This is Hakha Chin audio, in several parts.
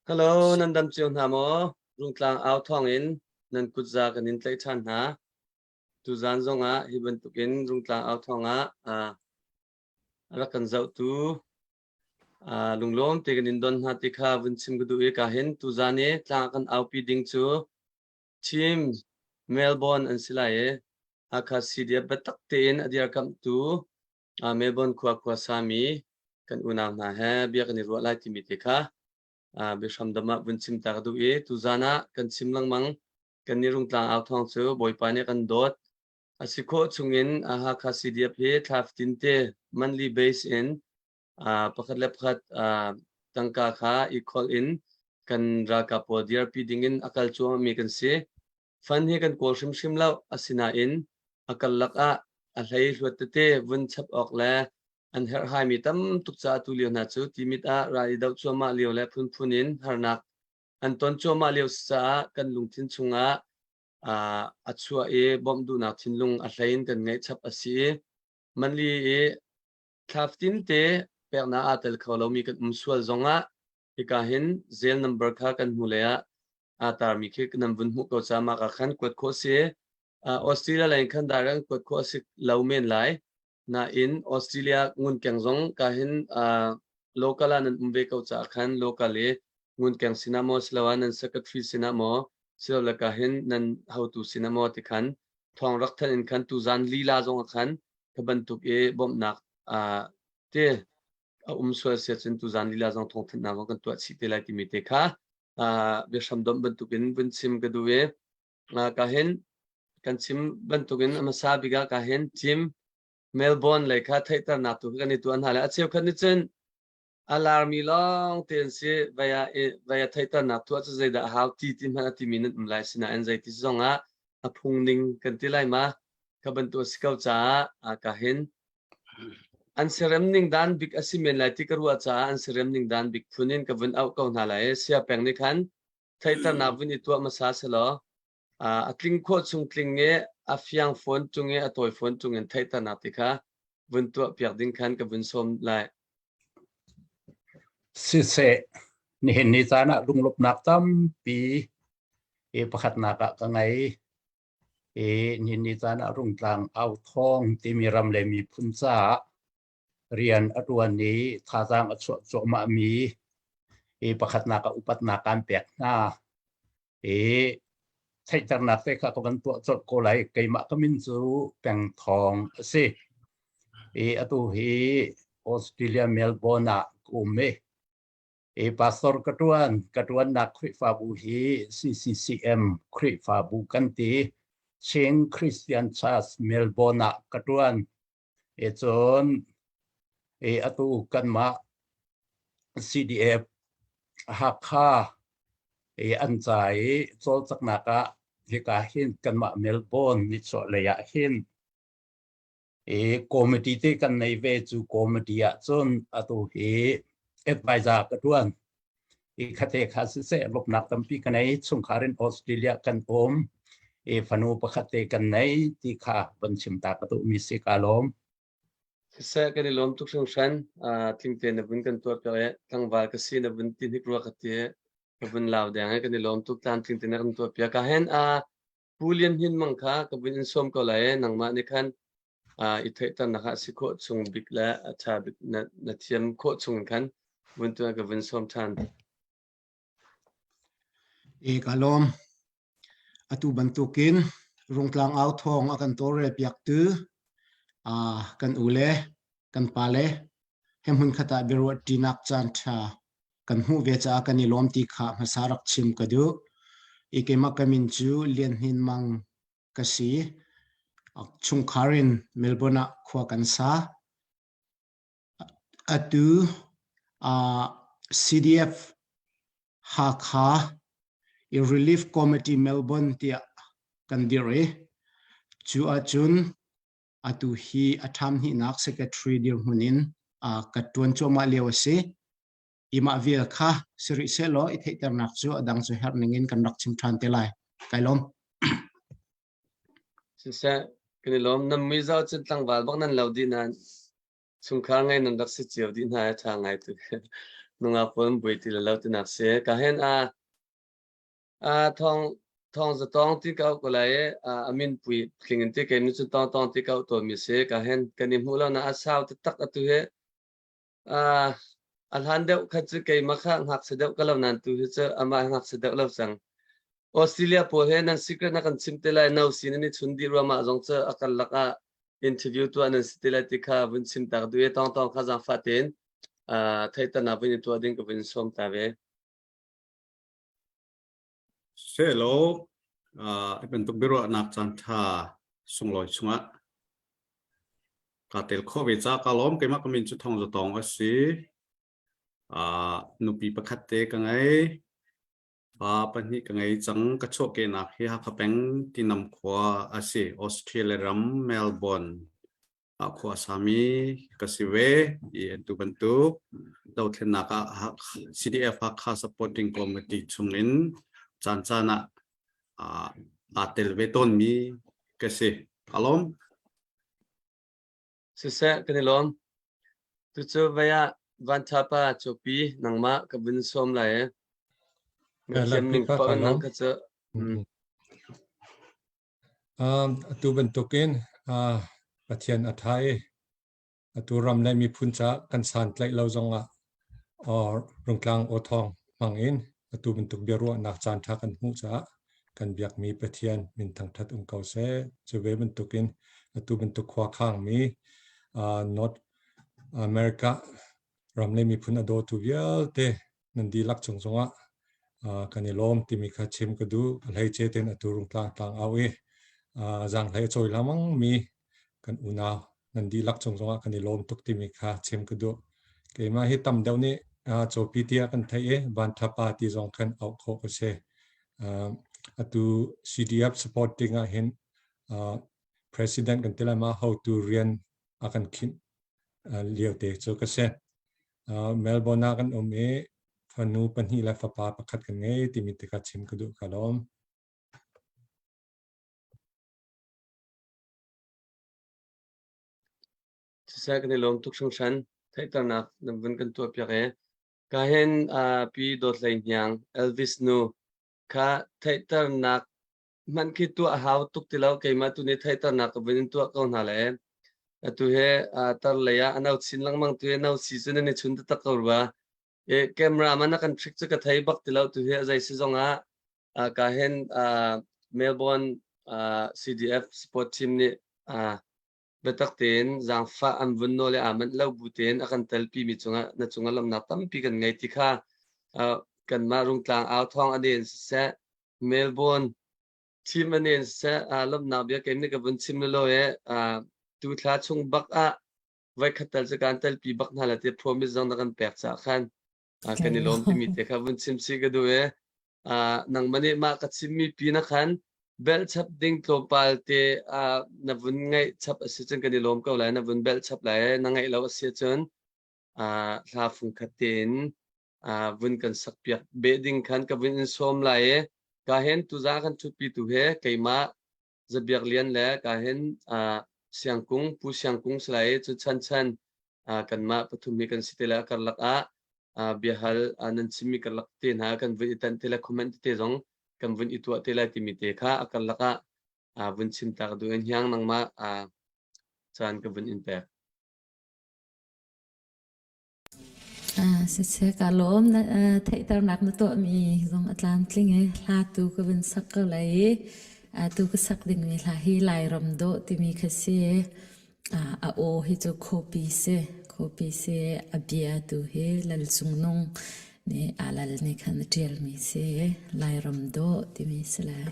Hello, nan dam cio hna maw? Rungtlang au thawng in nan kutza kan in tlaih ṭhan hna. Tuzaan zongah hi bantukin Rungtlang au thawng ah a rak kan zohtu lunglawm te kan in don hna ti kha vun chim ka duh i ka hin tuzaan i tlang kan aupi ding cu Team Melbourne an si lai i Hakha CDF biatak tein a dirkamhtu Melbourne khua khuasami kan unau hna he bia kan i ruah lai timi te kha biahram dam ah vun chim ta ka duh i tuzaan ah kan chim lengmang kan ni Rungtlang au thawng cu Bawipa nih kan dawt. A si khawh chungin Hakha CDF hi thla fatin te monthly base in pakhat le pakhat tangka kha i kholh in kan ralkap pawl dirpi dingin a kal cuahmahmi kan si. Fund hi kan kawl hrimhrim lo. Asinain a karlak ah a hlei hluat tete vun chap awk le an herhhaimi tam tuk caah tu lio hna cu Timit ah ral i doh cuahmah lio le phunphun in harnak an ton cuahmah lio si caah kan lungthin chungah a chuah i bawmh duhnak thinlung a hlei in kan ngeih chap a si i manli i thla fatinte peknak aa tel kho lomi kan um sual zongah hika hin zel number kha kan hnulei ah aa tarmi khi nan vun hmuh ko caah mah ka khan kuat khawh si. Australia lei in khan direct kuat khawh a si lo men lai. Nain Australia ngunkeng zong ka hin local ah nan um ve ko caah khan local i ngunkeng sinah maw siloah nan secretary sinah maw silole ka hin nan hotu sinah maw ti khan thawng rak thanh in khan tuzan lila zong ah khan kha bantuk i bawmhnak te a um sual sia cun tuzan lila zong thawngthanhnak zong kan tuah chih te lai timi te kha biahram domh bantukin vun chim ka duh i ka hin kan chim bantukin a hmasa bik ah ka hin team Melbourne lei kha theihternak tu kan i tuah hna le a cheukhat nih cun a larmi lawng te an si vaya vaya theihternak tuah cu zeidah a hau ti ti hmanh a timi nan um lai sinain zeiti zong ah a phung ning kan ti lai ma kha bantuk a si ko caah ka hin an serem ning dan bik a si men lai ti ka ruah caah an serem ning dan bik phun in ka vun auh ko hna lai sia peng nih khan theihternak vun i tuah hmasa selaw a tling khawh chung tling i a fiang fawn tung i a tawi fawn tung in theihternak ti kha vun tuah piak ding khan ka vun sawm lai. Siseh, nihin ni caan ah lunglawmhnak tampi i pakhatnak ah ka ngei. I nihin ni caan ah Rungtlang au thawng timi ram le miphun caah rian a ṭuan i thazaang a chuah cuahmahmi i pakhatnak ah upatnak kan pek hna. I theihternak te kha ka van tuah colh ko lai. Keimah ka min cu Peng Thawng a si. I atu hi Australia Melbourne ah ka um i i pastor ka ṭuan. Ka ṭuannak Khrihfabu hi CCCM Khrihfabu kan ti. Chin Christian Church Melbourne ah ka ṭuan. I cun i atu kanmah CDF Hakha i an ca i cawlcanghnak ah hika hin kanmah Melbourne nichuahlei ah hin i committee te kan nei ve cu committee ah cun atu hi advisor ka ṭuan. I khate kha siseh lawmhnak tampi ka nei chungkhar in Australia kan um i fanu pakhat te kan nei ti kha von chim ta ka duhmi si ka lawm. Siseh kan i lawm tuk hringhran. Tling te na vun kan tuah piak i tlangval ka si na vun ti hnik rua ka ti ka vun lau deng i kan i lawm tuk tlamtling te na kan tuah piak. Ka hen Pu Lian Hnin Mang kha ka vun in sawm ko lai i nangmah nih khan i theihternak ah si khawh chung bik le a ṭha bik na, na thiam khawh chung khan vun tuah ka vun sawm ṭhan. E ka lawm. Atu bantukin Rungtlang au thawng a kan tawlrel piaktu kan u le kan pa le he hmun khat ah biaruah ṭinak caan ṭha kan hmuh ve caah kan i lawm ti kha hmasa rak chim ka duh. I keimah ka min cu Lian Hnin Mang ka si. Chungkhar in Melbourne ah khua kan sa. Atu CDF Hakha i Relief Committee Melbourne tiah kan dirh i cu ahcun atu hi a ṭham hnihnak secretary dirhmun in ka ṭuan cuahmah lio a si. I mah vial kha si rih sehlaw i theihternak cu a dang cu herh ning in kan rak chim ṭhan te lai. Kai lawm. Siseh, kan i lawm. Nan mui zau cun tlangval bak nan lo dih nain. Chungkhar ngei nan rak si cio dih hna i ṭha ngai tu. Nungak pawl an buai ti lo tinak si. Ka hen a a thong thong za tong ti ka ko lai a min pui tling in ti ke mi cu tong tong ti ka tawn mi si. Ka hen kan i hmuh lo na a sau taktak atu hi. A hlan deuh kha cu keimah kha ngakchia deuh ka lo nain tu hi cu amah hi ngakchia deuh lo cang. Australia pawl he nan secret na kan chim te lai no sin in i chun dih ruamah zong cu a karlak ah interview tuah nan si te lai ti kha vun chim tak duh i tawng tawng kha zaangfah tein theihternak vun i tuah ding ka vun sawm ta ve. Selaw hi bantuk biaruahnak caanṭha sunglawi chungah kaa tel khawh ve caah kaa lawm. Keimah ka min cu Thawng Za Tawng a si. Nupi pakhat te ka ngei. Pa pahnih ka ngei cang. Ka chuahkehnak hi Hakha peng Tinam khua a si. Australia ram Melbourne ah khua a sami ka si ve. I atu bantuk dothlennak ah CDF Hakha Supporting Committee chungin caan caan ah aa tel ve tawnmi ka si. Ka lawm. Siseh, kan i lawm. Tucu vei ah Vanṭhapa Cawpi nangmah ka vun sawm lai i na thiam ning paoh in nang kha cu. Atu bantukin Pathian a ṭha i atu ram le miphun caah kan santlaih lo zongah Rungtlang awthawng hmang in atu bantuk biaruahnak caanṭha kan hmuh caah kan biakmi Pathian min thangṭhat um ko seh. Cu ve bantukin atu bantuk khua khangmi North America ram le miphun a dawtu vialte nan dihlak cung zongah kan i lawm timi kha chim ka duh. A hleice tein atu Rungtlang tlang au i zaanghlei a cawi lengmang mi kan unau nan dihlak cung zongah kan i lawm tuk timi kha chim ka duh. Keimah hi tam deuh nih cawpi tiah kan theih i vanṭhapa ti zong khan auh khawh ka si. Atu CDF supporting ah hin president kan ti lai ma hotu rian a kan khinh lio te cu ka si. Melbourne ah kan um i fanu pahnih le fapa pakhat kan ngei timi te kha chim ka duh ka lawm. Siseh kan i lawm tuk hringhran. Theihternak na vun kan tuahpiak i ka hin Pi Dawt Hlei Hniang Elvis nu kha theihternak hmanh khi tuah a hau tuk ti lo keimah tu nih theihternak ka vun in tuah ko hna le atu he tar lei ah a no chin lengmang tu hi no si cu nan i chun taktak ko rua. E camera man a kan trick cu ka thei bak ti lo tu hi a zei si zong ah ka hin Melbourne CDF sport team nih biatak tein zaangfah an vun nawl i aa manh lo bu tein a kan telpi mi cungah na cungah lawmhnak tampi kan ngei ti kha kanmah Rungtlang au thawng a nen siseh Melbourne team a nen siseh lawmhnak bia keim nih ka vun chim lo e tu thla chung bak ah voi khat tal cu kan telpi bak hna la ti promise zong na kan pek caah khan kan i lawm timi te kha vun chim si ka duh e nangmah nih mah ka chimmi pi na khan belh chap ding tlawmpal te na vun ngaih chap a si cun kan i lawm ko lai na vun belh chap lai na ngaih lo a si cun hla fung khat tein vun kan sak piak beh ding khan ka vun in sawm lai i ka hen tuza kan thutpi tu he keimah Zabiak Lian le ka hin Siangkung Pu Siangkung si lai i cu chan chan kanmah pathum hi kan si te le a karlak ah biahal nan chimmi karlak te hna kan vun i tanh te le comment te zong kan vun i tuah te lai timi te kha a karlak ah vun chim ta ka duh in hiang nangmah caan ka vun in pek. Siseh ka lawm na theihternak na tuahmi zong a tlamtling i hla tu ka vun sak ko lai i tu ka sak dingmi hla hi Lairam dawh timi kha si. A aw hi cu khuapi si. Khuapi si a bia tu hi Lal Cung Nung nih aa lal nih khan a ṭialmi si. Lairam dawh timi si lai.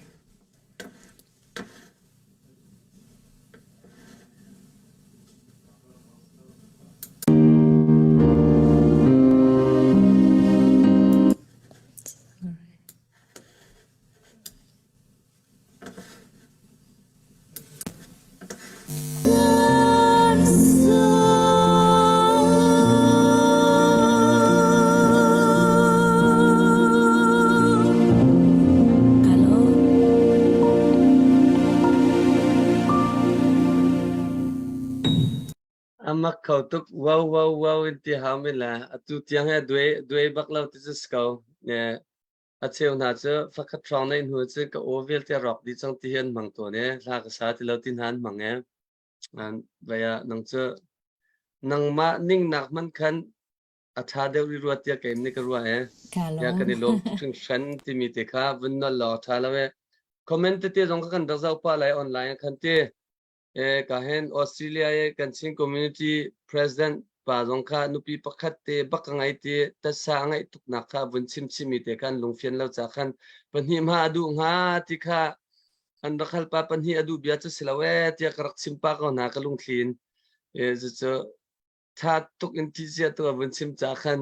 Amak kho tuk wow wow wow in ti hau men la atu tiang he duai duai bak lo ti cu si ko. A cheu hna cu fakhat hrawng neih hnu cu ka aw vialte rawk dih cang ti hi an hmang tawn i hla ka sa ti lo ti hna an hmang i vai ah nang cu nangmah ningnak hmanh khan a ṭha deuh rih rua tiah keim nih ka ruah e. Ya kan i lawm hringhran timi te kha vun nolh law a ṭha lo e. Comment tete zong ka kan rak zoh pah lai online ah khan ti. E ka hen Australia e kan Chin community president pa zong kha nupi pakhat te bak ka ngei ti tasa a ngeih tuknak kha vun chim chimmi te khan lungfian lo ca khan pahnih hma a duh hnga ti kha an rak hal pa pahnih a duh bia cu si lo e tiah ka rak chim pa ko hna ka lungthli in e cu tha tuk in ti cia tu a vun chim ca khan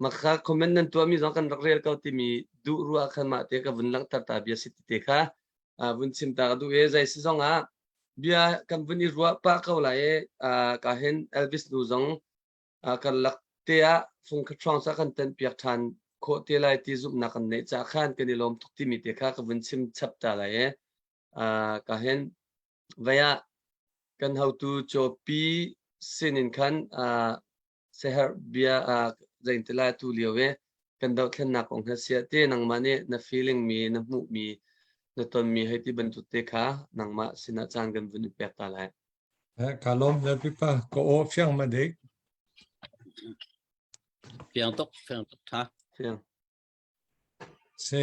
makha comment nan tuahmi zong kan rak rel ko timi duh ruah khan mah te ka vun langhter ta bia si ti te kha vun chim ta ka duh e zei si zong ah bia kan vun i ruah pah ko lai e ka hin Elvis nu zong kan lak te ah fung khat hrawng sa kan ten piak than khawh te lai ti zumhnak kan neih ca khan kan i lawm tuk timi te kha ka vun chim chap ta lai e ka hin vei ah kan hotu cawpi sinin khan seherh bia zein ti lai tu lio i kan dohthlennak kong he siah ti nangmah nih na feeling mi na hmuh mi na ton mi hei ti bantuk te kha nangmah sinah caan kan vun i pek ta lai. Ka lawm le pipa ka aw fiang ma dik. Fiang tuk, fiang tuk tha. Fiang. Se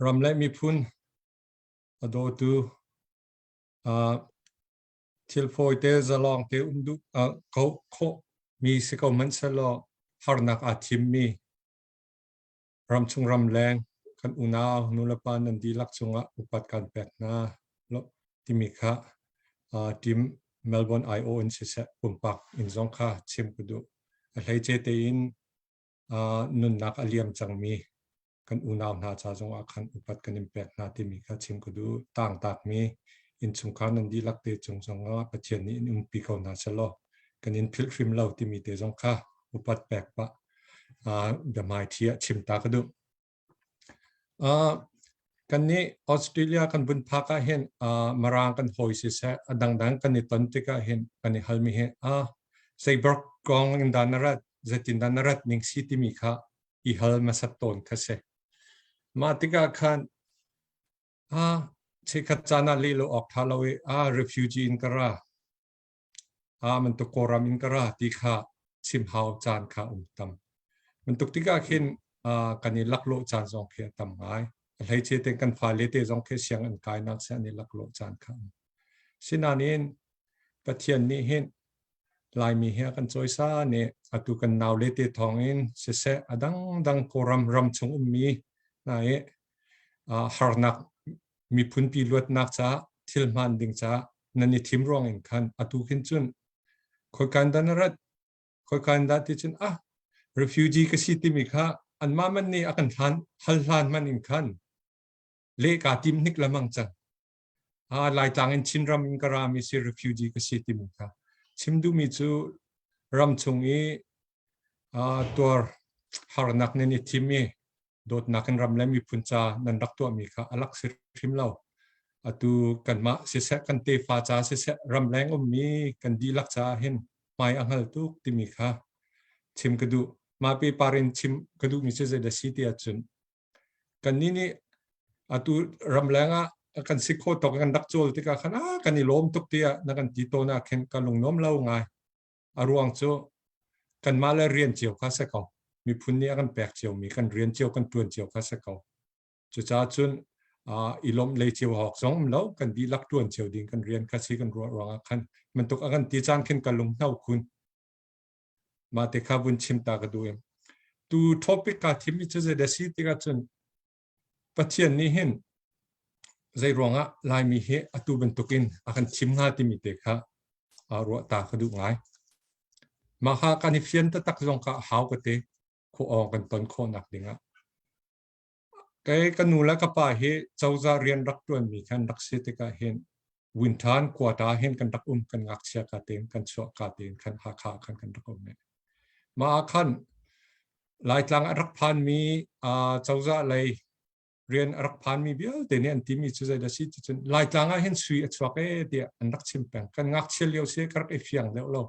ram le miphun a dawtu thil fawi te zalawng te um duh ko khawh mi si ko hmanhsehlaw harnak aa thimmi ramchung ramleng kan unau nulepa nan dihlak cungah upat kan pek hna timi kha team Melbourne IO in siseh pumpak in zong kha chim ka duh. A hleice tein nunnak a liam cangmi kan unau hna ca zongah khan upat kan in pek hna timi kha chim ka duh. Tangtakmi innchungkhar nan dihlak te cung zongah Pathian nih in umpi ko hna selaw kan in philh hrim lo timi te zong kha upat pek pah biahmaiṭhi ah chim ta ka duh. Kannih Australia kan vun phak ah hin Mirang kan hawi siseh a dangdang kan i ton tikah hin kan i halmi hi zeiberg kong in dah na rat zeitindah na rat ning si timi kha i hal hmasat tawn kha si. Mah tikah khan chikkhat caan ah leh lo awk ṭha lo i refugee in ka ra bantuk Kawlram in ka ra ti kha chim hau caan kha um tam. Bantuk tikah khin kan i laklawh caan zong khi a tam ngai. A hleice te kan fale te zong khi siang an kainak si an i laklawh caan kha um. Sinain Pathian nih hin Laimi hi a kan cawisa nih atu kan naule te thawng in siseh a dangdang Kawlram ram chung ummi hna i harnak miphunpi luatnak caah thil hmaan ding caah nan i thim ruang in khan atu khin cun khoikan dah na rat khoikan dah ti cun ah refugee ka si timi kha anmah man nih a kan hlan hal hlan man in khan le ka tim hnik lamang cang ah Laitlang in Chinram in ka rami si refugee ka si timi kha chim duhmi cu ram chung i tuar harnak nan i thim i dawtnak in ram le miphun ca nan rak tuahmi kha a lak si hrim lo. Atu kanmah siseh kan tefa ca siseh ramleng ummi kan dihlak caah hin hmai a hngal tuk timi kha chim ka duh. Mah pepar in chim ka duhmi cu zeidah si ti ahcun kannih nih atu ramleng ah kan si khawh tawk kan rak cawl tikah khan ah kan i lawm tuk tiah na kan ti tawn ah khin ka lungnuam lo ngai. A ruang cu kanmah le rian cio kha si ko. Miphun nih a kan pek ciomi kan rian cio kan ṭuan cio kha si ko. Cucaah cun i lawmh lei cio awk zong um lo kan dihlak ṭuan cio ding kan rian kha si kan ruah ruangah khan bantuk a kan ti caan khin ka lung hno khun. Mah te kha vun chim ta ka duh em. Tu topic kaa thimmi cu zeidah si tikah cun Pathian nih hin zei ruangah Laimi hi atu bantukin a kan thim hnga timi te kha ruah ta ka duh ngai. Mah kha kan i fian taktak zong kha hau ka te khua awng kan ton khawhnak dingah. Kei ka nu le ka pa hi cozah rian rak ṭuanmi khan rak si tikah hin Wintan quata hin kan rak um kan ngakchia ka tein kan chuah ka tein khan Hakha khan kan rak um. Mah ah khan Laitlang a rak phanmi cozah lei. Rian a rak phanmi vialte nih an timi cu zeidah si ti cun Laitlang ah hin sui a chuak ee tiah an rak chim peng. Kan ngakchia lio si ka rak i fiang deuh lo.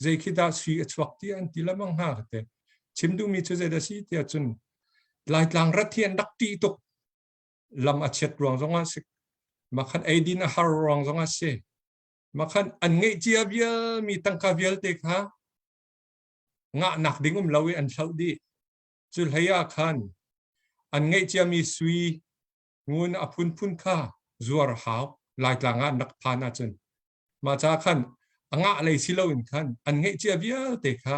Zei khi dah sui a chuak ti an ti lamang hna ka te. Chim duhmi cu zeidah si tiah cun Laitlang rat hi an rak ṭih tuk. Lam a chiat ruang zongah si, makhan eidin a har ruang zongah si, makhan an ngeih cia vialmi tangka vialte kha ngahnak ding um lo i an hloh dih. Cu hlei ah khan an ngeih ciami sui ngun a phunphun kha zuar hau Laitlang ah an rak phan ahcun mah ca khan a ngah lei si loin khan an ngeih cia vialte kha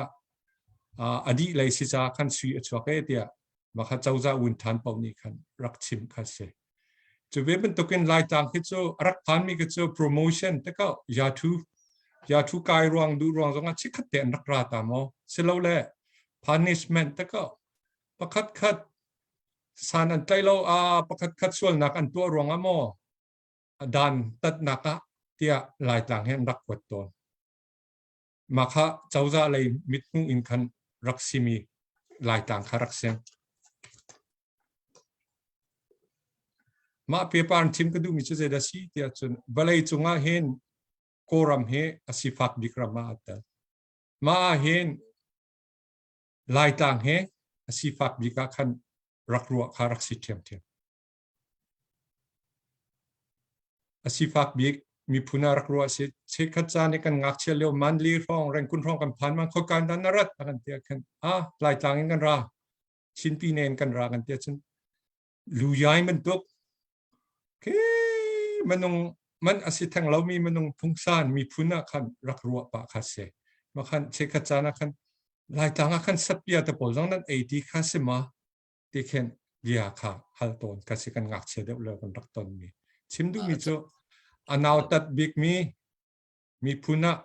a dih lei si ca khan sui a chuak e tiah mah kha cozah wun ṭhan paoh nih khan rak chim kha si. Cu ve bantukin Laitlang khi cu a rak phanmi khi cu promotion te ko yathu yathu kai ruang duh ruang zongah chikkhat te an rak ra ta maw silole punishment te ko pakhat khat san an tlai lo a pakhat khat sualnak an tuah ruangah maw dan tatnak ah tiah Laitlang hi an rak kuat tawn. Mah kha cozah lei mithmuh in khan rak simi Laitlang kha rak si. Mah paper an chim ka duhmi cu zeidah si tiah cun vawlei cungah hin Kawlram hi a sifak bik ram ah aa tel. Mah ah hin Laitlang hi a sifak bik ah khan rak ruah kha rak si ṭhiamṭhiam. A sifak bik miphun ah rak ruah si. Chikkhat caan i kan ngakchia lio Manli hrawng, Rengkun hrawng kan phan man khoika in dah na rat a kan ti ah khan ah Laitlang in kan ra. Chinpi ne in kan ra kan ti ahcun luyai bantuk khi minung man a si theng lomi minung phungsan miphun ah khan rak ruah pah kha si. Ma khan chikkhat caan ah khan Laitlang ah khan satpia te pawl zong nan ei ti kha si ma ti khin bia kha hal tawn ka si kan ngakchia deuh le kan rak ton mi. Chim duhmi cu a nautat bikmi miphun ah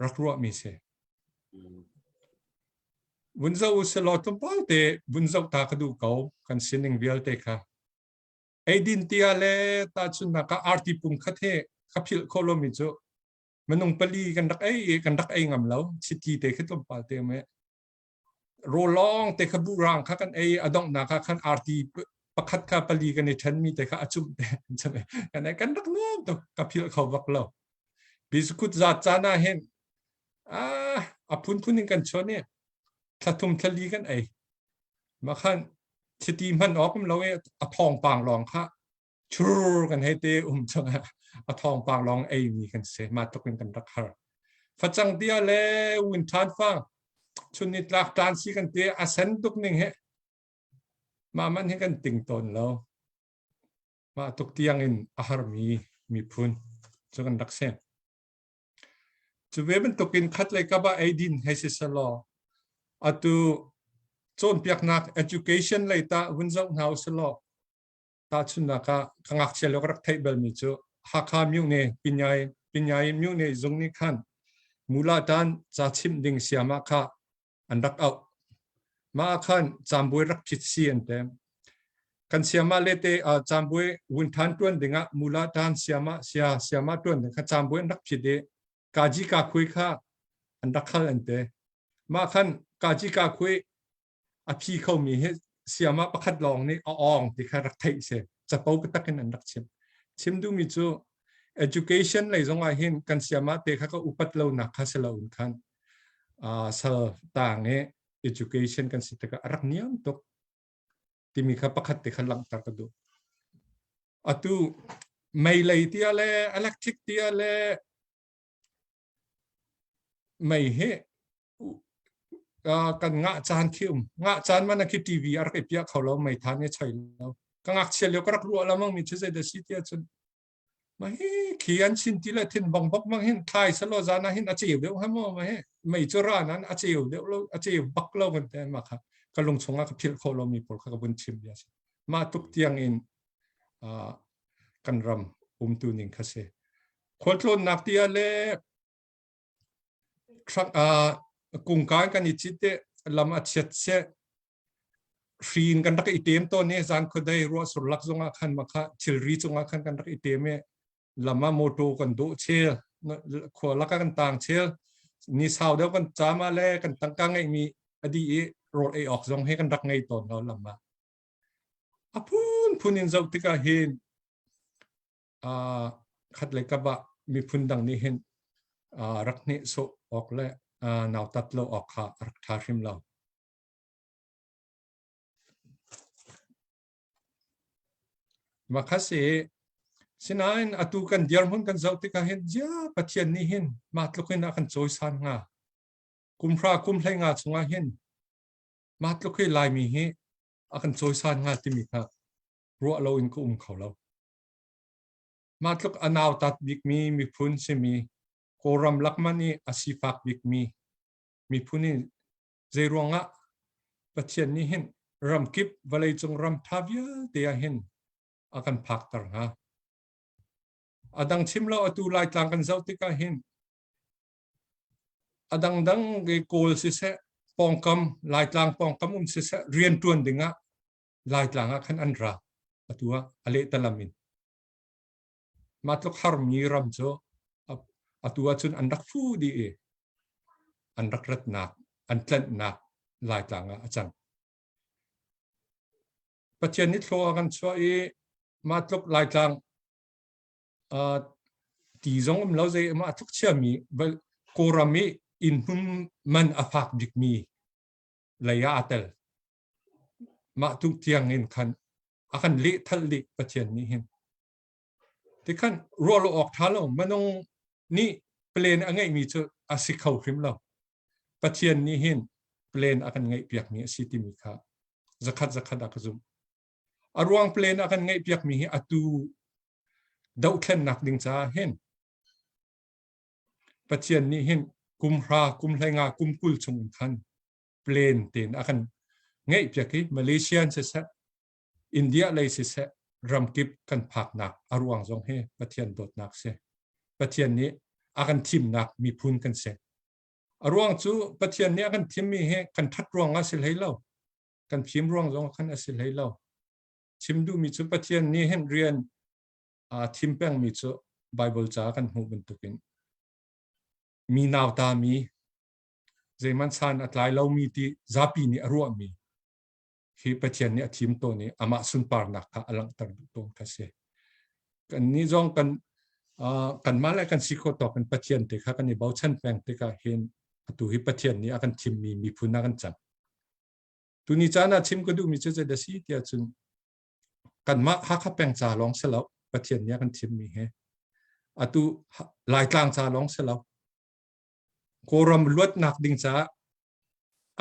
rak ruahmi si. Vun zoh u selaw tlawmpal te vun zoh ta ka duh ko kan sining vialte kha. Eidin tia le tahchunhnak ah arti pum khat he ka philh kho lomi cu minung pali kan rak ei i kan rak ei ngam lo chiti te khi tlawmpal te me rawlawng te kha buhrang kha kan ei a donghnak ah khan arti pakhat kha pali kan i ṭhenmi te kha a cumh te kan ei kan rak nuam tuk ka philh kho bak lo biskut zat caan ah hin ah a phunphun in kan chuan i thlathum thlali kan ei mah khan chiti hman awk um lo i a thawngpang lawng kha chur kan hei te um chungah a thawngpang lawng ei mi kan si ma tluk in kan rak har facang tia le win than fa chun ni tlak tan si kan te a sen tuk ning he ma man hi kan ting ton lo ma tuk tiang in a har mi miphun cu kan rak sem cu ve bantukin khat lei kap ah eidin hei si selaw atu cawnpiaknak education lei ta vun zoh hna uselaw Tahchunhnak ah ka ngakchia lio ka rak theih balmi cu Hakha Myone Pinyai Pinyai Myone zung nih khan Mulatan ca chimh ding siamah kha an rak auh. Mah ah khan cambuai rak phit si an ti. Kan siamah le te uh, cambuai wunthan tuan dingah Mulatan siamah sia siamah tuan ding kha cambuai an rak phit i kaji ka khui kha an rak khal an ti. Mah khan kaji ka khui a phi khomi hi siama pakhat lawng nih a awng ti kha rak theih si capo tak in an rak chim chim duhmi cu education lei zong ah hin kan siama te kha ka upat lo nak kha si lo in khan sal tang i education kan si tikah a rak niam tuk timi kha pakhat te kha langhter ka duh atu mei lei tia le electric tia le Mei hi kan ngah caan khi um. Ngah caan man khi TV a rak i piah kho lo, mei than i choi lo. Ka ngakchia lio ka rak ruah lamang mi cu zeidah si ti ahcun ma hi khi an chin ti le thin bong bok mang hin thlai salo zan ah hin a ceu deuh ha maw ma hi mei cu ra nan a ceu deuh lo a ceu bak lo kan te ma kha ka lung chungah ka philh kho lo mi pawl kha ka vun chim bia si ma tuk tiang in kan ram umtu ning kha si Khualtlawnnak ti ah le kungka kan i cit i lam a chiat seh hri in kan rak i tem tawn i zan khuadei ruah sur lak zongah khan mah kha thilri cungah khan kan rak i tem i lam ah motor kan dawh chel khua lak ah kan tang chel ni sau deuh kan caam ah le kan tangka ngeihmi a dih i rawl ei awk zong hi kan rak ngei tawn lo lam ah a phunphun. phunphun in zoh tikah hin khat le kap ah miphun dang nih hin rak hnehsawh awk le nautat lo awk kha a rak ṭha hrim lo. Mah kha si sinain atu kan dirhmun kan zoh tikah hin zia Pathian nih hin mah tluk in a kan cawisan hnga. Kum hra kum hlei nga chungah hin mah tluk hi Laimi hi a kan cawisan hnga timi kha ruah lo in ka um kho lo. Mah tluk a nautat bikmi miphun simi Kawlram lakman i a sifak bikmi miphun in zeiruangah Pathian nih hin ramkip vawleicung ram ṭha vialte ah hin a kan phakter hnga. A dang chim lo atu Laitlang kan zoh tikah hin a dangdang Kawl siseh pawngkam Laitlang pawngkam um siseh rianṭuan dingah Laitlang ah khan an ra atu ah a lehtalam in. Mah tluk harmi ram cu atu ahcun an rak fu dih i an rak ratnak, an tlanhnak Laitlang ah a cang. Pathian nih thlaw a kan chuah i mah tluk Laitlang ti zong um lo zei mah tluk chiami Kawlram i inn hmun man a fak bikmi lei ah aa tel. Mah tuk tiang in khan a kan lehthal dih Pathian nih hin. Tikhan ruah lo awk ṭha lo minung nih plan a ngeihmi cu a si kho hrim lo. Pathian nih hin plan a kan ngeihpiakmi a si timi kha zakhat zakhat a ka zumh. A ruang plan a kan ngeihpiakmi hi atu dohthlennak ding caah hin Pathian nih hin kum hra, kum hleinga, kum 20 chung in khan plan tein a kan ngeihpiak i Malaysia in siseh, India lei siseh, ramkip kan phaknak a ruang zong hi Pathian dawtnak si. Pathian nih a kan thimnak miphun kan si. A ruang cu Pathian nih a kan thimmi hi kan ṭhat ruang ah si hlei lo. Kan fim ruang zong khan a si hlei lo. Chim duhmi cu Pathian nih hin rian aa thim pengmi cu Bible ca kan hmuh bantukin mi nauta mi zeihmanh san a tlai lomi ti zapi nih a ruahmi hi Pathian nih a thim tawn i amah sunparnak kha a langhter duh tawn kha si. Kannih zong kan kanmah le kan si khawh tawk in Pathian te kha kan i bochan peng tikah hin atu hi Pathian nih a kan thimmi miphun ah kan cang. Tuni caan ah chim ka duhmi cu zeidah si tiah cun kanmah Hakha peng ca lawng si lo Pathian nih a kan thimmi hi atu Laitlang ca lawng si lo Kawlram luatnak ding caah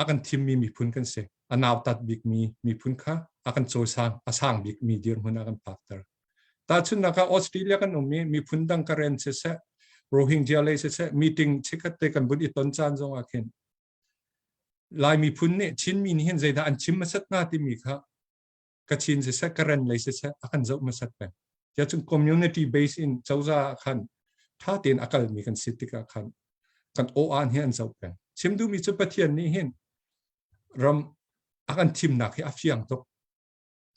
a kan thimmi miphun kan si. A nautat bikmi miphun kha a kan cawisang, a sang bikmi dirhmun a kan phakter. Tahchunhnak ah Australia kan um i miphun dang Karen siseh, Rohingya lei siseh, meeting chikkhat te kan vun i ton caan zong ah khin Lai miphun nih Chinmi nih hin zeidah an chim hmasat hnga timi kha Kachin siseh, Karen lei siseh a kan zoh hmasat peng. Tiah cun community base in cozah ah khan ṭha tein a kalmi kan si tikah khan kan aw-aan hi an zoh peng. Chim duhmi cu Pathian nih hin ram a kan thimnak hi a fiang tuk.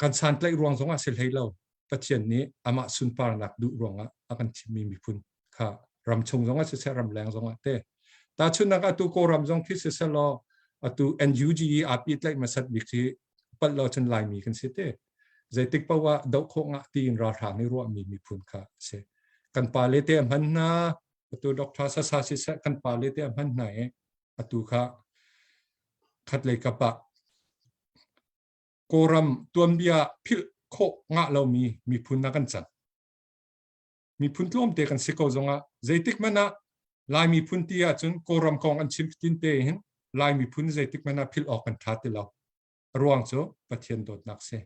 Kan santlaih ruang zong ah si hlei lo. Pathian nih amah sunparnak duh ruangah a kan thimmi miphun kha ram chung zong ah siseh ram leng zong ah te. Tahchunhnak atu Kawlram zong khi siseh law atu NUG i aa pehtlaih hmasat bik hi palh lo cun Laimi kan si te. Zeitik paoh ah doh khawh ngah tiin ralhrang nih ruahmi miphun kha a si. Kan pale te a hman hna, atu Dr. Sasa siseh kan pale te a hman hna i atu kha khatlei kap ah Kawlram tuanbia philh khawh ngah lomi miphun ah kan cang. Miphun tlawmte kan si ko zongah zeitik hmanh ah Lai miphun ti ahcun Kawlram kong an chim tin te hin Lai miphun zeitik hmanh ah philh awk kan ṭha ti lo. A ruang cu Pathian dawtnak si.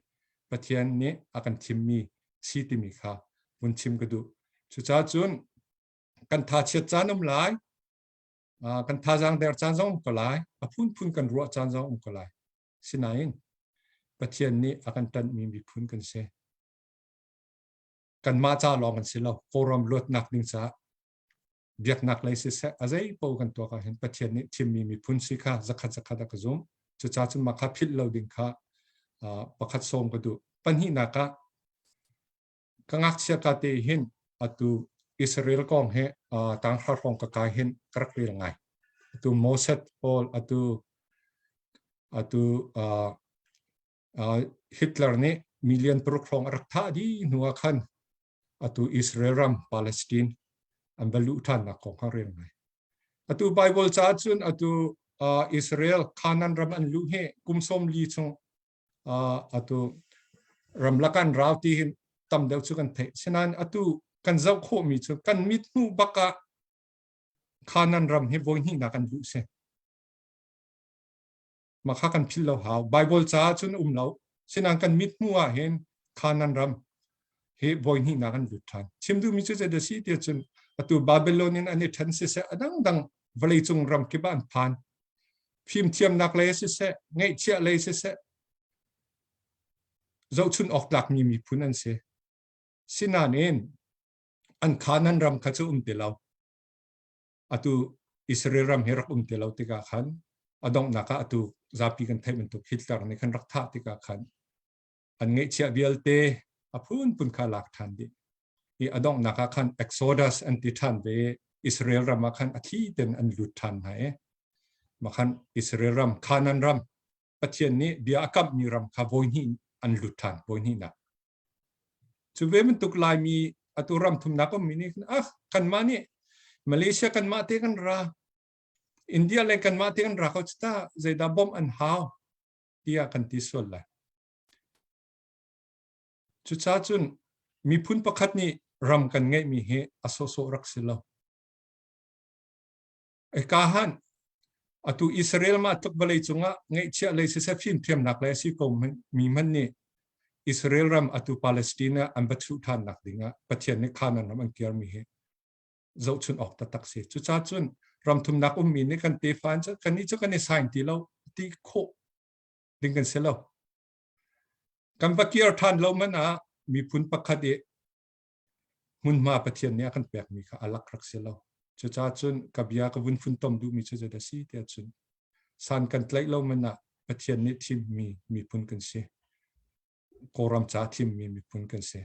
Pathian nih a kan thimmi si timi kha vun chim ka duh. Cucaah cun kan thachiat caan um lai, kan thazaang der caan zong um ko lai, a phunphun kan ruah caan zong um ko lai. Sinain Pathian nih a kan ṭanhmi miphun kan si. Kanmah ca lawng kan si lo. Kawlram luatnak ding caah biaknak lei siseh a zei paoh kan tuak ahhin Pathian nih thimmi miphun si kha zakhat zakhat a ka zumh. Cucaah cun mah kha philh lo ding kha pakhat sawm ka duh. Pahnihnak ah ka ngakchia ka te hin atu Israel kong he tanghra hrawng ka kai hin ka rak rel ngai. Atu Moses pawl atu atu Hitler nih Million paruk hrawng a rak thah dih hnu ah khan atu Israel ram Palestine an va luh ṭhannak kong kha rel ngai. Atu Bible caah cun atu uh, Israel Canaan ram an luh hi kum sawm li chung uh, atu ramlak an rau ti hin tam deuh cu kan theih. Sinain atu kan zoh khawhmi cu kan mit hnu bak ah Canaan ram hi voi hnihnak an luh si. Mah kha kan philh lo hau. Bible caah cun um lo. Sinain kan mit hmu ah hin Canaan ram hi voi hnihnak an lut ṭhan. Chim duhmi cu zeidah si tiah cun atu Babylon in an i ṭhen siseh a dangdang vawleicung ram kip ah an phan. Fimthiamnak lei siseh, ngeihchiah lei siseh, zohchun awk tlakmi miphun an si. Sinain an Canaan ram kha cu um ti lo. Atu Israel ram hi rak um ti lo tikah khan a donghnak ah atu zapi kan theih bantuk Hitler nih khan rak thah tikah khan an ngeihchiah vialte a phunphun kha lak ṭhan dih. I a donghnak ah khan Exodus an ti ṭhan ve i Israel ram ah khan a thli ten an lut ṭhan hna i mah khan Israel ram Canaan ram Pathian nih bia a kamhmi ram kha voi hnih an lut ṭhan voi hnihnak. Cu ve bantuk Laimi atu ram thumnak ummi nih ah kanmah nih Malaysia kanmah te kan ra India le kanmah te kan ra ko ta zeidah bawmh an hau tiah kan ti sual lai. Cucaah cun miphun pakhat nih ram kan ngeihmi hi a sawhsawh rak si lo. Eka han atu Israel mah tluk vawlei cungah ngeihchiah lei siseh fimthiamnak lei a si ko mi hmanh nih Israel ram atu Palestine ah an va chuh ṭhannak dingah Pathian nih Canaan ram an kirmi hi zohchun awk taktak si. Cucaah cun ram thumnak ummi nih kan tefa in kannih cu kan i sain ti lo ti khawh ding kan si lo. Kan va kir ṭhan lo man ah miphun pakhat i hmunhma Pathian nih a kan pekmi kha a lak rak si lo. Cucaah cun ka bia ka vun funtom duhmi cu zeidah si tiah cun san kan tlaih lo man ah Pathian nih thimmi miphun kan si. Kawlram ca thimmi miphun kan si.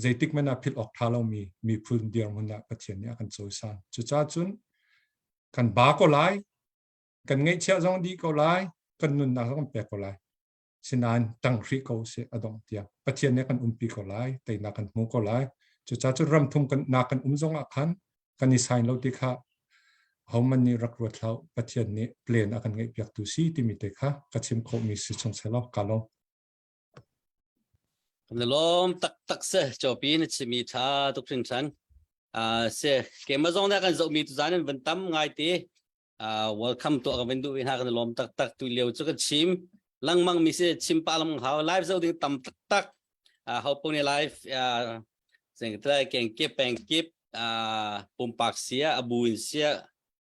Zeitik man ah philh awk ṭha lomi miphun dirhmun ah Pathian nih a kan cawisan. Cucaah cun kan ba ko lai, kan ngeihchiah zong dih ko lai, kan nunnak zong kan pek ko lai. Sinain tang hrih ko sih a dongh tiang. Pathian nih kan umpi ko lai, teinak kan hmu ko lai. Cucaah cu ram thum kan nak kan um zong ah khan kan i sain lo ti kha homan nih rak ruat hlah Pathian nih plan a kan ngeih piak tu si timi te kha ka chim khawhmi si chung selaw ka lawm. Kan lawm taktak se chawpi na chimi tha tuk hringhran. Uh, se keimah zong dah kan zohmi tu zan in van tam ngai ti uh, welcome to ka van duh hna kan lawm taktak tu lio cu kan chim langmang mi si chim pa lam hau live zo ding tam taktak uh, ho pone live uh, sing tlai keng kip peng kip uh, pumpak sia abu in sia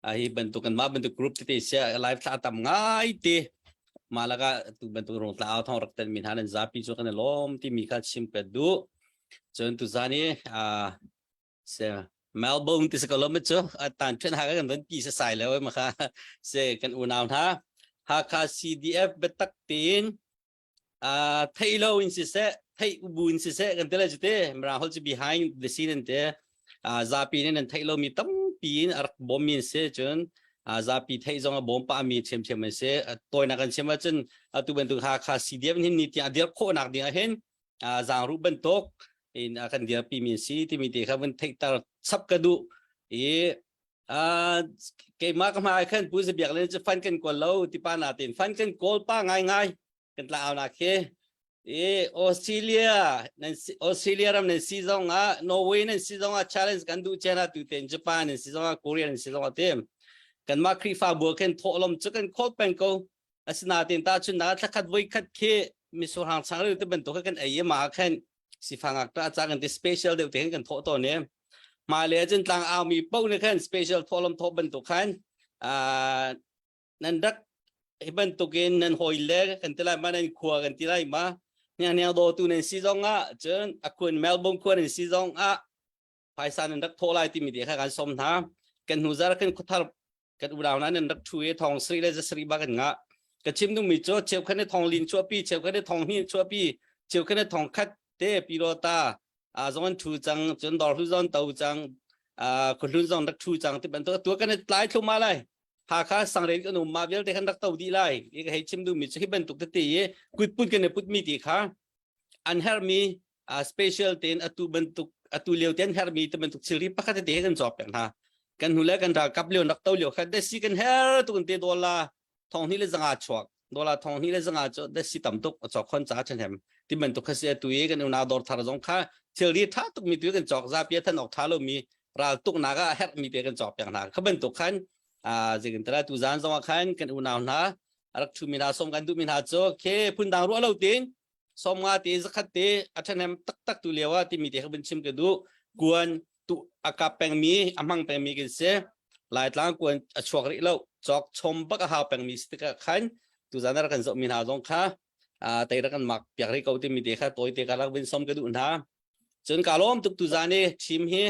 uh, hi bantuk kan ma bantuk group tete sia live thla tam ngai te malaka tu bantuk rong tla au thong rak ten min han zapi chu kan lawm ti mi kha chim pe du chun tu zani uh, Se Melbourne ti si ko lo ma cu tan ṭhen Hakha kan van pi sasai lo ma kha se kan unau hna Hakha CDF biatak tein uh, thei lo in siseh thei bu in siseh kan ti lai cu te mirang holh cu behind the scene an ti uh, zapi nih nan theih lomi tampi in a rak bawmmi an si cun uh, zapi theih zong a bawm pahmi ṭhiamṭhiam an si tawinak kan chim ahcun atu bantuk Hakha CDF hin ni tiang a dir khawhnak ding ah hin zaangruh bantuk in a kan dirpi mi si timi te kha vun theihter chap ka duh i keimah ka hmai khan pu zabiak le cu fan kan kawl lo ti pa na tin fan kan kawl pa ngai ngai kan tla au nak khi i Australia nan Australia ram nan si zong ah Norway nan si zong ah challenge kan duh chen ah tu ten Japan nan si zong ah Korea nan si zong ah tim kan mah Khrihfa bu khin thawhlawm cu kan khawl peng ko asinain tahchun na thlakhat voi khat khi misurhang changreu te bantuk kan ei ma khan sifangak ta cha kan ti special deuh te kan thawh tawn e ma le cun tlang au mi po ne khan special tholom tho bantuk khan nan rak hi bantukin nan hoi le kan ti lai ma nan khua kan ti lai ma nya nya do tu nan si zong ah cun akun Melbourne khua nan si zong ah phaisa nan rak thawh lai timi te kha kan som hna kan hnu zar kan khuthar kan unau hna nan rak ṭhu i thong sri le zasri ba kan ngah ka chim dungmi cu cheukhat nih thong lin chuahpi cheukhat nih thong hnih chuahpi cheukhat nih thong khat te pilota a zong an ṭhu cang cun dawr hlu zong to cang a khuhlun zong rak ṭhu cang ti bantuk tu kan tlai thluma lai Hakha sangren kan um ma vialte kan rak to dih lai i ka hei chim duhmi cu hi bantuk tete i kutput kan i putmi ti kha. An hermi special tein atu bantuk atu lio ten hermi te bantuk thilri pakhat te kan cawk pek hna. Kan hnu le kan ralkap lio rak to lio kha desi kan her tu kan te dola thong hnih le zanga chuak dola thong hnih le zanga cu desi tam tuk a cawk khon ca chen hem ti bantuk kha si atu i kan unau dawr thar zong kha thilri tha tuk mi tu kan cawk zapi than ok tha lo mi ral tuk nak ah herh mi te kan cawk piak hna kha bantuk khan a zeitin tala tu zan zong ah khan kan unau hna rak thu mi hna som kan duh mi hna cu khe phundang ruah lo tin som nga te zakhat te a ṭhahnem taktak tu lio ah timi te kha vun chim ka duh kuan tu a kap pengmi a hmang pengmi kan si laitlang kuan a chuak rih lo cawk chom bak a hau pengmi si tikah khan tuzan rak kan zoh mi hna zong kha tei rak kan mak piak rih ko timi te kha tawi te ka rak vun som ka duh hna cun ka lawm tuk tuzan i thim hi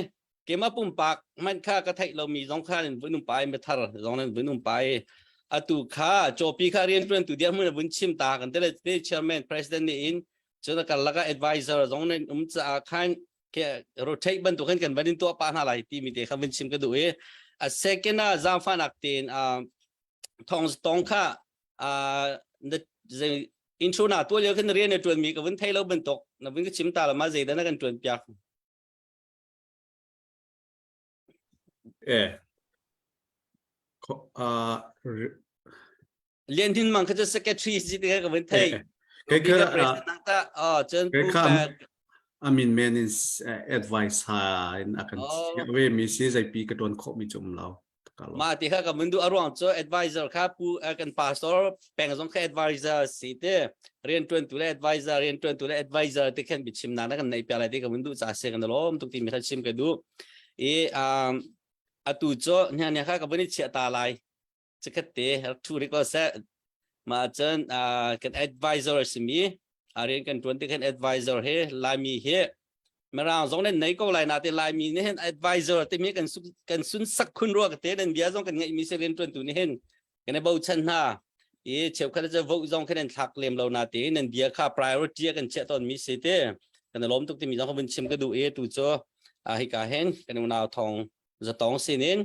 keimah pumpak hmanh kha ka theih lomi zong kha in vun um pai mithar zong nan vun um pai atu kha cawpi kha riantuan tu dirhmun vun chim ta kan te le chairman president nih in cun karlak ah advisor zong nan um caah khan ke rotate bantuk khan kan van in tuah pa hna lai ti mi te kha vun chim ka duh i a second ah zaangfahnak tein thong tong kha intro na tuah lio khan rian na tuan mi ka vun thei lo bantuk na vun ka chim ta la ma zeidah na kan tuan piak Eh. Uh, Lian Hnin Mang kha cu secretary si ti ka vun thei. Kei kha president ta oh cun kei kha amin men in advice ha in akan we mi si zaipi ka ton kho mi chum lo. Mah ti kha ka mun duh a ruang cu advisor kha pu kan pastor peng zong kha advisor si te rian tuan tu le advisor rian tuan tu le advisor te khan biachim nak na kan nei piak lai ti ka mun duh ca se kan lawm tuk ti mi kha chim ka duh i um atu cu hnya nia kha ka vun i chiah ta lai chikhat te rak thu rik ko seh mah cun kan advisor simi rian kan tuan ti khan advisor he laimi hi Mirang zong nan nei ko lai na te Laimi nih hin advisor timi kan kan sun sak khun rua ka te nan bia zong kan ngeih mi si rian tuan tu nih hin kan i bochan hna i cheukhat cu vote zong khan an thlak lem lo na te nan bia kha priority kan chiah tawn mi si te kan i lawm tuk timi zong ka vun chim ka duh i tu cu hika hin kan unau thong zatong sinin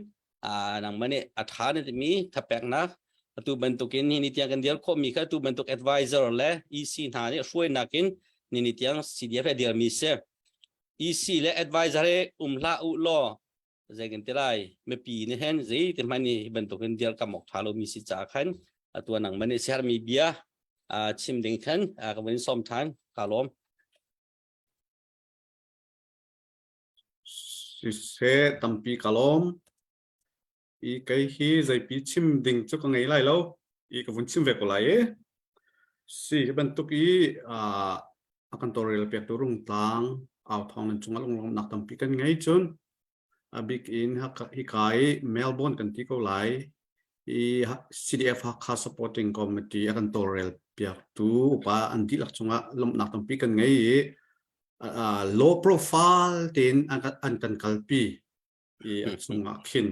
nangmah nih a ṭha na timi thapeknak atu bantukin hi ni tiang kan dir khawhmi kha atu bantuk advisor le EC hna nih hruainak in ni ni tiang CDF he dirmi si. EC le advisor he um hlah u law zei kan ti lai mipi nih hin zei ti hmanh hi bantukin dir kam awk ṭha lomi si caah khan atu nangmah nih sermi bia chim ding khan ka vun sawm ṭhan ka lawm. Siseh tampi ka lawm. I kei hi zeipi chim ding cu ka ngei lai lo. I ka vun chim ve ko lai i. Si hi bantuk i a kan tawlrel piaktu Rungtlang au thawng nan cungah lunglawmhnak tampi kan ngei cun a bik in hika i Melbourne kan ti ko lai i CDF Hakha Supporting Committee a kan tawlrel piaktu upa an dihlak cungah lawmhnak tampi kan ngei i low profile tein an kan kalpi i a chungah khin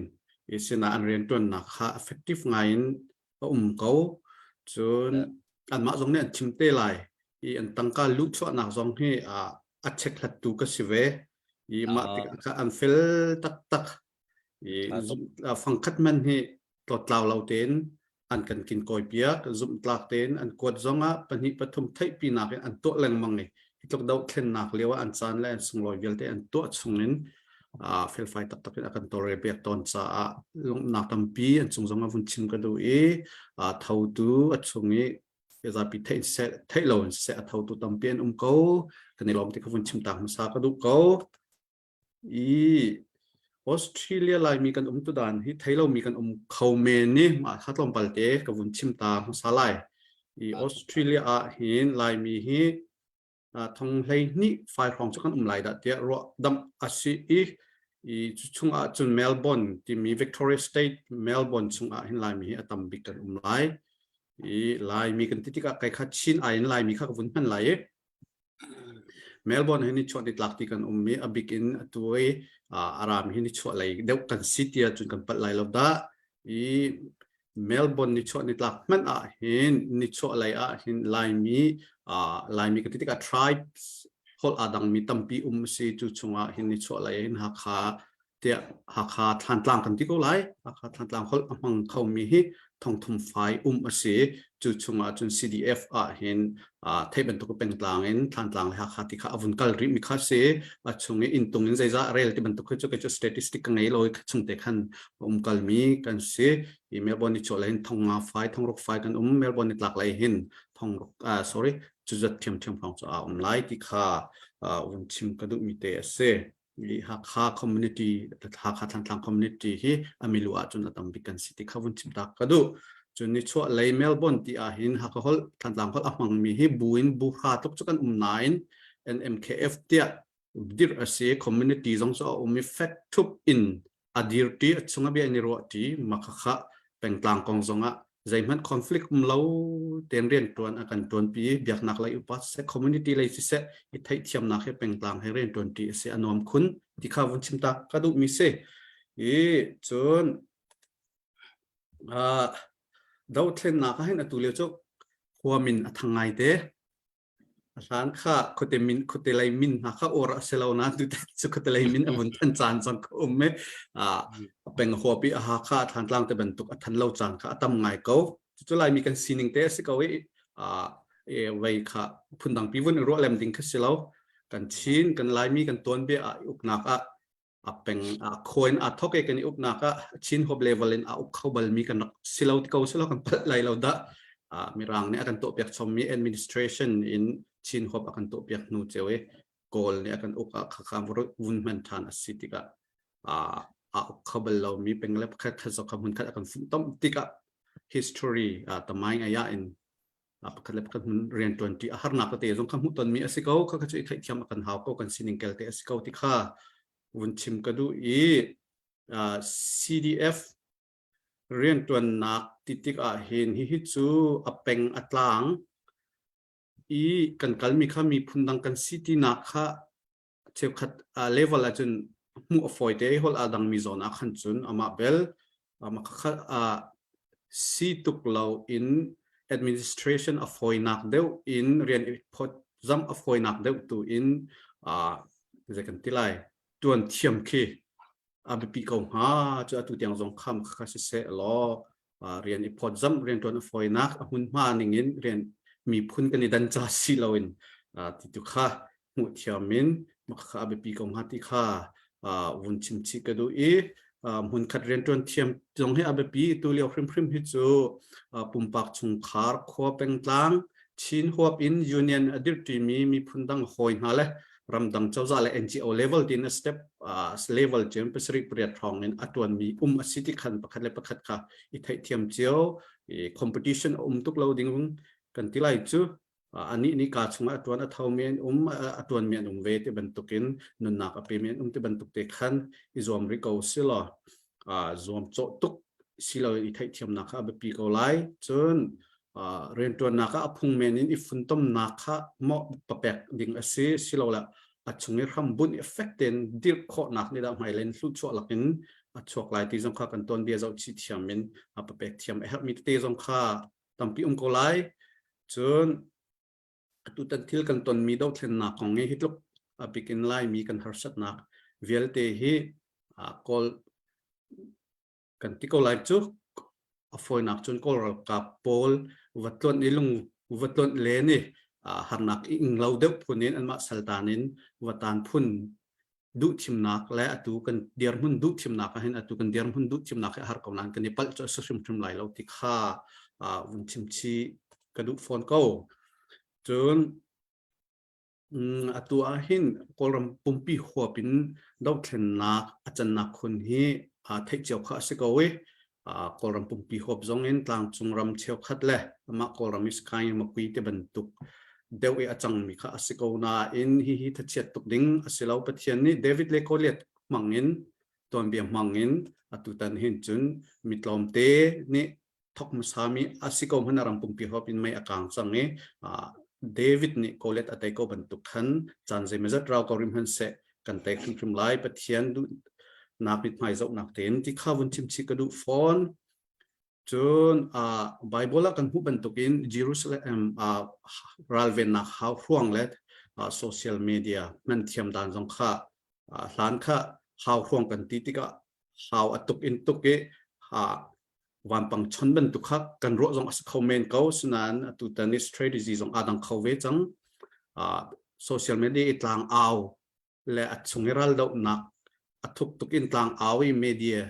i sinah an rianṭuannak kha effective ngai in a um ko cun anmah zong nih an chim te lai i an tangka luhchuahnak zong hi a chekhlattu ka si ve i mah tikah an fel taktak i fangkhat man hi tlawttlau lo tein an kan kinkawi piak zumhtlak tein an kuat zongah pahnih pathum theihpinak in an tuah lengmang i hi tluk dohthlennak lio ah an caan le an sunglawi vialte an tuah chungin felfai taktak in a kan tawlrel piak tawn caah lawmhnak tampi an cung zong ah vun chim ka duh i thotu a chung i zapi theih seh theih lo in seh a thotu tampi an um ko kan i lawm ti kha vun chim ta hmasa ka duh ko I Australia Laimi kan um tu dan hi thei lomi kan um kho men ni mah kha tlawmpal te ka vun chim ta hmasa lai. I Australia ah hin Laimi hi thong hlei hnih fai hrawng cu kan um lai dah tiah ruah damh a si i i cu chung ah cun Melbourne timi Victoria State Melbourne chung ah hin Laimi hi a tam bik kan um lai. I Laimi kan ti tikah kai kha Chin ai in Laimi kha ka vun hman lai i Melbourne hi nichuah nitlak ti kan um i a bik in atu i a ram hi nichuah lei deuh kan si ti ahcun kan palh lai lo dah. I Melbourne nichuah nitlak hmanh ah hin nichuah lei ah hin Laimi Laimi ka ti tikah tribes holh aa dangmi tampi um a si. Cu chungah hin nichuah lei hin Hakha tiah Hakha Thlantlang kan ti ko lai. Hakha Thlantlang holh a hmang khomi hi thongthum fai um a si. Cu chungah cun CDF ah hin thei bantuk pengtlang in Thlantlang le Hakha ti kha a vun kal rih mi kha si. A chung i inntung in zeizah rel ti bantuk khi cu kei cu statistic ka ngei lo i chung te khan um kal mi kan si. I Melbourne ni chuah lei hin thong nga fai, thong ruk fai kan um. Melbourne ni tlak lei hin thong ruk, sorry, cu zat thiamthiam hrawng cu a um lai ti kha vun chim ka duh mi te a si. I Hakha community, Hakha Thlantlang community hi a milu ahcun a tam bik kan si ti kha vun chim tak ka duh. Cun nichuah lei Melbourne ti ahhin Hakha holh Thlantlang holh a hmangmi hi bu in bu hra tluk cu kan um nain NMKF tiah dirh a si. Community zong cu a um i fek thup in a dirṭi a chung a bia in i ruahṭi makhakha pengtlang kong zongah zeihmanh conflict um lo tein rianṭuan a kan ṭuanpi biaknak lei upa siseh community lei siseh i theihthiamnak he pengtlang he rianṭuanṭi a si a nuam khun ti kha vun chim ta ka duhmi si i cun uh, dothlennak ah hin atu lio cu khua min a thang ngai te A hlan kha khuate min khuate lei min hna kha or a si lo nain tutan cu khuate lei min a vun than caan cang ka um i ah a peng huapi a Hakha a Thantlang te bantuk a than lo caan kha a tam ngai ko. Cucu Laimi kan sining te a si ko i ah e vei kha phundang pi vun i ruah lem ding kha si lo. Kan Chin kan Laimi kan tuanbia ah i uknak ah a peng a khaw in aa thok i kan i uknak ah Chin huap level in a uk kho balmi kan rak si lo ti ko si lo kan palh lai lo dah. Mirang nih a kan tuahpiak chommi administration in Chin huap a kan tuahpiak hnu ceu i Kawl nih a kan uk ah khakha vun hman ṭhan a si tikah a uk kho bal lomi peng le pakhat khat zong kha hmun khat a kan funhtomh tikah history tamaing aya in pakhat le pakhat hmun rian ṭuanṭi a harnak tete zong kha hmuhtonmi a si ko kha cu i theihthiam a kan hau ko kan sining kel te a si ko ti kha vun chim ka duh i CDF rianṭuannak ti tik ah hin hihi cu a peng a tlang i kan kalmi kha miphun dang kan si tinak kha cheukhat level ahcun hmuh a fawi te holh aa dangmi zawn ah khan cun amah bel si tuk lo in administration a fawinak deuh in rian i phawtzamh a fawinak deuh tu in zei kan ti lai tuan thiam khi a biapi ko hnga cu atu tiang zong kham kha siseh law rian i phawtzamh rianṭuan a fawinak a hmunhma ning in rian miphun kan i dan ca si loin ti tu kha hmuh thiam in kha a biapi ko hnga ti kha vun chim chih ka duh i hmunkhat rianṭuan thiam zong hi a biapi tu lio hrimhrim hi cu pumpak chungkhar khua pengtlang Chin huap in union a dirṭimi miphun dang hawi hna le ramdang cozah le NGO level tin a step level cun pasarih pariat hrawng in a tuanmi um a si ti khan pakhat le pakhat kha i theihthiam cio i competition a um tuk lo ding kan ti lai cu anih nih ka chungah a tuan a thomi an um a tuanmi an um ve ti bantukin nunnak a pemi an um ti bantuk te khan i zuam rih ko si law zuam cawh tuk si lo i theihthiamnak kha a biapi ko lai cun rianṭuannak ah a phungmen in i funtomnak kha mawh papek ding a si silole a chung i hrambunh effect tein dirh khawhnak nih dah hmailei in hluhchuah lakin a chuak lai ti zong kha kan tuanbia zoh chih thiam in a papek thiam a herhmi tete zong kha tampi um ko lai. Cun atutan thil kan tonmi dothlennak kong hi tluk a bikin Laimi kan harsatnak vialte hi Kawl kan ti ko lai cu a fawinak cun Kawl ralkap pawl va tluanh i lung va tluanh len i harnak i ing lo deuh phun in anmah saltan in va tan phun duhthimnak le atu kan dirhmun duhthimnak ah hin atu kan dirhmun duhthimnak hi a har ko nain kan i palh cu a si hrimhrim lai lo ti kha vun chim chih ka duh fawn ko. Cun Atu ahhin Kawlram pumpi huap in dothlennak a cannak khun hi theih cio kha a si ko i Kawlram pumpi huap zong in tlangcung ram cheukhat le amah Kawlram i Sakaing Makui te bantuk deuh i a cangmi kha a si ko nain hihi thachiat tuk ding a si lo. Pathian nih David le Goliath hmang in tuanbia hmang in atutan hin cun mi tlawmte nih thok hmasami a si ko hmanh ram pumpi huap in mei a kang cang i David nih Goliath a tei ko bantuk khan caan zeimawzat rau ko rim hmanhseh kan tei hrimhrim lai Pathian duhnak mithmai zohnak tein ti kha vun chim chih ka duh fawn. Cun Bible ah kan hmuh bantukin Jerusalem ralvennak hau hruang le social media hman thiam dan zong kha hlan kha hau hruang kan ti tikah hau a tuk in tuk i. Vanpang chon bantuk kha kan ruah zong a si kho men ko sinain atu tan i strategy zong aa dang kho ve cang. Uh, social media i tlang au le a chung i raldohnak a thuk tuk in tlang au i media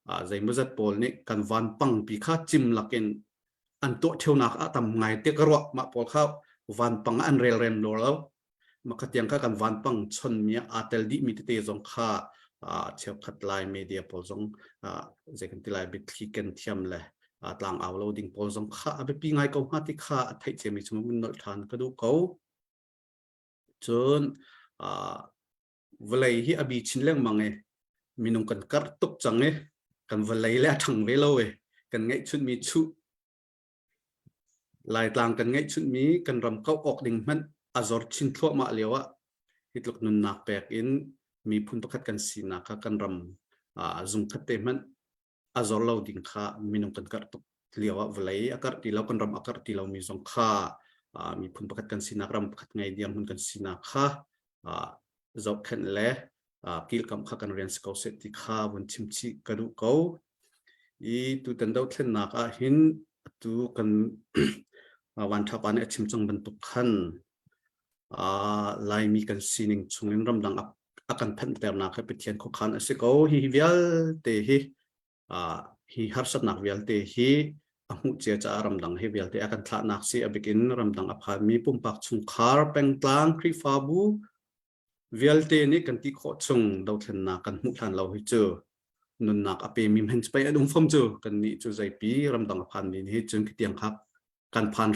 uh, zeimawzat pawl nih kan vanpang pi kha cim lakin an tuah theunak ah tam ngai te ka ruah mah pawl kha vanpang an rel rem lo lo makha tiang kha kan vanpang chon mi aa tel dih mi tete zong kha cheukhat lai media pawl zong zei kan ti lai biathli ken thiam le tlang au lo ding pawl zong kha a biapi ngai ko hnga ti kha a theih ciami chung mun nolh ṭhan ka duh ko. Cun vawlei hi a bi chin lengmang i minung kan karh tuk cang i kan vawlei le a ṭhang ve lo i kan ngeihchunhmi chuh Laitlang kan ngeihchunhmi kan ram kauh awk ding hmanh a zor chin thluahmah lio ah hi tluk nunnak pek in miphun pakhat kan sinak kha kan ram zungkhat te hmanh a zor lo ding kha minung kan karh tuk lio ah vawlei a karh ti lo kan ram a karh ti lomi zong kha miphun pakhat kan sinak ram pakhat ngei dirhmun kan sinak kha zohkhenh le kilkamh kha kan rian si ko seh ti kha vun chim chih ka duh ko. I tutan dothlennak ah hin atu kan Van Thapa nih a chim cang bantuk khan Laimi kan sining chungin ramdang a kan phanhternak hi Pathian khuakhan a si ko. Hi vialte hi hi harsatnak vialte hi a hmuh cia caah ramdang hi vialte a kan thlahnak si a bikin ramdang a phanmi pumpak chungkhar pengtlang Khrihfabu vialte nih kan ti khawh chung dothlennak kan hmuh hlan lo hi cu nunnak a pemi hman pei an um fom cu kan nih cu zeipi ramdang a phanmi hi cun khitiang khak kan phan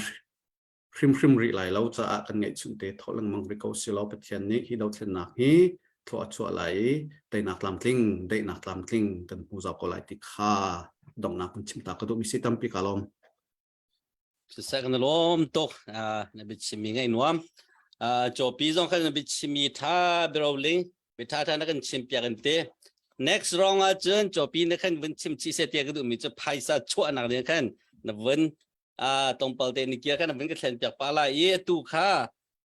hrimhrim rih lai lo caah kan ngeihchunh te thawh lengmang rih ko si lo Pathian nih hi dothlennak hi thlua a chuah lai i teinak tlamtling daihnak tlamtling kan hmu zau ko lai ti kha donghnak kan chim ta ka duhmi si tampi ka lawm. Siseh kan lawm tuk na biachimmi ngaih nuam. Cawpi zong khan na biachimmi tha biroling bitha tha na kan chim piak in te. Next round ah cun cawpi na khan vun chim chi se tia ka duhmi cu phaisa chuahnak ding khan na vun a tongpal te ni kia kan vun ka thlen piak pa lai i atu kha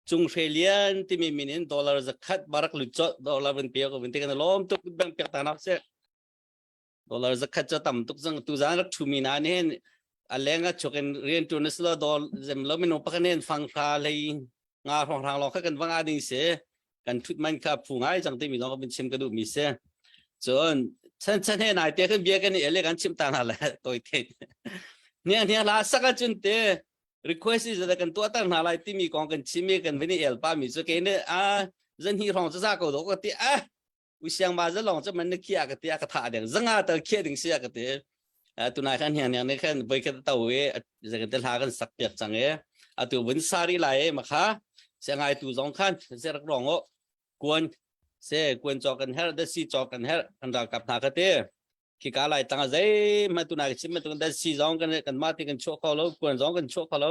cung hre lian timi min in dollar zakhat barak lu cho dollar vun pe ko vun te kan lom tuk bang piak ta nak se dollar zakhat cho tam tuk zang tu zan rak thu mi na ni hin a leng a chuk in rian tu na slo dol zem lo minu pakhan hin fang hra lei nga hrong hrang lo kha kan wanga ding se kan thut man kha phu ngai chang te mi zong kan chim ka duh mi se cun chan chan he nai te kan bia kan i ele kan chim ta na le toi the nia nia la saka chun te request is da kan tua tar na lai ti mi kong kan chim mi kan vini el pa mi chu ke ne a zan hi rong cha za ko do ko ti a usiang ma za long cha man na khia ka ti a ka tha deng zanga tar khia ding sia ka ti tunai khan hiang niang ne khan voi khat to e zakan te hla kan sak piak chang e atu vun sari lai e makha se ngai tu zong khan se rak rong o kuan se kuan cho kan her da si cho kan her kan ral kap na ka te khi ka lai tang zai ma tu na chim ma tu da si zong kan kan ma ti kan cho kho lo kuan zong kan cho kho lo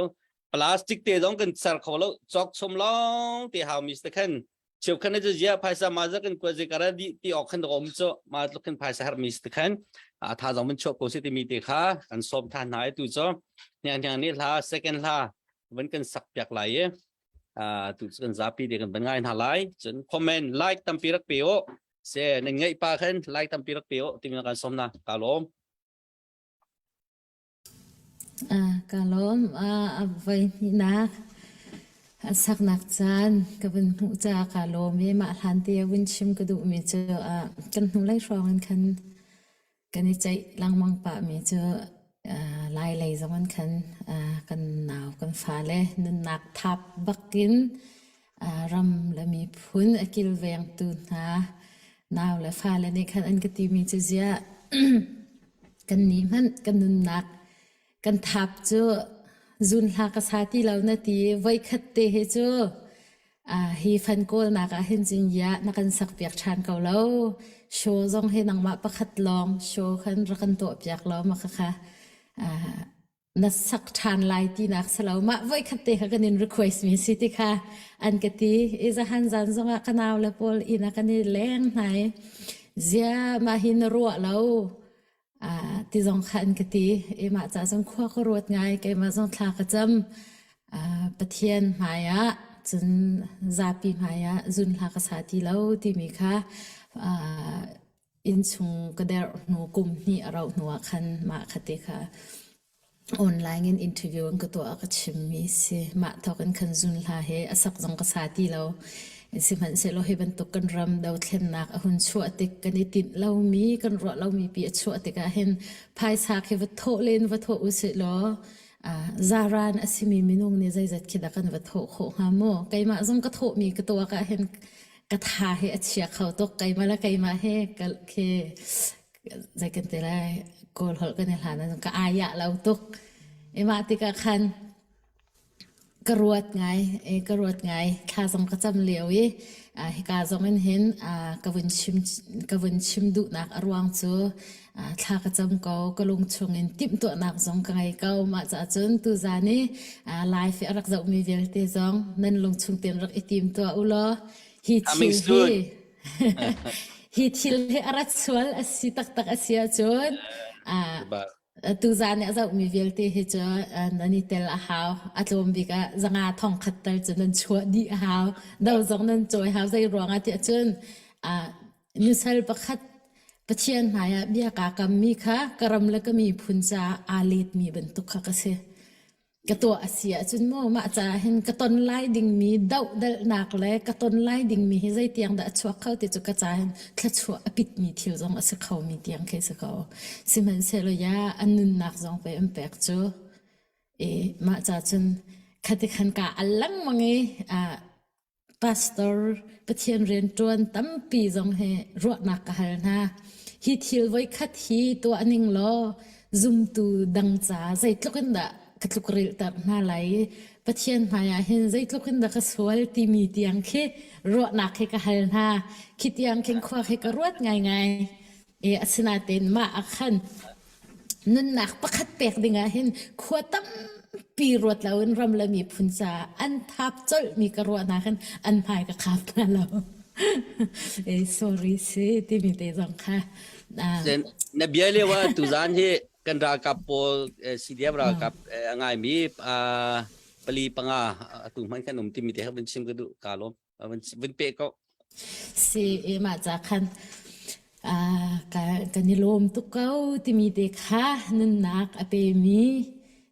plastic te zong kan ser kho lo chok chom long te how mi te khan cheukhat na cu zia phaisa ma za kan kuat zikara di ti ok khan om chu ma tluk khan phaisa har mi te khan a tha zong man chuak ko si ti mi te kha kan som than hna tu cho hniang hniang ni hla second hla van kan sak piak lai e a tu kan zapi de kan ban ngai hna lai cun comment like tampi rak pe o se nan ngai pa khan like tampi rak pe o timi kan som na ka lom Ka lawm. A voihnihnak a saknak caan ka vun hmuh caah kaa lawm i mah hlan te ah vun chim ka duhmi cu kan hnulei hrawng in khan kan i ceih lengmang pahmi cu Lailei zong in khan kan nau kan fale nunnak thap bakin ram le miphun a kilvengtu hna nau le fale nih khan an ka timi cu ziah kannih hmanh kan nunnak kan thap cu zun hla ka sa ti lo na ti voikhat te hi cu hi fan kawlnak ah hin cun ya na kan sak piak ṭhan ko lo show zong hi nangmah pakhat lawng show khan rak kan tuah piak lo ma kha na sak ṭhan lai tinak si lo mah voikhat te kha kan in request mi si ti kha an ka ti i zahan zan zongah ka nau le pawl inn ah kan i leng hna i zia mah hi na ruah lo ah ti zong kha an ka ti i mah ca cun khua ka ruat ngai keimah zong thla ka cam ah Pathian hmai ah cun zapi hmai ah zun hla ka sa ti lo timi kha ah. Innchung ka derh hnu kum hnih a rauh hnu ah khan mah kha te kha online in interview an ka tuah ah ka chimmi si. Mah thawk in khan zun hla he a sak zong ka sa ti lo. Sihmanhsehlaw hi bantuk kan ram dothlennak a hun chuah tik kan i tinh lomi kan ruah lomi pi a chuah tikah hin phaisa khi va thawh len va thawh usih law zaran a simi minung nih zeizat khi dah kan va thawh khawh hnga mu? Keimah zong ka thawhmi ka tuak ah hin ka tha hi a chia kho tuk. Keimah le keimah he ka khi zei kan ti lai Kawl holh kan i hlan ahcun ka ayah lo tuk. I mah tikah khan ka ruat ngai, ka ruat ngai. Thla zong ka cam lio i hika zong in hin ka vun chim ka vun chim duhnak a ruang cu thla ka cam ko, ka lung chungin timhtuahnak zong ka ngei ko. Mah caah cun tuzaan i live i a rak zohmi vialte zong nan lungchung tein rak i tim tuah u law hi thil hi hi thil hi a rat sual a si taktak a si ahcun tuzaan i a zohmi vialte hi cu nan i tel a hau. A tlawm bik ah zanga thong khat tal cu nan chuah dih a hau. Do zong nan cawi hau. Zei ruangah tiah cun nusal pakhat Pathian hmaiah bia kaa kammi kha ka ram le ka miphun caah aa letmi bantuk kha ka si. Ka tuah a si ahcun maw mah caah hin ka ton lai dingmi dohdalhnak le ka ton lai dingmi hi zeitiang dah a chuak kho ti cu ka caah hin thluachuah a pitmi thil zong a si khomi tiang khi si ko. Sihmanhsehlaw ya an nunnak zong pei an pek cu. I mah ca cun khati khan ka al lengmang i Pastor Pathian rianṭuan tampi zong hi ruahnak ka hal hna. Hi thil voikhat hi tuah ning law zumtu dang ca zeitluk in dah ka tlukrilhter hna lai i Pathian hmaiah hin zeitluk in dah ka sual timi tiang khi ruahnak hi ka hal hna. Khi tiang khin khua khi ka ruat ngaingai. I asinain mah ah khan nunnak pakhat pek dingah hin khua tampi ruat loin ram le miphun caah an thap colhmi ka ruahnak hin an hmai ka khap hna lo. Eh, sorry si timi te zong kha. Na bia lio ah tuzan hi kan ralkap pawl CDF ralkap a ngaimi pali panga atu hman kan um timi te vun chim ka duh ka lawm vun pe ko. Si i mah ca khan kan i lawm tuk ko timi te kha nunnak a pemi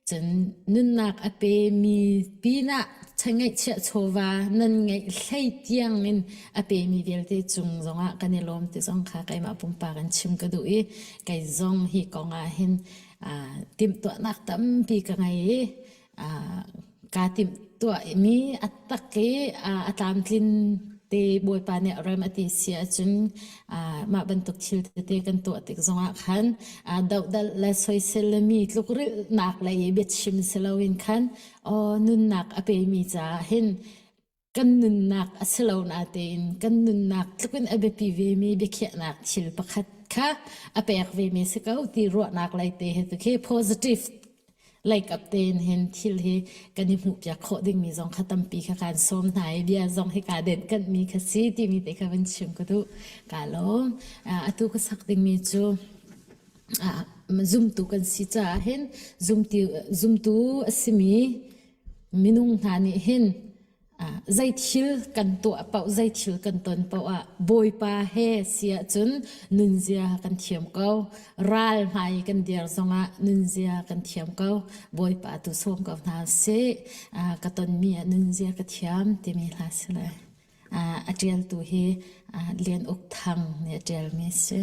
cun nunnak a pemi pinah ngeihchiah chawva nan ngeih hlei tiang in a pemi vialte cung zongah kan i lawm ti zong kha keimah pumpak in chim ka duh i kei zong hi kong ah hin timhtuahnak tampi ka ngei i kaa timhtuahmi a tak i a tlamtlin te Bawipa nih rem a ti si ahcun mah bantuk thil tete kan tuah tik zongah khan dohdalh le soisel le mi tlukrilhnak lei i biachim si loin khan aw nunnak a pemi caah hin kan nunnak a si lo natein kan nunnak tlukin a biapi vemi biakhiahnak thil pakhat kha a pek vemi si ko ti ruahnak lei te hi tu khi positive lei kap tein hin thil hi kan i hmuhpiak khawh dingmi zong kha tampi kha kan sawm hna i bia zong hi kaa denh kanhmi kha si timi te kha van chim ka duh. Kaa lawm. Atu ka sak dingmi cu zumtu kan si caah hin zumtu a simi minung hna nih hin zei thil kan tuah paoh zei thil kan ton paoh ah Bawipa he si ahcun nunzia kan thiam ko ral hmai kan dir zongah nunzia kan thiam ko Bawipa tu sawm ko hna sih ka tonmi ah nunzia ka thiam timi hla si lai a ṭialtu hi Lian Uk Thang nih a ṭialmi a si.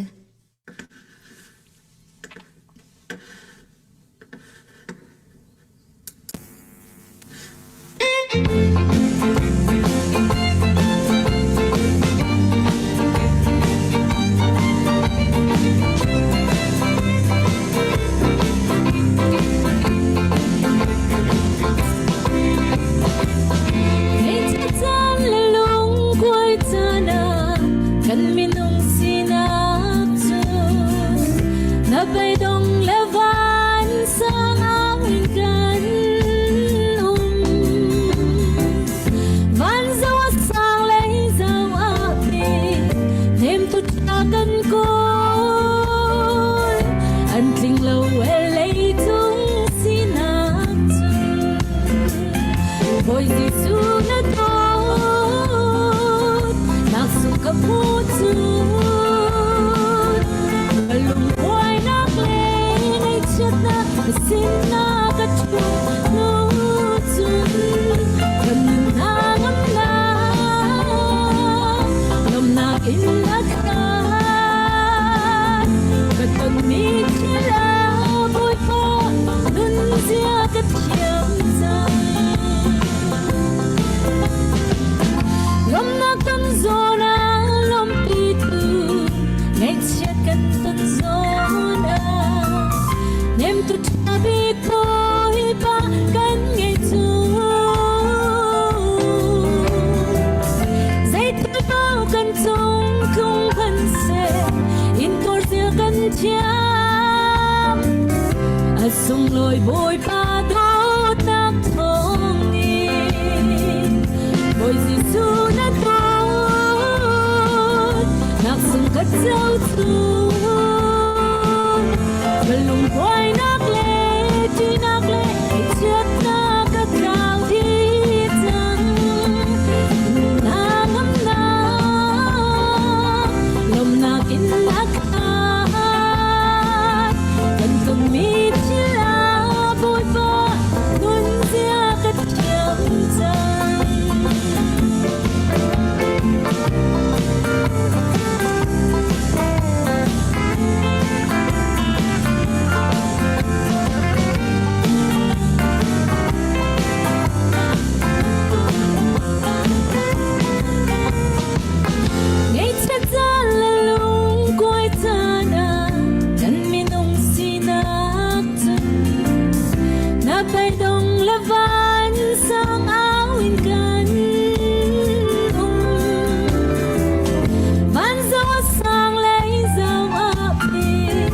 Kan minung sinak cu na beidong le va. ka thiam cang. Lawmnak kan zawn ah lawmpi tu ngaihchiat kan ton zawn ah nemtu ṭha bik Bawipa kan ngei cu. Zeitil paoh kan cung tlung kan seh intuar zia kan thiam. A sunglawi Bawipa dawtnak thawngin Bawi Jesuh na dawt nak sung ka co cu. Ka lungkuainak le ṭihnak le ngaihchiatnak ka tlau dih cang. Hnangamnak, lawmhnak in a khat. Kan tonmi thil ah Bawipa nunzia ka thiam cang. Ngaihchiat caan le lungkuai caan ah kan minung sinak cun na beidong le vansang au in kan um. Van zong a sang lei zong a pit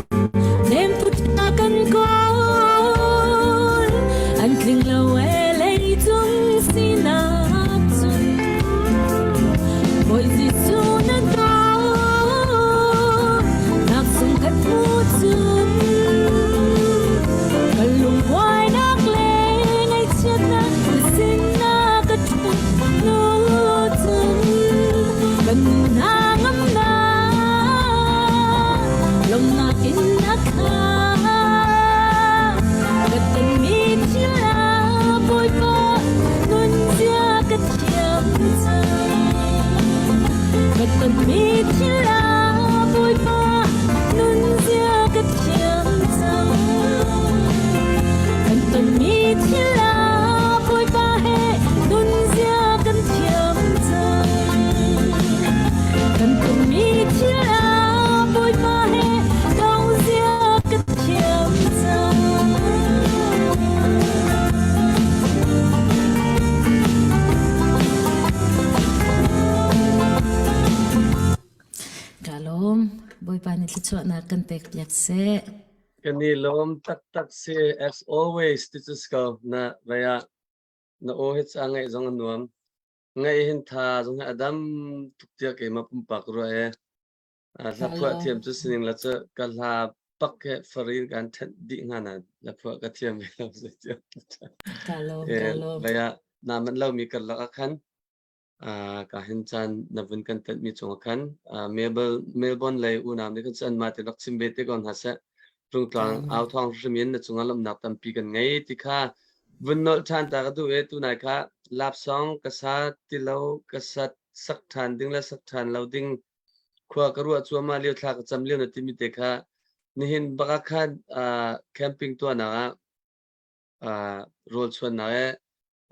nemtu ṭha kan kawl an tling lo e leicung sinak cun Bawi Jesuh na dawt nak sung kan hmu cun kan lungkuainak le ngaihchiatnak na sinah ka ṭhut hnu cun kan hnangamnak lawmhnak in a khat ka tonmi thil ah Bawipa nunzia ka thiam cang ka tonmi thil ah Bawipa nunzia ka thiam cang kan tonmi thil ah Bawipa he nunzia kan thiam cang kan tonmi thil ah Bawipa he dongzia ka thiam cang. Ka lawm. Bawipa nih thluachuahnak kan pek piak seh. Kan i lawm taktak si as always ti cu si ko na vei ah na aw hi ca ngaih zong a nuam. Ngaih hin tha zong hi a dam tuk tiah keimah pumpak ruah e. Hla phuah thiam cu sining la cu ka hla pak he farin kan thenh dih hnga na hla phuah ka thiam ve lo zeitiah. Ka lawm, ka lawm. Vei ah naa manh lomi karlak ah khan ka hin caan na vun kan tenhmi cungah khan Melbourne, Melbourne lei unau nih khan cun anmah te rak chim ve te ko hna seh. Rungtlang au thawng hrim in na cungah lawmhnak tampi kan ngei ti kha vun nolh ṭhan ta ka duh i tunai kha lapsong ka sa ti lo ka sat sak ṭhan ding le sak ṭhan lo ding khua ka ruah cuahmah lio thla ka cam lio na timi te kha nihin bak ah khan camping tuahnak ah rawl chuannak i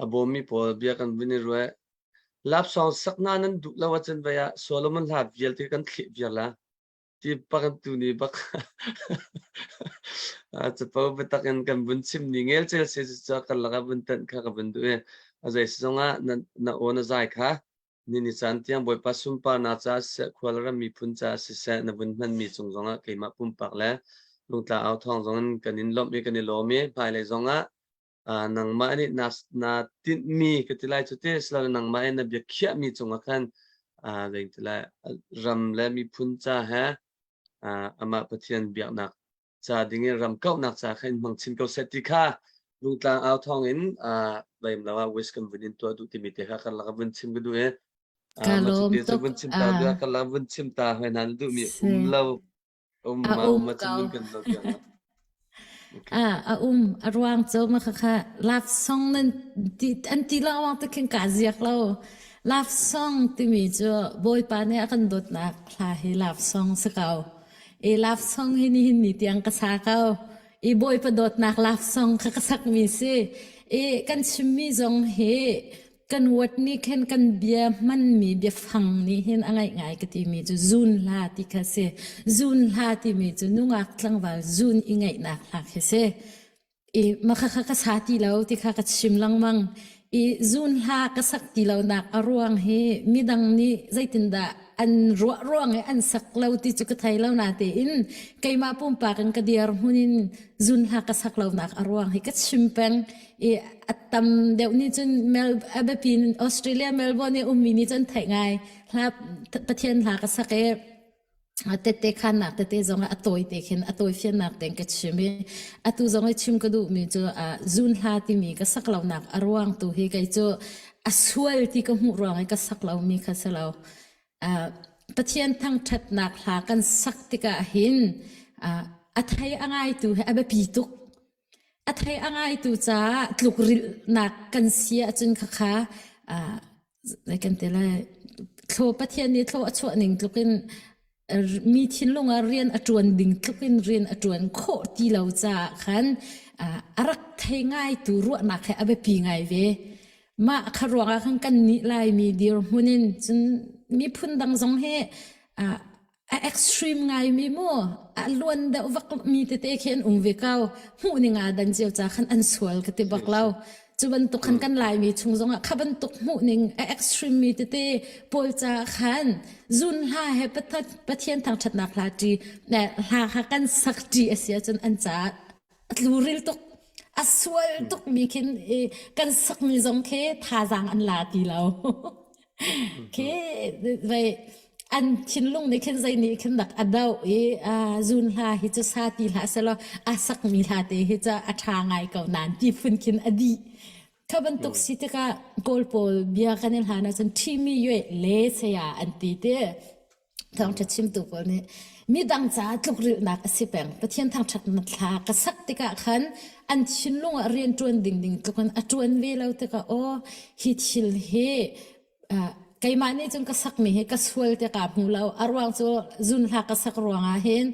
a bawmmi pawl bia kan vun i ruah. Lapsawng sak hna nan duh lo ahcun vei ah Solomon hla vialte kan thleh viar la. Ti bak tu ni bak capo biatak in kan vun chim ni ngelcel se cu kan lakah vun tanh kha ka vun duh i a zei si zongah na, na aw na zai kha ni ni caan tiang Bawipa sunparnak caah siseh khual ram miphun caah siseh na vun hmanmi cung zongah keimah pumpak le lungtla au thawng zongin kan in lawmh i kan i lawm i hmailei zongah uh, nangmah nih na, na tinhmi ka ti lai cu te silole nangmah in na bia khiahmi cungah khan uh, zei ti lai ram le miphun ca he uh, amah Pathian biaknak ca ding in ram kauhnak ca kha in hmang chin ko seh ti kha lungtlang au thawng in uh, laim lo ah wish kan vun in tuah duh timi te kha kan laka vun chim ka duh i Ka ma lawm cu te cu tuk. vun chim ta duh kan laka vun chim ta hoi na duh mi um lo um A ma um um ma ko. cun kan lo tiang Okay. A a um a ruang cu ma khakha love song nan ti an ti lawang te khin ka ziak lo. Love song timi cu Bawipa nih a kan dawtnak hla hi love song si ko. E love song hi nihin ni tiang ka sa ko. I Bawipa dawtnak love song kha ka sakmi si. I kan chimmi zong hi kan word nih khin kan bia hmanmi biafang nih hin a ngaih ngai ka timi cu zun hla ti kha si. Zun hla timi cu nungak tlangval zun i ngaihnak hla khi si. I mah kha ka sa ti lo ti kha ka chim lengmang. I zun hla ka sak ti lonak a ruang hi midang nih zeitindah an ruah ruang i an sak lo ti cu ka thei lo natein keimah pumpak in ka dir hmun in zun hla ka sak lonak a ruang hi ka chim peng. I a tam deuh nih cun Mel a biapi in Australia Melbourne i ummi nih cun theih ngai hla Pathian hla ka sak i tette khannak tete zong ah a tawi te khin a tawi fiannak tein ka chim i atu zong i chim ka duhmi cu zun hla timi ka sak lonak a ruang tu hi kei cu a sual ti ka hmuh ruang i ka sak lomi kha si lo. Pathian thangṭhatnak hla kan sak tikah hin a thei a ngaitu hi a biapi tuk. A thei a ngaitu caah tlukrilhnak kan si ahcun khakha zei kan ti lai thlaw Pathian nih thlaw a chuah ning tluk in mi thinlung ah rian a ṭuan ding tluk in rian a ṭuan khawh ti lo caah khan a rak thei ngaitu ruahnak he a biapi ngai ve. Mah kha ruangah khan kan nih Laimi dirhmun in cun miphun dang zong hi a extreme ngaimi mu a luan deuh vak mi tete khi an um ve ko hmuh ning aa dan cio ca khan an sual ka ti bak lo cu bantuk khan kan laimi chung zongah kha bantuk hmuh ning a extreme mi tete pawl ca khan zun hla he pathian thangthatnak hla ṭi hla kha kan sak ṭi a si ahcun an caah a tluril tuk a sual tuk mi khin kan sak mi zong khi thazaang an la ti lo khi vai an thinlung nih khin zei nih khin dak a do i zun hla hi cu sa ti hlah selaw a sak mi hla te hi cu a ṭha ngai ko nan ti phun khin a dih kha bantuk si tikah kawl pawl bia kan in hlan ahcun ṭhimi yue le saya an ti te Thawngṭha chimtu pawl nih midang caah tlukrilhnak a si peng. Pathian thangṭhatnak thla ka sak tikah khan an thinlung ah rian ṭuan ding ding tluk in a ṭuan ve lo tikah aw hi thil hi uh, keimah nih cun ka sakmi hi ka sual tikah hmu lo. A ruang cu zun hla ka sak ruangah hin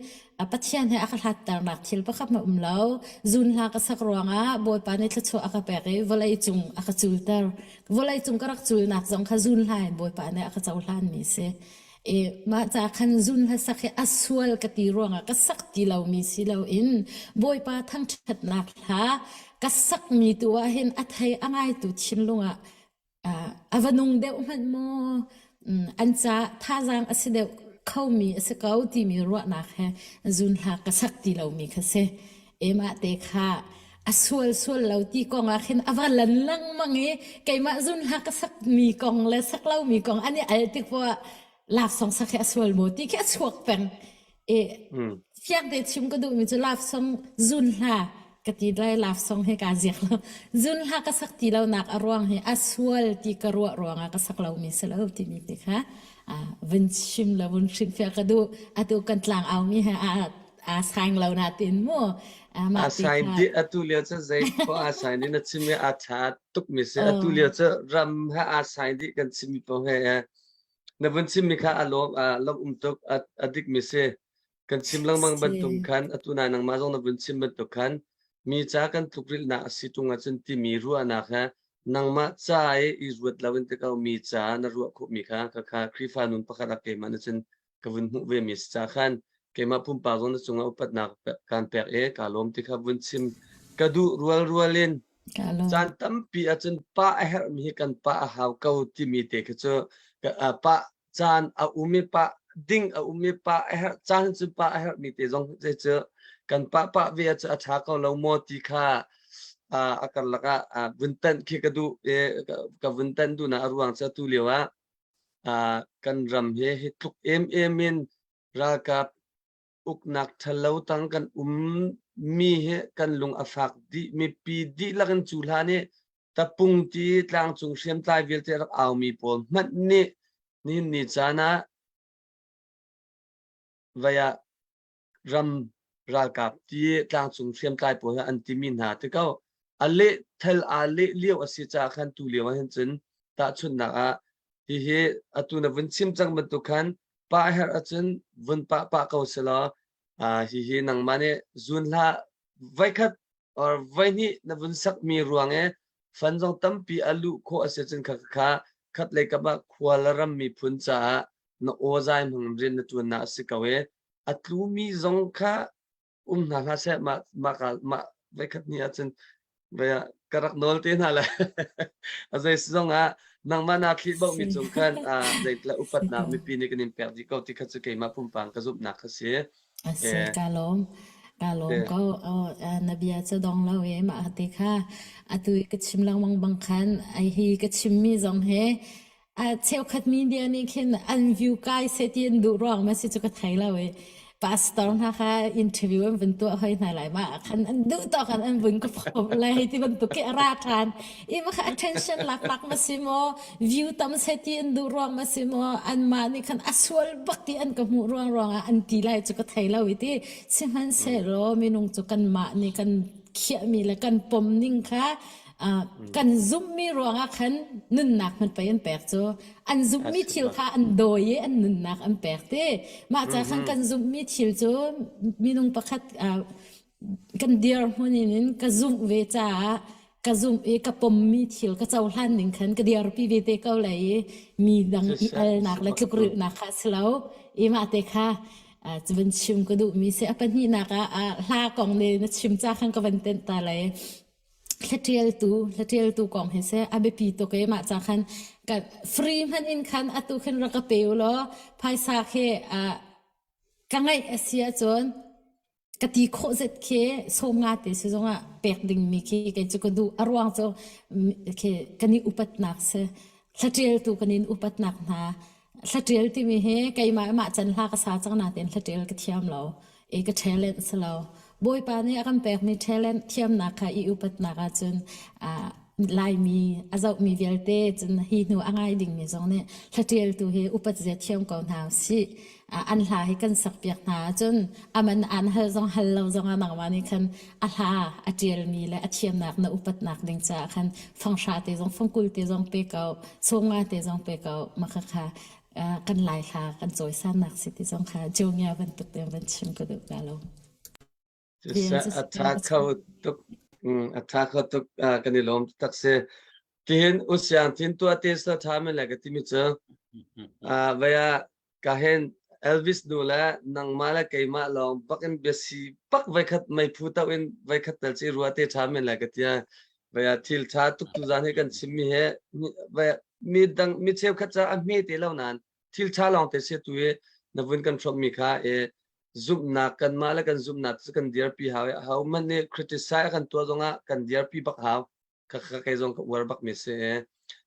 Pathian he a ka hlatternak thil pakhat ma um lo. Zun hla ka sak ruangah Bawipa nih thluachuah a ka pek i vawlei cung a ka culter. Vawlei cung ka rak culnak zong kha zun hla in Bawipa nih a ka cohlanmi si. I mah ca khan zun hlasak hi a sual ka ti ruangah ka sak ti lomi si loin Bawipa thangṭhatnak hla ka sakmi tu ah hin a thei a ngaitu thinlung ah a va nung deuh hmanh maw an ca thazaang a si deuh khomi a si ko timi ruahnak he zun hla ka sak ti lomi kha si. Emah te kha a sual sual lo ti kong ah khin a va lan lengmang i keimah zun hla ka sakmi kong le sak lomi kong an i al tik poah love song sak hi a sual maw ti khi a chuak peng i fiang te chim ka duhmi cu love song zun hla ka ti lai love song he kaa ziak lo zun hla ka sak ti lo nak a ruang hi a sual ti ka ruah ruangah ka sak lomi si lo timi te kha vun chim la vun hrilhfiah ka duh atu kan tlang aumi he a aa saing lo na tin mu mah ti kha dih atu lio cu zei khua aa saing dih na chim i aa tha tuk mi si atu lio cu ram he aa saing dih kan chim mi paoh he na vun chim mi kha a lawm a lawm um tuk a dik mi si kan chim lengmang bantuk khan atu nai nangmah zong na vun chim bantuk khan mi ca kan tlukrilhnak a si tung ahcun timi ruahnak he nangmah ca i i ruat lo in te ko mi ca na ruah khawh mi kha kha Khrihfa nun pakhat ah keimah na cun ka vun hmuh ve mi si ca khan keimah pumpak zong na cungah upatnak kaan pek i kaa lawm ti kha vun chim ka duh rual rual in caan tampi ahcun pa a herhmi hi kan pa a hau ko timi te khi cu pa caan a um i pa ding a um i pa a herh caan cu pa a herhmi te zong te cu kan pa pa ve cu a ṭha ko lo maw ti kha a karlak ah vun tanh khi ka duh i ka vun tanh duhnak a ruang cu atu lio ah kan ram hi hi tluk emem in ralkap uknak ṭhalo tang kan um mi hi kan lung a fak dih mipi dihlak in cu hlan i tapung ti tlangcung hriamtlai vialte rak aumi pawl hmanh nih nihin ni caan ah vai ah ram ralkap ti tlangcung hriamtlai pawl hi an timi hna ti ko a leh thel aa leh lio a si caah khan tu lio ah hin cun tahchunhnak ah hihi atu na vun chim cang bantuk khan pa herh ahcun vun pah pah ko selaw hihi nangmah nih zun hlah. Voikhat or voihnih na vun sakmi ruang i fan zong tampi a luh khawh a si cun kha kha khat lei kap ah khua le ram miphun caah na aw zai hmang rian na ṭuannak a si ko i a tlumi zong kha um hna hlah seh mah mah ka mah voikhat ni ahcun voi ah ka rak nawl te hna le a zei si zong ah nangmah naa thlih bohmi cung khan zeitla upatnak mipi nih kan in pek dih ko ti kha cu keimah pumpang ka zumhnak kha si. A si ka lawm ka lawm ko na bia cu dong lo e mah te kha atu i ka chim lengmang bang khan ai hi ka chimmi zong he A cheukhat media nih khin an view kai seh ti an duh ruang ma si cu ka thei lo i pastor hna kha interview an vun tuah hoi hna lai ma khan an duh tawk an an vun ka phom lai hei ti bantuk khi a ra ṭhan i ma kha attention lak lak ma si maw view tam seh ti an duh ruang ma si maw anmah nih khan a sual bak ti an ka hmuh ruang ruang ah an ti lai cu ka thei lo i ti sihmanhsehlaw minung cu kanmah nih kan khiahmi le kan pom ning kha kan zumhmi ruangah khan nunnak hmanh pei an pek cu an zumhmi thil kha an dawi i an nunnak an pek ti mah ca khan kan zumhmi thil cu minung pakhat kan dirhmun in ka zumh ve caah ka zumh i ka pommi thil ka cohlan ning khan ka dirpi ve te ko lai i mi dang i alnak le tlukrilhnak kha si lo i mah te kha cu van chim ka duhmi si a pahnihnak ah hla kong ne na chim ca khan ka van tenh ta lai Hlaṭialtu hlaṭialtu kong hi seh a biapi tuk i mah ca khan ka free hmanh in khan atu khin rak ka pe u law phaisa khi uh, ka ngeih a si ahcun ka ti khawh zet khi 50 te si zongah pek dingmi khi kei cu ka duh a ruang cu khi kan i upatnak si hlaṭialtu kan in upatnak hna Hlaṭial timi hi keimah mah can hla ka sa cang nain hlaṭial ka thiam lo i ka talent si lo. Bawipa nih a kan pekmi talent thiamnak kha i upatnak ahcun uh, Laimi a zohmi vialte cun hi hnu a ngai dingmi zong nih hlaṭialtu hi upat zia thiam ko hna usih. Uh, an hla hi kan sakpiak hna ahcun aman an hal zong hal lo zong ah nangmah nih khan a hla a ṭialmi le a thiamnak na upatnak ding caah khan fanghra te zong fangkul te zong pe ko 50 te zong pe ko maka kha kan lai hla kan cawisannak si ti zong kha Jonia bantuk te van chim ka duh ka lo. A tha kho tuk a tha kho tuk kan i lawm tak si. Tihin usiang thin tua te sa tha men le ka timi cu vaya ka hen Elvis nu le nangmah le keimah lawng bakin biasi bak vaikhat meiphu to in vaikhat tel ci rua te tha men le ka tia vaya thil tha tuk tu zan he kan chim mi he vaya mi dang mi cheukhat ca a hme te lo nan thil tha lawng te se tu i na vun kan hrawm mi kha e zumhnak kanmah le kan zumhnak cu kan dirpi hau i ho man nih criticize kan tuah zongah kan dirpi bak hau ka ka kei zong ka uar bak mi si e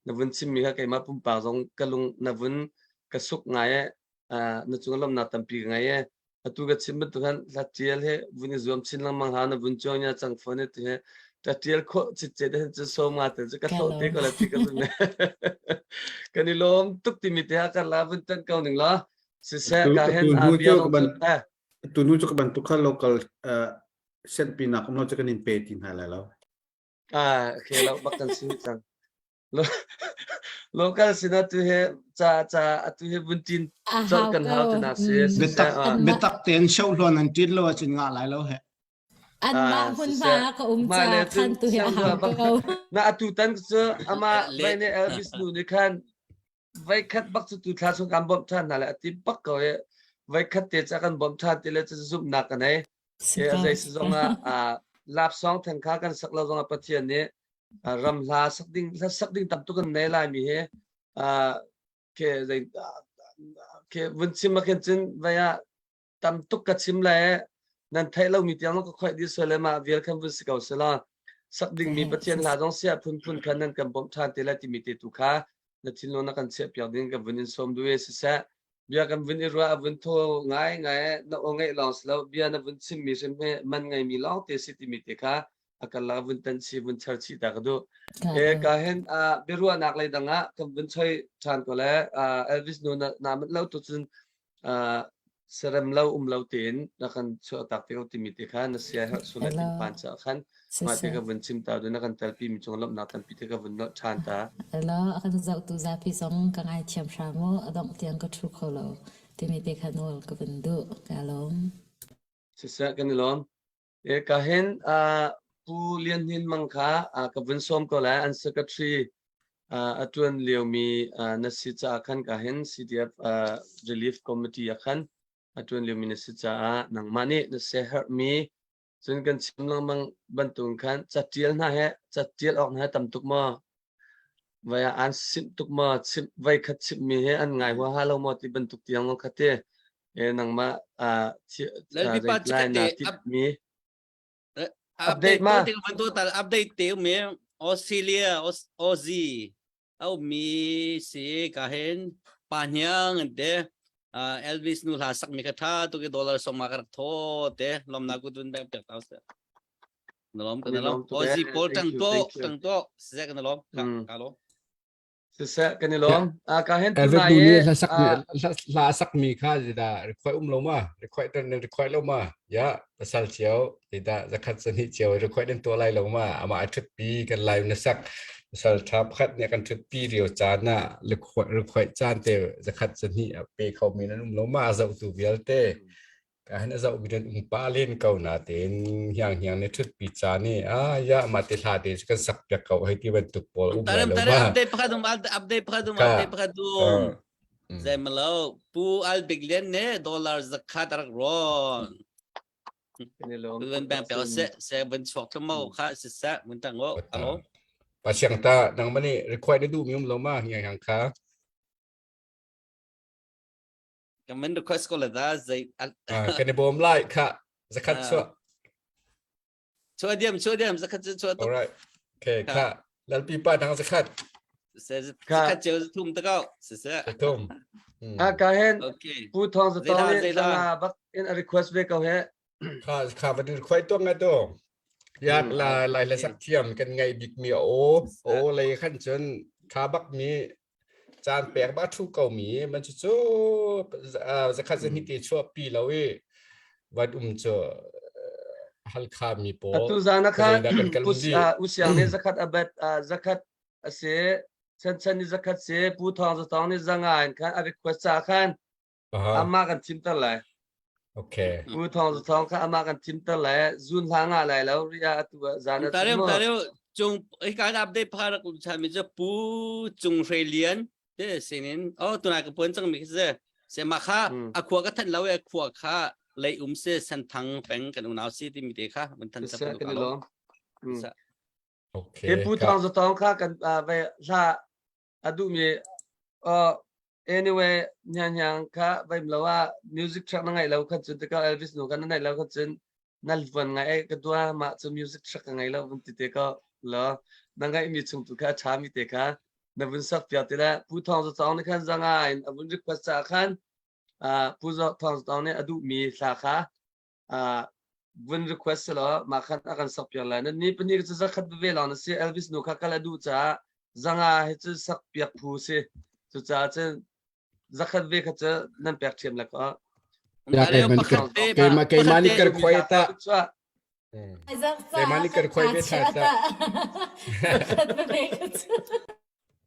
na vun chim mi kha keimah pumpak zong ka lung na vun ka suk ngai e na cung lomnak tampi ka ngei e atu ka chim bantuk han hla tial he vun i zuam chin lengmang ha na vun chuang nya cang phone e ti he ta tial kho chit che te cu som nga te cu ka hlo te ko la ti ka zum kan i lom tuk ti mi te ha kan la vun tan ko ning la siseh ka hen a bia zong cu eh tu nu cu ka bantuk kha local senpi nak um lo cu kan in pe ti hna lai lo Ah, okay, lo bak kan si cang. Local sinah tu he ca ca atu he buntin col kan hau tu nak si. Biatak biatak tein show hluan an tit lo ahcun ngah lai lo he. Anmah hmunhma ka um ca khan tu hi a hau ko. Na atu tan cu ama vai ne Elvis nu nih khan vai khat bak cu tu thla chung kan bawmh ṭhan hna le ati bak ko i vai khat te ca kan bawmh ṭhan ti le cu zumhnak ka nei. He zei si zong ah lapsong theng kha kan sak lo zong ah Pathian nih ram hla sak ding hla sak ding tam tuk kan nei lai mi he ke zei ke vun chim ah khin cun vai ah tam tuk ka chim le nan theih lo mi tiang ka khoih di sual le ma vial khan vun si ko sela sak ding mi Pathian hla zong sia phunphun khan nan kan bawmh ṭhan te lai timi te tu kha na thinlung na kan chiah piak ding ka vun in sawm duh e siseh bia kan vun i ruah a vun thaw ngai ngai na aw ngaih lawng si lo bia na vun chimmi hrim hi man ngeimi lawng te si timi te kha a kan la vun tan chi vun char chi ta ka duh e ka hen a biaruahnak lei dang ah kan vun choi ṭhan ko le Elvis nu na na mat lo tu cun serem lo um lo tein na kan chuah tak te ko timi te kha na sia herh sul le tin cha khan mah te ka vun chim ta du na kan telpi mi cung lawmhnak tampi te ka vun nolh ṭhan ta. Elo a kan zohtu zapi zong ka ngaithiam hram u a dongh tiang ka ṭhu kho lo timi te kha nawl ka vun duh ka lawm. Siseh kan i lawm. E ka hin Pu Lian Hnin Mang kha ka vun sawm ko lai an secretary a tuan liomi na si caah khan ka hin CDF Relief Committee ah khan a tuan liomi na si caah nangmah nih na siaherhmi cun kan chim lengmang bantuk khan catial hna he catial awk hna he tam tuk maw vai ah an simh tuk maw chimh voi khat chimhmi he an ngai huaha lo maw ti bantuk tiang kha ti e nangmah Lalpipa lai na chikate up mi update update ma to ting to tal update te me Australia Aussie au mi si ka hen pa hniang te Elvis nu hla sak mi ka tha tu ke dollar song ma ka rak tho te lom na ku dun bang pek tau se Na lom ka na lom. Aussie pawl tang to tang to siseh ka na lom. Ka ka lom. Siseh kan i lom. A ka hen tu na ye hla sak hla sak mi kha da require um lo ma require tan require lo ma ya pasal chiao da zakhat sani chiao require den to lai lo ma ama thut pi kan live na sak pasal tha pakhat ne kan thut pi rio chan na require chan te zakhat sani pe kho mi nan um lo ma zau tu vialte Ka han a zoh bidan um pa len ko na tein hiang hiang ne thut pi cha ni a ya ma te hla te kan sak piak ko hei ti bantuk pawl um lai Tarim lo tarim ma update pakhat um update pakhat um ka update pakhat um mm. Zemalo pu al big lian ne dollar zakhat rak ron Kan i lawm. Van bang pe se se van chuak thmo kha se se mun tang o alo Pa siang ta nang mani require na du mi um lo ma hiang hiang kha Kan man request ko la da zei kan i bawm lai kha zakhat chuah. Chuah diam chuah diam zakhat cu chuah tuk. Alright. Okay kha lalpi pa dang zakhat. Se zakhat cheu thum ta kau. Se se. Thum. Ah ka hen okay. Pu Thong za tong ni zanga bak in a request ve ko he. Kha kha va dir khoi to nga to. Yak la lai la sak thiam kan ngai bik mi o o lei khan chun tha bak mi caan pek ba thu ko mi man cu cu zakhat zahni te chuah pi lo i van um cu halkha mi pawl atu zan kha usiang nih zakhat abet zakhat ase chan chan ni zakhat se pu thong za tong ni zanga in khan a request cha khan Amah kan thimter lai. Okay. Pu Thawng Za Thawng kha amah kan thimter lai. Zun hla nga lai lo ria atu ah zan ah Tareu tareu cung hika update phar rak um chan mi cu Pu Cung Hre Lian te sinin oh tunai ka puan cang mi khi se se ma kha a khua ka than lo e khua kha lei um se santhang peng kan unau si ti mi te kha mun than sa kan lo. Okay. Pu Thawng Za Thawng kha kan ve hla a duhmi uh, anyway hnianghniang kha vaim lo ah music track na ngaih lo kha cun tikah Elvis nu kha na ngaih lo kha cun na vuan ngai ai ka dua mah cu music track ka ngei lo vun ti te ko lo na ngaih mi chung tu kha a ṭha mi te kha na vun sak piak ti le Pu Thawng Za Cawng nih khan zanga in a vun request caah khan uh, Pu Thawng Za Cawng nih a duhmi hla kha uh, vun request selaw mah khan a kan sak piak lai nan ni pahnih cu zakhat veve lawng na si Elvis nu kha kal a duh caah zanga hi cu sak piak phu si cucaah cun zakhat ve kha cu nan pek ṭhiam le ko Ya keimah keimah nih kar khoi ta keimah nih kar khoi ve tha ta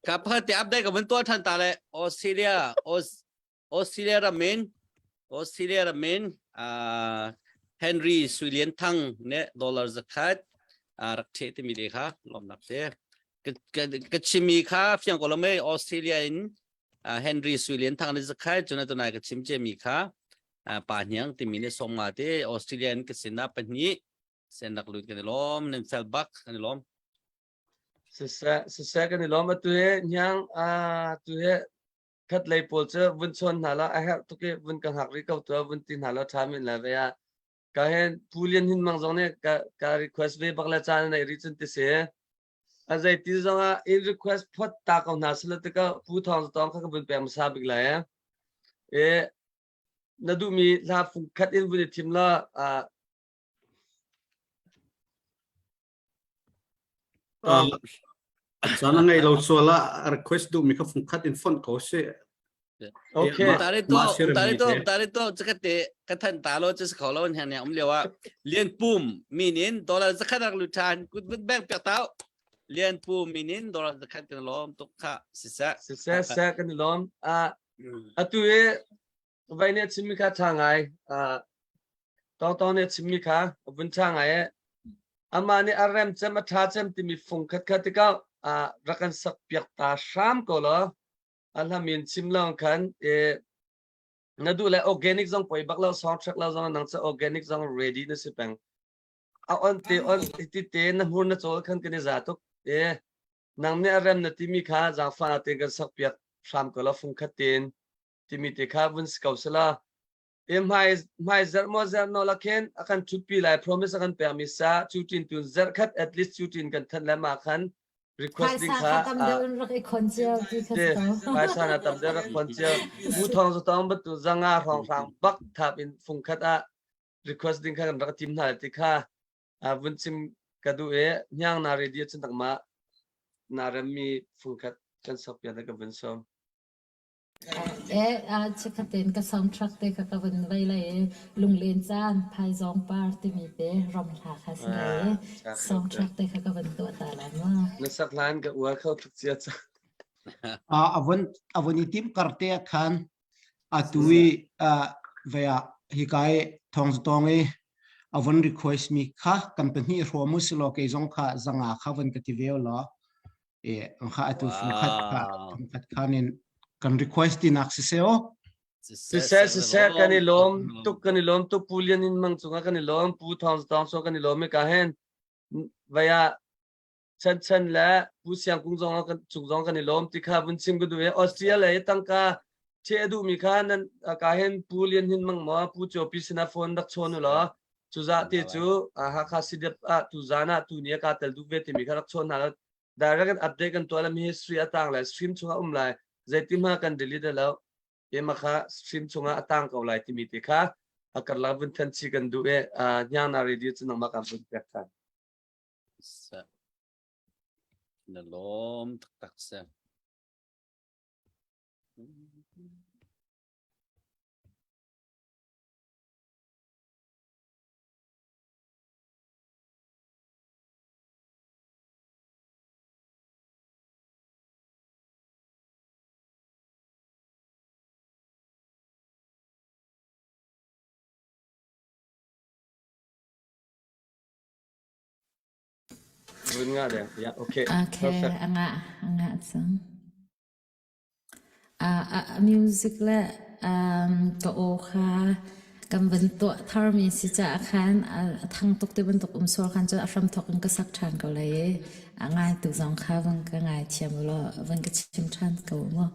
Ka pakhat te update ka van tuah than ta le Australia Australia ram in Australia ram in uh, Henry Suilian Thang ne dollar zakhat uh, rak the timi te kha lomnak te ka chimi kha fiang ko lome Australia in uh, Henry Suilian Thang ne zakhat chuna tunai ka chim che mi kha uh, pa hniang timi ne som nga te Australia in ka sina pahnih sen rak lut kan i lom nan fel bak kan i lom siseh siseh kan i lom atu he hniang tu he khat lei pawl cu vun chawn hna la a herh tuk i vun ka hngak rih ko tuah vun ti hna law ṭha men lai ve ah ka hen Pu Lian Hin Mang zong nih ka ka request ve bak le caan nei rih cun ti si a zei ti zong ah in request phot ta ko hna sila tikah Pu Thawng Zatawng kha ka vun pek hmasa bik lai eh e na duhmi hla fung khat in vun i thim la Caan a ngei lo sual ah request duhmi kha fungkhat in fonh ko sih. Okay. Tare to tare to tare to chakate ka than ta lo chu kho lo hna ne um lewa lian pum minin dollar zakhat rak lu than kut but bank pek tau lian pum minin dollar zakhat kan lom tuk kha si sa si sa sa kan lom a atu e vai ne chimmi kha tha ngai a. Tawng Tawng nih a chimmi kha a vun ṭha ngai i amah nih a rem cem a ṭha cem timi fung khat kha tikah ah rak kan sak piak ta hram ko law a hlamin chim lawng khan e na duh le organic zong poi bak lo soundtrack lo zong nang cu organic zong ready na si peng a on te on ti te na hmur na cawl khan kan i za tuk e nang nih a rem na timi kha zaangfah na tein kan sak piak hram ko law fung khat tein timi te kha vun si ko sela e hmai hmai zarh maw zarh no la khin a kan thutpi lai promise a kan pekmi sa cu tin tun zarh khat at least cu tin kan thanh le ma khan request ding Phaisa kha kha tam deuh in rak i khon cio ti kha te si ko. phaisa na tam deuh rak khon cio mu thong zu tong batu zanga hrawng hrang bak thap in fung khat ah request ding kha kan rak tim hna ti kha vun chim ka duh i hniang na radio cun tak ma na remmi fung khat kan sok pian ka vun som Eh, chikkhatin ka soundtrack te kha ka vun vei lai i lunglen caan phaizawng par timi te ram hla kha si lai i soundtrack te kha ka vun tuah ta lai ma. Na sak hlan ka uar kho tuk cia cang. A vun a vun i tim kar te khan atu i vea hika i thong tong i a vun request mi kha kan pahnih hrawm u silo kei zong kha zanga kha vun ka ti ve law e kha atu fung khat kha fung khat khan in kan request tinak si seo Siseh siseh kan i lawm tuk kan i lawm tuk Pu Lian in mang cungah kan i lawm Pu Thawng Tawng so kan i lawm i ka hen vaya chan chan le Pu Siang Kung zong kan cung zong kan i lawm ti kha vun chim ka duh i Austria le tangka che a duhmi kha nan ka hen Pu Lian Hin Mang maw Pu Cio Pi sinah phone rak chawn u law cu za te cu Hakha CDF ah tu zan ah tu ni a ka tel duh ve timi kha rak chawn hna direct in update kan tuah mi hi stream a tang lai stream chungah um lai zeitin hma kan delete lo ema kha stream chungah a tang ko lai timi te kha a karlak vun than chi kan duh e hniang na radio chu nangmah kan vun pek than Na lawm taktak se. Vun nga de. Yeah, okay. Okay, Perfect. anga anga cang. A music le ka aw kha kan van tuah tharmi si caah khan a thang tuk ti bantuk um sual khan cun a hramthawk in ka sak ṭhan ko lai i a ngaitu zong kha van ka ngaithiam u law van ka chim ṭhan ko mu.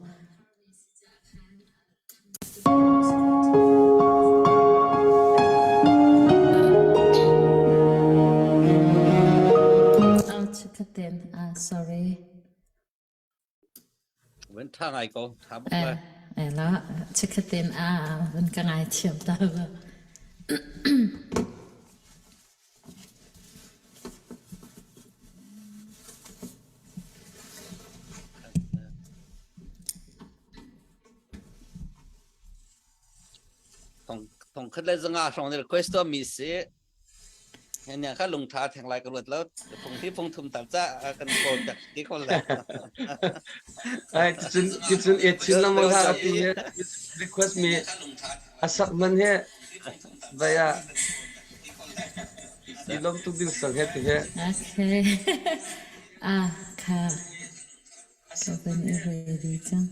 Chikkhatin, sorry. Vun tha ngai ko, tha bak lai. Eh, la, chikkhatin a vun ka ngai thiam ta lo. Thong thong khat le zanga hrawng ni request to mi si. Henya kha lungtha theng lai ka ruat lo. Phung hi phung thum tal ca kan kawl tak ti ko la. Ai ticun ticun e chin lengmang hlah atu hi request mi asak man he vaya i lom tuk ding sang he ti he. Okay. Ah, kha. Ka van i ready cang.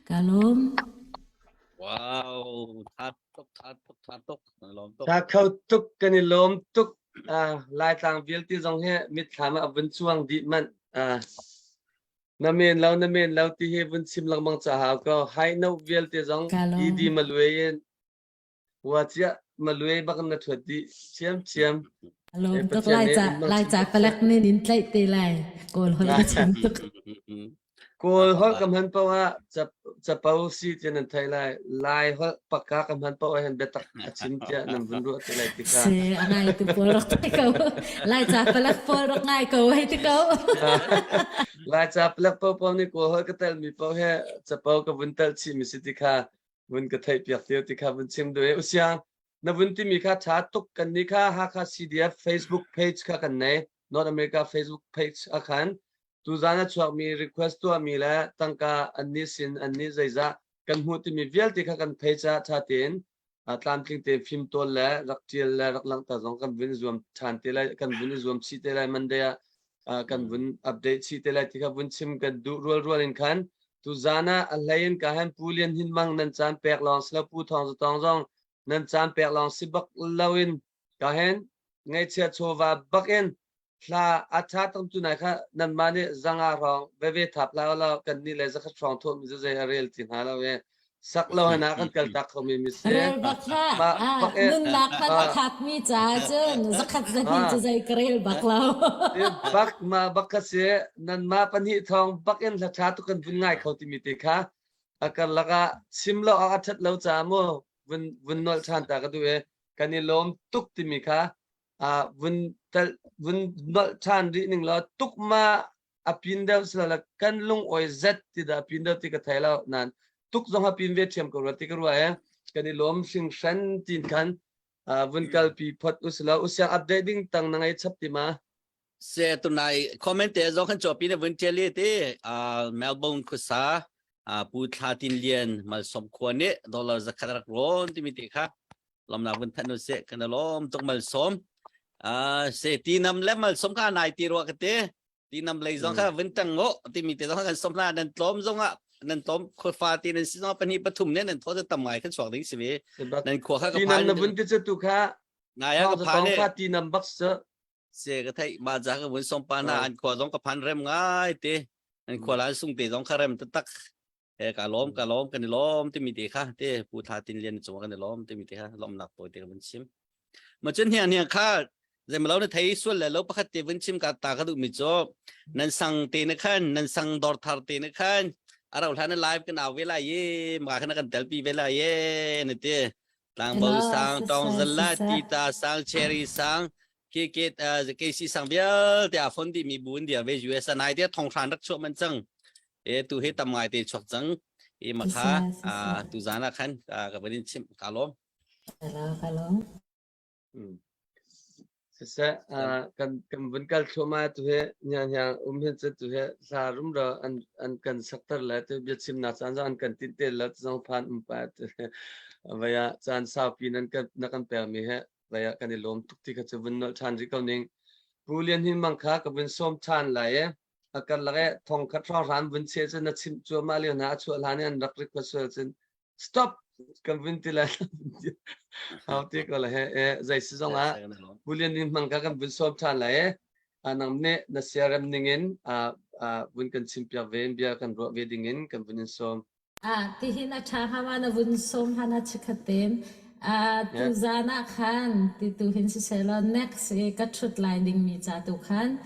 Ka lawm. Wow, tha tuk, tha tuk, tha tuk. Lawm tuk. Tha kho tuk kan i lawm tuk. Uh, Laitlang vialte zong hi mitthlam ah vun cuang dih manh. Uh, na men lo na men lo ti hi vun chim lengmang ca hau ko. Hai no vialte zong Ka lawm. ED malue in wa cia. malue bak na thuat dih thiam thiam. Lawm tuk lai ca lai ca palek nin in tlaih te lai. Kawl holh ka chim tuk. Kawl holh ka hman paoh ah capo si tiah nan theih lai. Lai holh pakka ka hman paoh ah hin biatak a chim tiah nan vun ruah te lai ti kha. Si, a ngai tu pawl rak thei ko. Lai ca palek pawl rak ngai ko hei ti ko. Lai ca palek paoh paoh nih Kawl holh ka telmi paoh he capo ka vun tel chihmi si ti kha vun ka theih piak tiu ti kha vun chim duh i usiang na vun timi kha tha tuk kan nih kha Hakha CDF Facebook page kha kan nei North America Facebook page a khan tuzan a chuakmi request tuahmi le tangka annih sin annih zeizah kan hmuh timi vialte kha kan page ah tha tein tlamtling tein fimtawl le rak tial le rak langhter zong kan vun zuam than te lai kan vun i zuam chih te lai Monday ah kan vun update chih te lai ti kha vun chim kan duh rual rual in khan tuzan ah a hlei in ka han Pu Lian Hin Mang nan caan pek lawng silo Pu Thawng Zatawng zong nan caan pek lawng si bak loin ka hen ngaihchia chawva bak in Hla a ṭha tuk tu nai kha nanmah nih zanga hrawng veve thap hlah ulaw kannih le zakhat hrawng thawhmi cu zei a rel ti hnga lo i sak lo hen ah kan kal tak khomi mi si. Rel bak hlah. Mah Ah, bak i nunnak hmanh a ah khatmi caah cun zakhat zahnih ah cu zei ka rel bak lo. ti bak mah bak kha si nanmah pahnih thawng bak in hla ṭha tuk kan vun ngai kho timi te kha a karlak ah chim lo ah a ṭhat lo caah mu vun vun nolh ṭhan ta ka duh i kan i lawm tuk timi kha uh, vun tal vun nolh ṭhan rih ning law tukma a pin deuh sila kan lung oi zet ti dah pin deuh ti ka thei lo nan tuk zong a pin ve ṭhiam ko rua ti ka rua e kan i lawm hringhran tin khan uh, vun kalpi phot usila usiang update ding tang na ngai chap ti ma Se tunai comment te zong kan chopi na vun ṭial i ti Melbourne khuasa Pu Thla Tin Lian malsom khua nih dollar zakhat rak rawn timi te kha lomnak vun thanh usih kan lawm tuk malsawm se ti nam le malsawm kha nai ti rua ka te ti nam lei zong kha vun tang ngo timi te zong kan som hna nan tlawm zong ah nan tlawm khuafa ti nan si zong pahnih pathum ne nan thaw tam ngai kan chuak ding si ve nan khua kha ka ti phan nam na vun ti chu tu kha ngai ka phan kha ti nam bak se se ka thei ma ja ka vun som pa na an khua zong ka phan rem ngai te an khua lan sung te zong kha rem tak he ka lawm ka lawm kan i lawm timi te kha te pu tha tin lian cung kan i lawm timi te kha lawmnak tawi te kan chim ma cun hiang hiang kha zeimalo na thei sual le lo pakhat te vun chim ka ta ka duh mi cu nan sang te na khan nan sang dor thar te na khan arau hlan na live kan au ve lai ye ma khan kan tel pi ve lai ye na te tlangbo sang tong zalla tita sang cherry sang ke ke KC sang vialte a fon di mi bu in dia ve US nai te thong hran rak chuak man chang e tu he tam ngai te chuak cang i makha a tu zan ah khan ka van in chim ka lawm ka lawm siseh kan kan vun kal thluahmah tu he nya nya um hin che tu he hla rum ra an an kan sakter le tu bia chim na caan an kan tin te la zong phan um pa tu vaya caan saupi nan kan na kan pek mi he vaya kan i lawm tuk ti kha chu vun nol than ri ko ning Pu Lian Hin Mang kha ka vun som than lai e a karlak e thong khat hrawng hran vun che cun na chimh cuahmah lio hna a chuah hlan i an rak request sual cun stop kan vun ti lai hau ti ko le he e zei si zong ah Bulian ni hmang ka kan vun sawm than lai e nang nih na siarem ning in vun kan chim piak ve in bia kan ruah ve ding in kan vun in sawm Ah, tihin a ṭha hnga ma na vun sawm hlan ah chikkhat tein. Ah, tuzaan ah khan ti tu hin sisehlaw next i ka ṭhut lai dingmi ca tu khan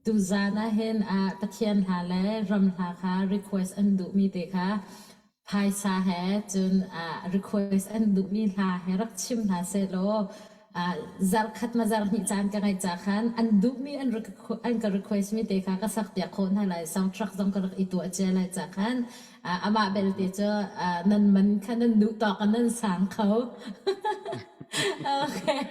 tuzaan ah hin ah Pathian hla le ram hla kha request an duhmi te kha phaisa he cun ah request an duhmi hla he rak chim hna sehlaw ah zarkhat ma zarhnih caan ka ngeih ca khan an duhmi an an ka request mi te kha ka sak piak khawh hna lai soundtrack zong ka rak i tuah cia lai ca khan amah belte cu nan man kha nan duh tawk in nan sang kho. Okay.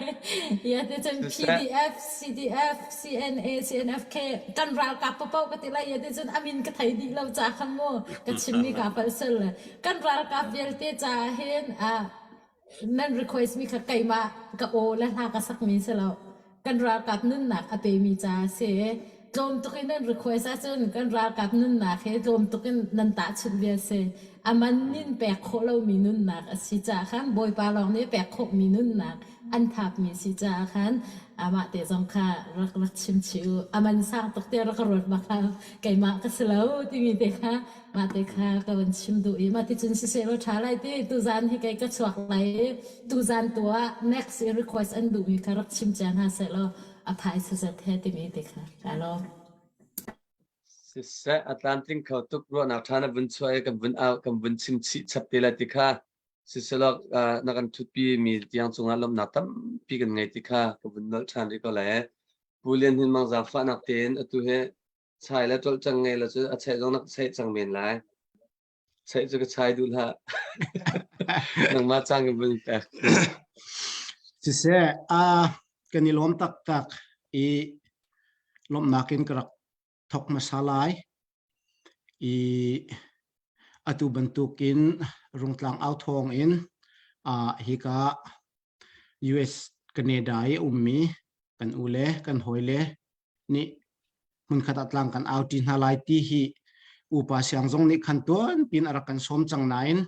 Ya ti cun PDF, CDF, CNA, CNFK kan ralkap papoh ka ti lai ya ti cun amin ka thei dih lo ca khan mu ka chimmi ka palh sel le kan ralkap vialte ca hin nan request mi kha keimah ka aw le hla ka sak mi si lo kan ralkap nunnak a pe mi ca si. Tlawm tuk in nan request ahcun kan ralkap nunnak he tlawm tuk in nan tahchunh bia si. A man in pek khawh lomi nunnak a si caah khan Bawipa lawng nih pek khawhmi nunnak an thapmi si caah khan amah te zong kha rak rak chim chih u. A man sang tuk tiah rak ka ruat bak hlah. Keimah ka si lo timi te kha mah te kha ka van chim duh i mah ti cun siseh law ṭha lai ti tuzan hi kei ka chuak lai i tuzan tu ah next i request an duhmi kha rak chim cia hna seh law a phaisa zat he timi te kha ka lawm. Siseh a tlamtling kho tuk ruahnak ṭha na vun chuah i kan vun au kan vun chim chih chap te lai ti kha siselaw na kan ṭhutpi mi tiang cungah lawmhnak tampi kan ngei ti kha ka vun nolh ṭhan rih ko lai. Pu Lian Hnin Mang zaangfahnak tein atu hi chai le ṭolh cang ngei lo cu a cheih zong na cheih cang men lai. Cheih cu ka chai duh hlah. Nangmah cang in vun pek. Siseh, a kan i lawm taktak i lawmhnak in ka rak thok hmasa lai. I atu bantukin Rungtlang au thawng in uh, hika US Canada i ummi kan u le kan hawi le nih hmunkhat ah tlang kan au ṭi hna lai ti hi upa siang zong nih khan tuan pin a rak kan sawm cang nain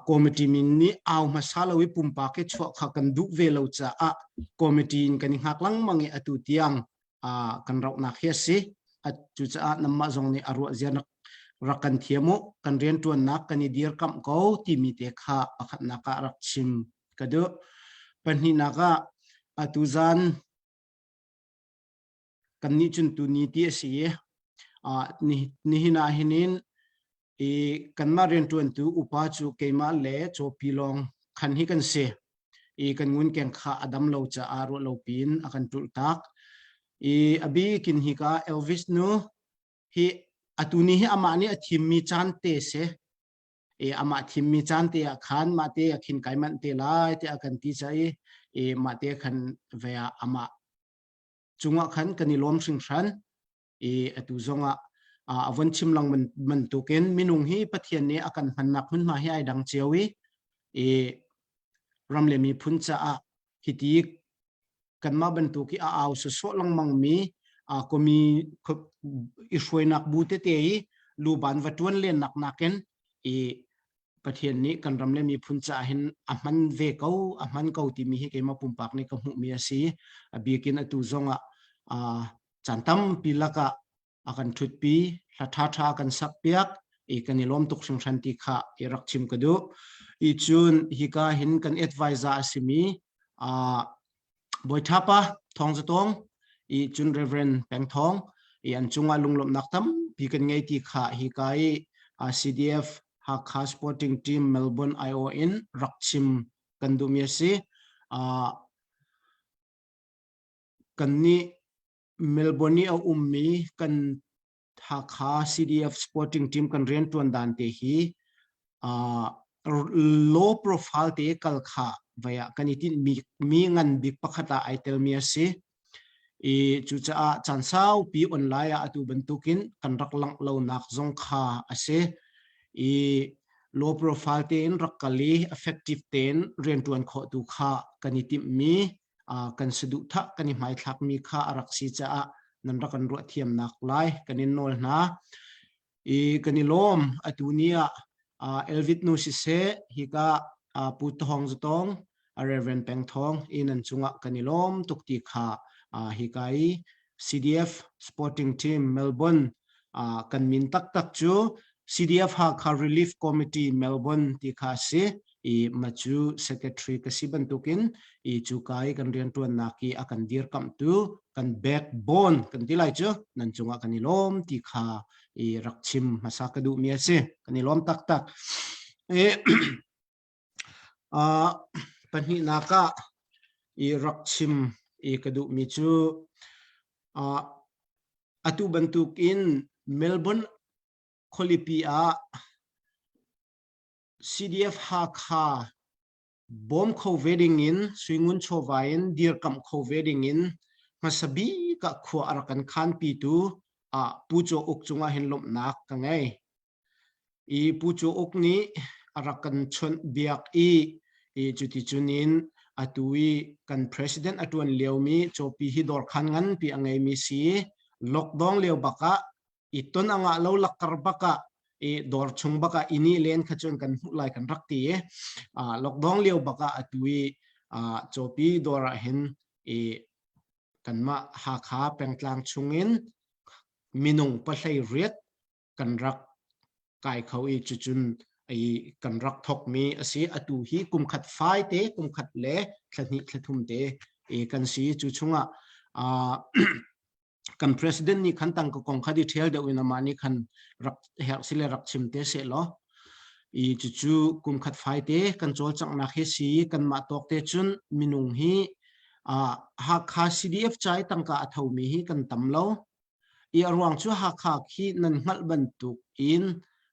committee min nih au hmasa lo i pumpak i chuah kha kan duh ve lo caah committee in kan i hngak lengmang i atu tiang kan rauhnak hi a si. Cucaah nanmah zong nih a ruah zia rak kan thiam u, kan rianṭuannak kan i dirkamh ko timi te kha pakhatnak ah rak chim ka duh. Pahnihnak ah atu zan Kannih cun tuni ti a si i nihin ah hin in i kanmah rianṭuantu upa cu keimah le cawpi lawng khan hi kan si i kan ngunkeng kha a dam lo caah ruah lo piin a kan ṭulhtak. I a bikin hika Elvis nu hi atu ni hi amah nih a thimmi caan te si. I amah thimmi caan te ah khan mah te ah khin kai manh te lai tiah a kan ti ca i i mah te khan ve ah amah cungah khan kan i lawm hringhran i atu zongah a von chim lang bantukin minung hi Pathian nih a kan hmannak hmunhma hi ai dang cio i i ram le miphun caah hiti kanmah bantuk i a au sawsawh lengmang mi komi i hruainak bu tete i luban va tuan lennak nakin i Pathian nih kan ram le miphun caah hin a hman ve ko a hman ko timi hi keimah pumpak nih ka hmuhmi a si. A bikin atu zongah caan tampi lakah a kan ṭhutpi, hla ṭhaṭha a kan sakpiak i kan i lawm tuk hringhran ti kha i rak chim ka duh. I cun hika hin kan advisor a simi Bawiṭhapa Thawng Za Tawng i cun Reverend Peng Thawng i an cungah lunglawmhnak tampi kan ngei ti kha hika i CDF Hakha Sporting Team Melbourne IO in rak chim kan duhmi a si. Kannih Melbourne i a ummi kan Hakha CDF Sporting Team kan rianṭuan dan te hi uh, low profile te kal kha vaya kan i tinh mi ngan bik pakhat ah ai telmi a si. I cucaah caan saupi online ah atu bantukin kan rak langh lonak zong kha a si. I low profile tein rak kal i effective tein rianṭuan khawh tu kha kan i timhmi kan saduhthah kan i hmaithlakmi kha a rak si caah nan rak kan ruah thiamnak lai kan in nawl hna. I kan i lawm atu ni ah Elvit nu siseh hika Pu Thawng Zatong Reverend Peng Thawng i nan cungah kan i lawm tuk ti kha hika i CDF Sporting Team Melbourne kan min taktak cu CDF Hakha Relief Committee Melbourne ti kha a si. I ma cu secretary ka si bantukin i cu ka i kan rianṭuannak i a kan dirkamhtu kan backbone kan ti lai cu nan cungah kan i lawm ti kha i rak chim hmasa ka duhmi a si. Kan i lawm taktak. I uh, pahnihnak ah i rak chim i ka duhmi cu uh, atu bantukin Melbourne khualipi ah CDF Hakha bawm kho ve ding in suingun chawva in dirkamh kho ve ding in hmasa bik ah khua a rak kan khanpitu ah Pu Caw Uk cungah hin lawmhnak ka ngei. I Pu Caw Uk nih a rak kan chawnh biak i i cuticun in atu i kan president a ṭuan liomi Cawpi hi dawrkhan nganpi a ngeimi si. Lockdown lio bak ah i ton anga lo lakkar bak ah i dawr chung bak ah ini len kha cun kan hmuh lai kan rak ti i lockdown lio bak ah atu i cawpi dawr ah hin i kanmah Hakha pengtlang chungin minung pahlei riat kan rak kai kho i cucun i kan rak thokmi a si. Atu hi kum khat fai te, kum khat le thla hnih thla thum te i kan si. Cu chungah kan president nih khan tangka kong kha detail deuh in amah nih khan rak herh sile rak chim te seh law i cucu kum khat fai te kan cawlcanghnak hi si kanmah tawk te cun minung hi Hakha CDF ca i tangka a thomi hi kan tam lo i a ruang cu Hakha khi nan hngalh bantuk in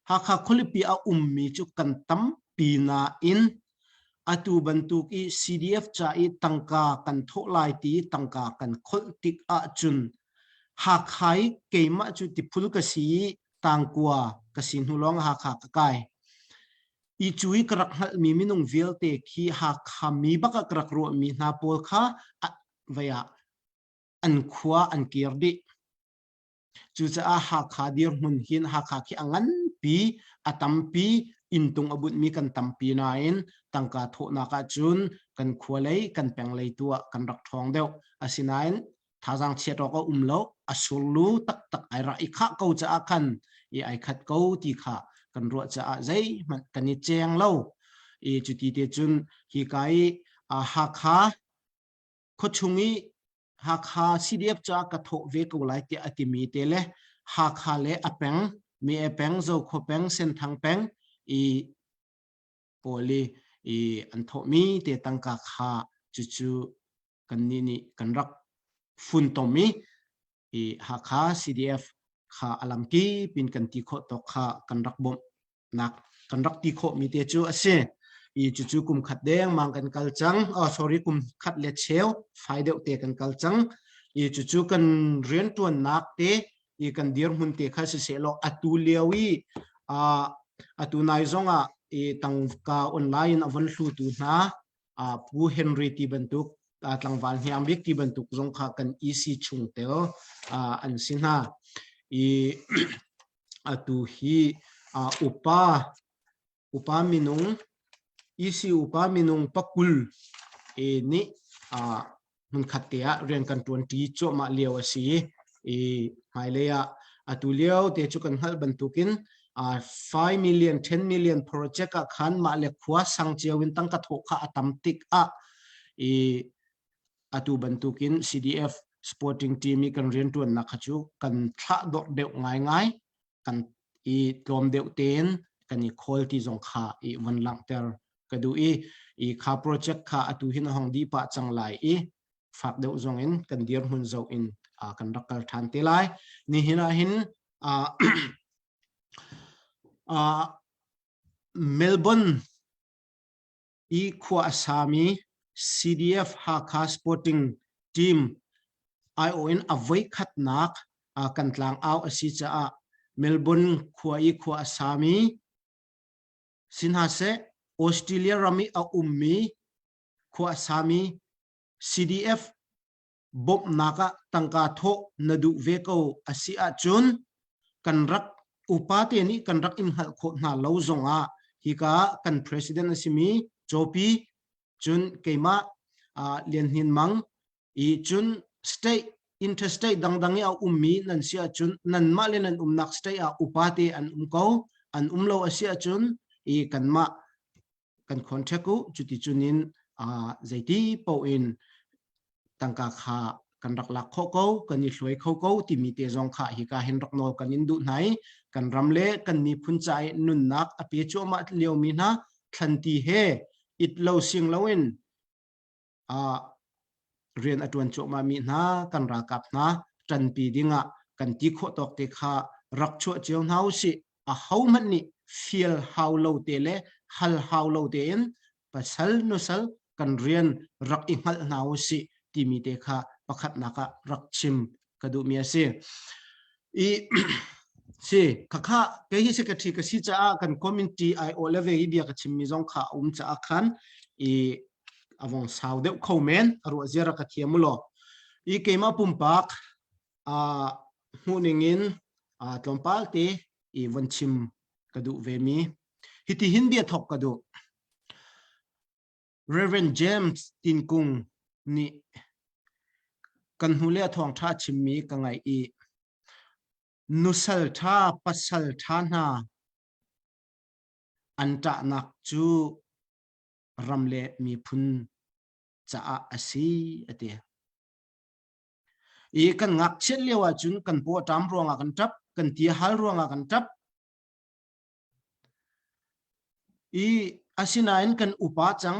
Hakha khualipi a ummi cu kan tampi nain Atu bantuk i CDF ca i tangka kan thawh lai ti tangka kan kholh tik ahcun Hakha i keimah cu tiphul ka si i tangkua ka si hnu lawng Hakha ka kai. I cu i ka rak hngalhmi minung vialte khi Hakha mi bak ah ka rak ruahmi hna pawl kha vei ah an khua an kir dih. Cucaah Hakha dirhmun hin Hakha khi a nganpi, a tampi, inntung a bunhmi kan tampi nain tangka thawhnak ahcun kan khua lei, kan peng lei tu ah kan rak ṭhawng deuh. Asinain thazaang chiat awk a um lo, a surlu taktak ai rak i khah ko caah khan i ai khat ko ti kha kan ruah caah zeihmanh kan i cheng lo. I cuti te cun hika i Hakha khuachung i Hakha CDF caah ka thawh ve ko lai tiah a timi te le Hakha le a peng, Mi peng, Zokhua peng, Senthang peng i pawl i, i an thawhmi te tangka kha cucu kannih nih kan rak funtom i i Hakha CDF kha a lamkip in kan ti khawh tawk kha kan rak bawmh nak kan rak ti khawhmi te cu a si. I cucu kum khat dengmang kan kal cang. Oh, sorry, kum khat le cheu fai deuh te kan kal cang. I cucu kan riantuannak te i kan dirhmun te kha siseh law atu lio i uh, atu nai zong ah i tangka online in a von hlutu hna uh, Pu Henry ti bantuk uh, tlangval hniang bik ti bantuk zong kha kan EC chungtel uh, an si hna. I atu hi upa upa minung EC upa minung pakul e nih hmunkhat te ah rian kan ṭuanṭi cuahmah lio a si i hmailei ah atu lio te cu kan hngalh bantukin 5 million 10 million project ah khan mah le khua sang cio in tangka thawh kha a tam tik ah i atu bantukin CDF sporting team i kan rianṭuannak kha cu kan thlah dawrh deuh ngaingai kan i tlawm deuh tein kan i khawl ti zong kha i von langhter ka duh i i kha project kha atu hin a hong dih pah cang lai i fak deuh zong in kan dirhmun zoh in kan rak kal ṭhan te lai nihin ah hin Melbourne i khua a sami CDF Hakha Sporting Team aiawh in a voikhatnak kan tlangau a si caah Melbourne khua i khua a sami si hna seh Australia ram i a ummi khua a sami CDF bawmhnak ah tangka thawh na duh ve ko a si ahcun kan rak upa te nih kan rak in hngalh khawh hna lo zongah hika kan president a simi Cawpi cun keimah Lian Hnin Mang i cun state interstate dangdang i a ummi nan si ahcun nanmah le nan umnak state ah upa te an um ko an um lo a si ahcun i kanmah kan contact u cuti cunin zeiti paoh in tangka kha kan rak lak khawh ko kan i hluai kho ko timi te zong kha hika hin rak nawl kan in duh hna i kan ram le kan miphun ca i nunnak a pe cuahmah liomi hna thlanti he it lo sing loin rian a ṭuan cuahmahmi hna kan ralkap hna ṭanpi dingah kan ti khawh tawk te kha rak chuah cio hna usih. Ahohmanh nih fial hau lo te le hal hau lo tein pasal nusal kan rian rak i hngalh hna usih timi te kha pakhatnak ah rak chim ka duhmi a si. I si khakha kei hi secretary ka si caah kan community ai aw le ve i bia ka chimmi zong kha a um caah khan i avong sau deuh kho men a ruah zia ra ka thiam law i keimah pumpak a. hmuhning in tlawmpal te i von chim ka duh ve mi. Hiti hin bia thok ka duh. Reverend James Tinkung nih kan hnu le a thawngṭha chimmi ka ngaih i nusal ṭha pasal ṭha hna an ṭahnak cu ram le miphun caah a si a ti. I kan ngakchiat lio ahcun kan paw a ṭam ruangah kan ṭap, kan ti a hal ruangah kan ṭap. I asinain kan upa cang,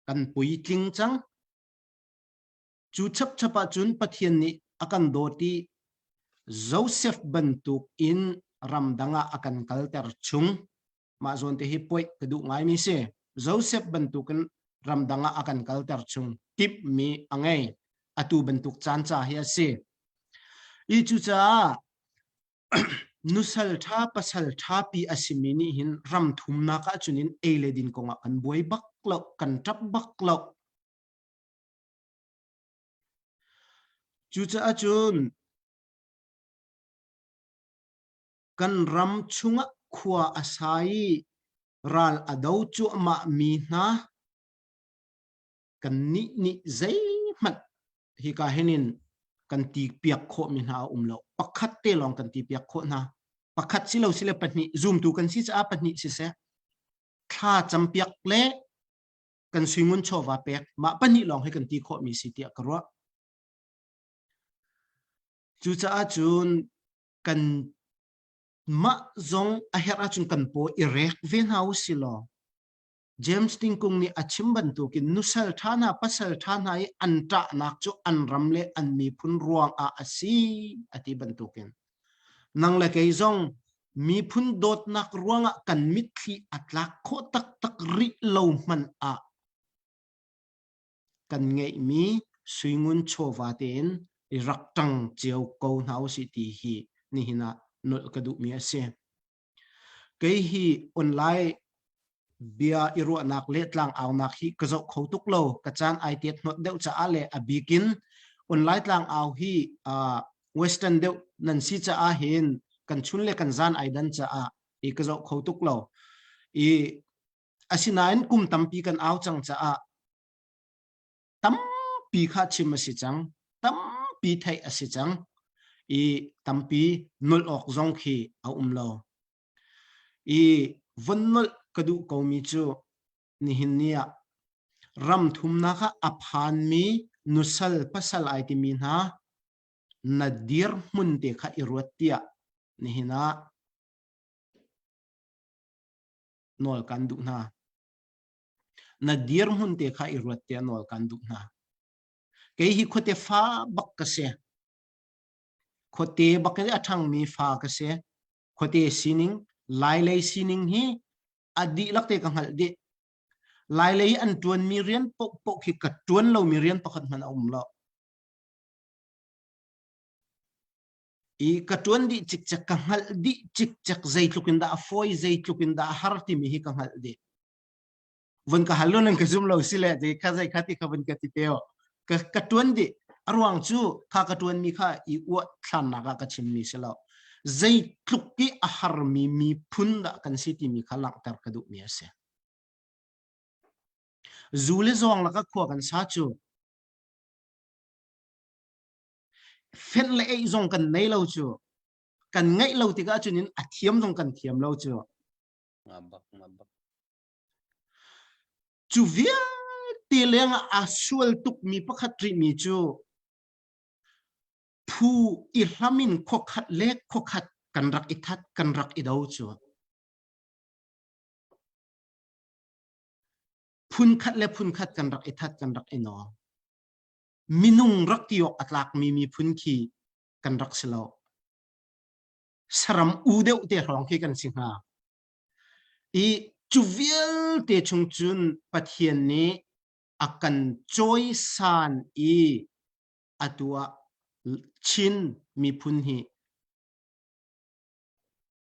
kan puitling cang. Cu chapchap ahcun Pathian nih a kan dawt i Joseph bantuk in ramdang ah a kan kalter chung. Mah zawn te hi puaih ka duh ngaimi si. Joseph bantukin ramdang ah a kan kalter chung timhmi a ngei. Atu bantuk caan ca hi a si. I cucaah nusal ṭha pasal ṭha pi a simi nih hin ram thumnak ahcun in ei le din kongah kan buai bak lo, kan ṭap bak lo. Cucaah cun kan ram chungah khua a sa i ral a do cuahmah mi hna kannih nih zeihmanh hika hin in kan ti piak khawh mi hna a um lo. Pakhat te lawng kan ti piak khawh hna. Pakhat si lo sile pahnih zumtu kan si caah pahnih siseh thla campiak le kan suingun chawva pek mah pahnih lawng hi kan ti khawh mi si tiah ka ruah. Cucaah cun kan mah zong a herh ahcun kan paw i rek ve hna u si law James Tingkung nih a chim bantukin nusal ṭha hna pasal ṭha hna i an ṭahnak cu an ram le an miphun ruangah a si a ti bantukin nang le kei zong miphun dawtnak ruangah kan mitthli a tlak khawh taktak rih lo hmanh ah kan ngeihmi suingun chawva tein i rak ṭang cio ko hna usih ti hi nihin ah nolh ka duhmi a si. Kei hi online bia i ruahnak le tlangaunak hi ka zoh kho tuk lo. Ka caan ai tet hnawt deuh caah le a bikin online tlangau hi uh, western deuh nan si caah hin kan chun le kan zan ai dan caah i ka zoh kho tuk lo. I asinain kum tampi kan au cang caah tampi kha chim a si cang tampi theih a si cang i tampi nolh awk zong khi a um lo i von nolh ka duh komi cu nihin ni ah ram thumnak ah a phanmi nusal pasal ai timi hna na dir hmun te kha i ruat tiah nihin ah nawl kan duh hna. Na dirhmun te kha i ruat tiah nawl kan duh hna. Kei hi khuate fa bak ka si. Khuate bak in a ṭhangmi fa ka si. Khuate sining, Lailei sining hi a dihlak te ka hngalh dih. Lailei an ṭuanmi rian paohpaoh khi ka ṭuan lomi rian pakhat hmanh a um lo. I ka ṭuan dih cikcek, ka hngalh dih cikcek zeitluk in dah a fawi, zeitluk in dah a har timi hi ka hngalh dih. Von ka hal lo nan ka zum lo si le zei kha zei kha ti kha von ka ti te ka ka ṭuan dih. A ruang cu kha ka ṭuanmi kha i uah thlannak ah ka chimmi si lo. Zeitluk i a harmi miphun dah kan si timi kha langhter ka duhmi a si. Zu le zawng lakah khua kan sa cu fenh le eih zong kan nei lo cu kan ngeih lo tikah cun in a thiam zong kan thiam lo cu cu vialte leng ah aa sual tukmi pakhat rihmi cu phu i hlam in khuakhat le khuakhat kan rak i that kan rak i do cu phunkhat le phunkhat kan rak i that kan rak i nawng minung rak ti awk a tlakmi miphun khi kan rak si lo. Saram u deuh te hrawng khi kan si hnga. I cu vialte chung cun Pathian nih a kan cawisan i atu ah Chin miphun hi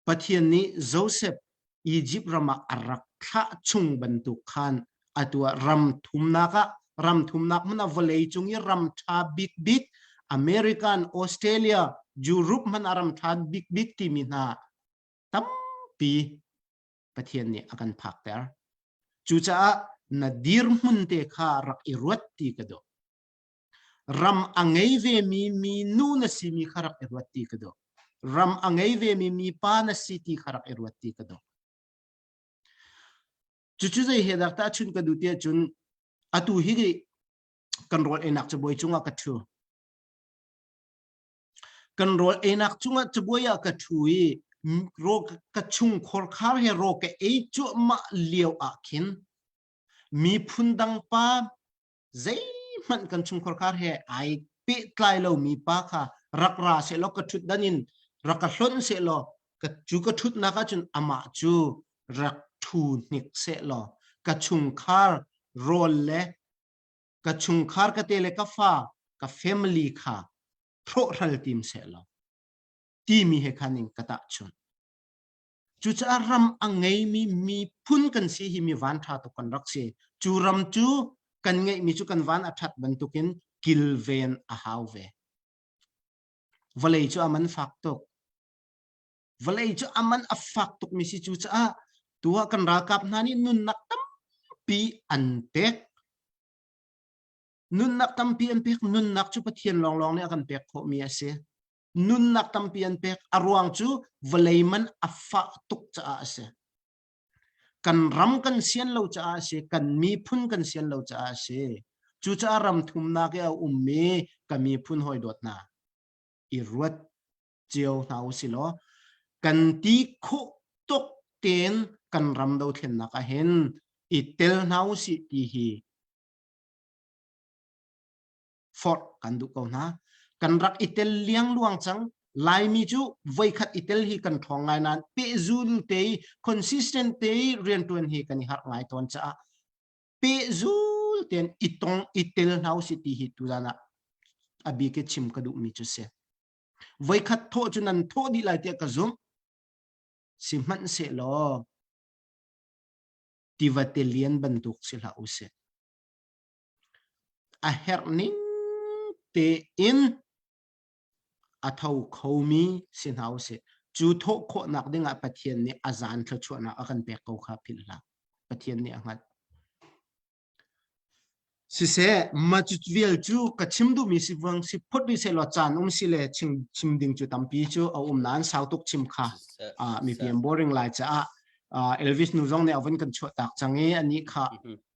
Pathian nih Joseph Egypt ram ah a rak thlah chung bantuk khan atu ah ram thumnak ah ram thumnak hmun ah vawlei cung i ram ṭha bikbik American, Australia, Europe hmanh ah ram ṭha bikbik timi hna tampi Pathian nih a kan phakter. Cucaah na dirhmun te kha rak i ruat ti ka duh. Ram a ngei vemi mi nu na simi kha rak i ruat ti ka duh. Ram a ngei vemi mi pa na si ti kha rak i ruat ti ka duh. Cucu zei he dah tahchun ka duh tiah cun atu hi kan rawl einak cabuai cungah ka ṭhu. Kan rawl einak cungah cabuai ah ka ṭhu i raw ka chung khorkhar he raw ka ei cuahmah lio ah khin miphun dang pa zeihmanh kan chung khorkhar he ai pehtlai lomi pa kha rak ra sehlaw ka ṭhutdan in rak ka hlonh sehlaw ka cu ka ṭhutnak ahcun amah cu rak ṭhu hnik sehlaw ka chungkhar rawl le ka chungkhar ka te le ka fa ka family kha hrawhhral tim sehlaw timi he khan in ka tahchunh. Cucaah ram a ngeimi miphun kan si hi mi van ṭha tuk kan rak si. Cu ram cu kan ngeihmi cu kan van a ṭhat bantukin kilven a hau ve. Vawlei cu a man fak tuk. Vawlei cu a man a fak tukmi si cucaah tu ah kan ralkap hna nih nunnak tampi an pek. Nunnak tampi an pek. Nunnak cu Pathian lawnglawng nih a kan pek khawhmi a si. Nunnak tampi an pek. A ruang cu vawlei man a fah tuk caah a si. Kan ram kan sian lo caah a si. Kan miphun kan sian lo caah a si. Cucaah ram thumnak i a ummi ka miphun hawi dawt hna i ruat cio hna u si law kan ti khawh tuk tein kan ram dothlennak ah hin i tel hna u sih ti hi forh kan duh ko hna. Kan rak i tel liangluang cang. Laimi cu voikhat i tel hi kan ṭhawng ngai nain pehzul te i consistent te i rianṭuan hi kan i harh ngai tawn caah pehzul tein i tong i tel hna usih ti hi tuzan ah a bik i chim ka duhmi cu si. Voikhat thawh cu nan thawh dih lai tiah ka zumh. Sihmanhsehlaw tivate lian bantuk si hlah usih. A herh ning tein a tho khomi si hna usih. Cu thawh khawhnak dingah Pathian nih a zan thluachuahnak a kan pek ko kha philh hlah. Pathian nih a hngalh. Siseh, mah cu vial cu ka chim duhmi si vang si phot rih sehlaw caan um si le chim, chim ding cu tampi cu a um nain sau tuk chim kha uh, mipi an boring lai caah uh, Elvis nu zong nih a vun kan chuah tak cang i anih kha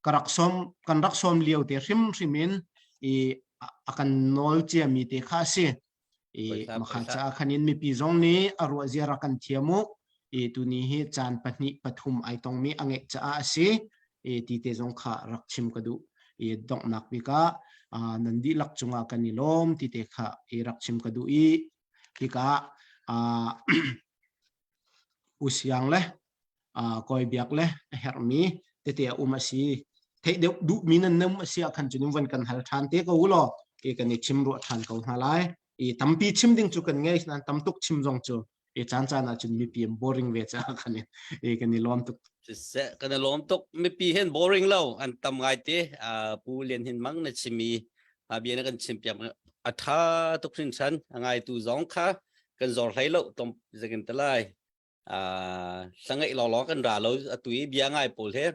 ka rak sawm kan rak sawm lio te hrimhrim in i a kan nawl ciami te kha a si i makha caah khan in mipi zong nih a ruah zia rak kan thiam u i tuni hi caan pahnih pathum ai tongmi a ngeih caah a si i ti te zong kha rak chim ka duh i donghnak bik ah nan dihlak cungah kan i lawm ti te kha i rak chim ka duh i hika usiang le kawi biak le a herhmi tete a um a si theih deuh duhmi nan um a si ah khan cun van kan hal ṭhan te ko u law ke kan i chim ruah ṭhan ko hna lai i tampi chim ding cu kan ngei nain tam tuk chim zong cu i caan caan ah cun mipi an boring ve caah kan i kan i lawm tuk Siseh, kan i lawm tuk mipi hen boring lo an tam ngai te pu Lian Hin Mang na chimi bia na kan chim piak a tha tuk hrinhran a ngai tu zong kha kan zor hlei lo tom zakin te lai hlangaih lawlaw kan ra lo atu i bia ngai pawl he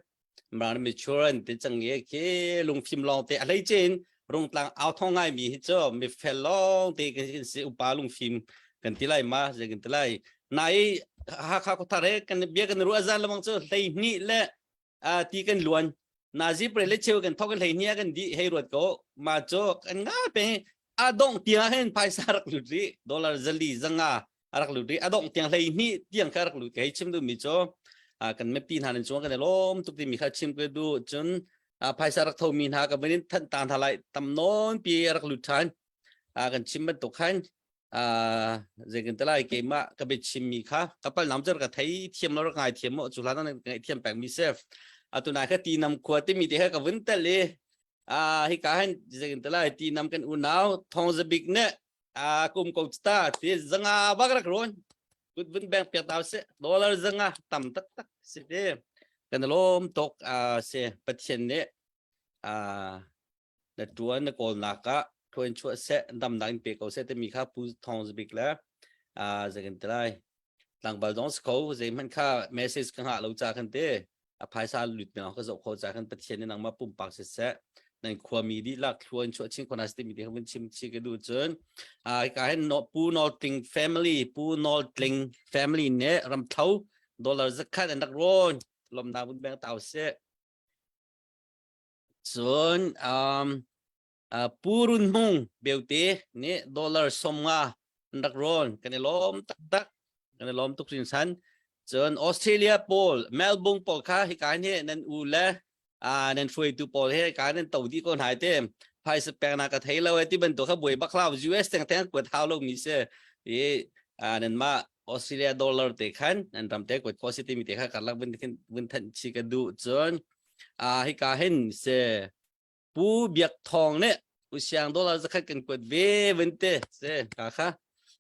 mran mature an ti cang i khi lungfim lawng te a hlei chin rungtlang au thong ngai mi hi cu mi fel lawng te kan si upa lungfim kan ti lai ma zei kan ti lai nai Hakha khuathar he kan bia kan ruah zan lamang cu hlei hnih le ti kan luan nazi pre le cheu kan thok hlei hnih kan di hei ruat ko ma cu kan nga pe a dong tiang hen phaisa rak lut ri dollar zali zanga a rak lut ri a dongh tiang hlei hnih tiang kha rak lut ka hei chim duhmi cu kan mipi hna nan cung kan i lawm tuk timi kha chim ka duh cun phaisa rak thomi hna ka van in thanh ta hna lai tam nawn pi rak lut than kan chim bantuk khan zei kan te lai keimah ka bia chimmi kha ka pal nam cer ka thei thiam lo rak ngai thiam mo cu hlan nan ngai thiam peng mi sef atu nai kha ti nam khua timi te kha ka vun tel i hi ka han zei kan te lai ti nam kan unau thong zabik ne a kum ko ta ti zanga bak rak ron kut vun beng piak tau se dollar zanga tam tak tak si te kan lom tok a se pathian nih a na tuan na kawl nak ah. Thlua in chuah seh damnak in pe ko seh timi kha Pu Thawng Zabik le zeikan ti lai tlangval dong si kho zeihmanh kha message ka hngah lo ca khan te a phaisa lut meng ka zoh kho ca khan Pathian nih nangmah pumpak siseh nan khuami dihlak thlua in chuah chin khona timi te kha vun chim chi ka duh cun ka hin no Pu Nawl Tling family Pu Nawl Tling family nih ramthlo dollar zakhat an rak rawn lomnak vun beng tau seh cun um Pu Run Hmung Beute nih dollar 50 an rak rawn. Kan i lawm taktak. Kan i lawm tuk hringhran. Cun Australia pawl, Melbourne pawl kha hika hin nan u le nan hruaitu pawl he ka nan to dih ko hna te. Phaisa pek na ka thei lo e ti bantuk kha buai bak hlah. US teng teng kuat hau lo mi si. I nan mah Australia dollar te khan nan ram te kuat kho si timi te kha karlak vun vun thanh chi ka duh. Cun hika hin se Pu Biak Thawng nih Usiang dollar zakhat kan kuat ve vun te se ka kha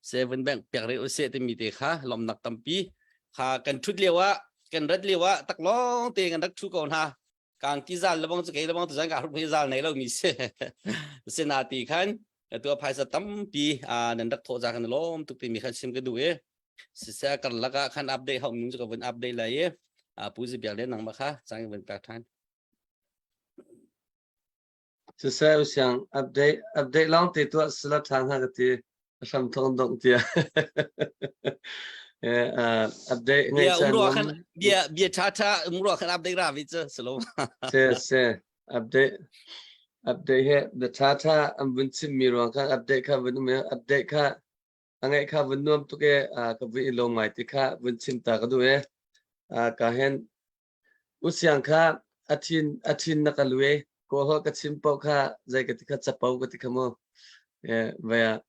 seven bank pek re use timi te kha lomnak tampi kha kan thut lio ah kan rat lio ah tak long te kan rak thu ko hna kang ki zal lebang chu kei lebang tu zan ka hruk hi zal nei lo mi se se na ti khan tu phaisa tampi a nan rak tho za kan lom tuk ti mi khan sim ka du e siseh karlak ah khan update hau ning chu ka vun update lai e a pu zi biak le nang ma kha chang vun pek than Siseh usiang update update lawng te tuah sila ṭha hnga ka ti. A hram thong dongh tiah. Eh, uh, update bia ngaihsan umruah um khan bia bia ṭha ṭha umruah khan update ra vi cu silo Se se update update he the ṭha ṭha an vun chim mi ruang khan update kha vun um update kha a ngaih kha vun nuam tuk e ka vun i lawm ngai ti kha vun chim ta ka duh e ka hen Usiang kha a thin a thin na ka lue. Kaw ka chim paoh kha zei ka ti kha capo ka ti kha mu. Eh, vai ah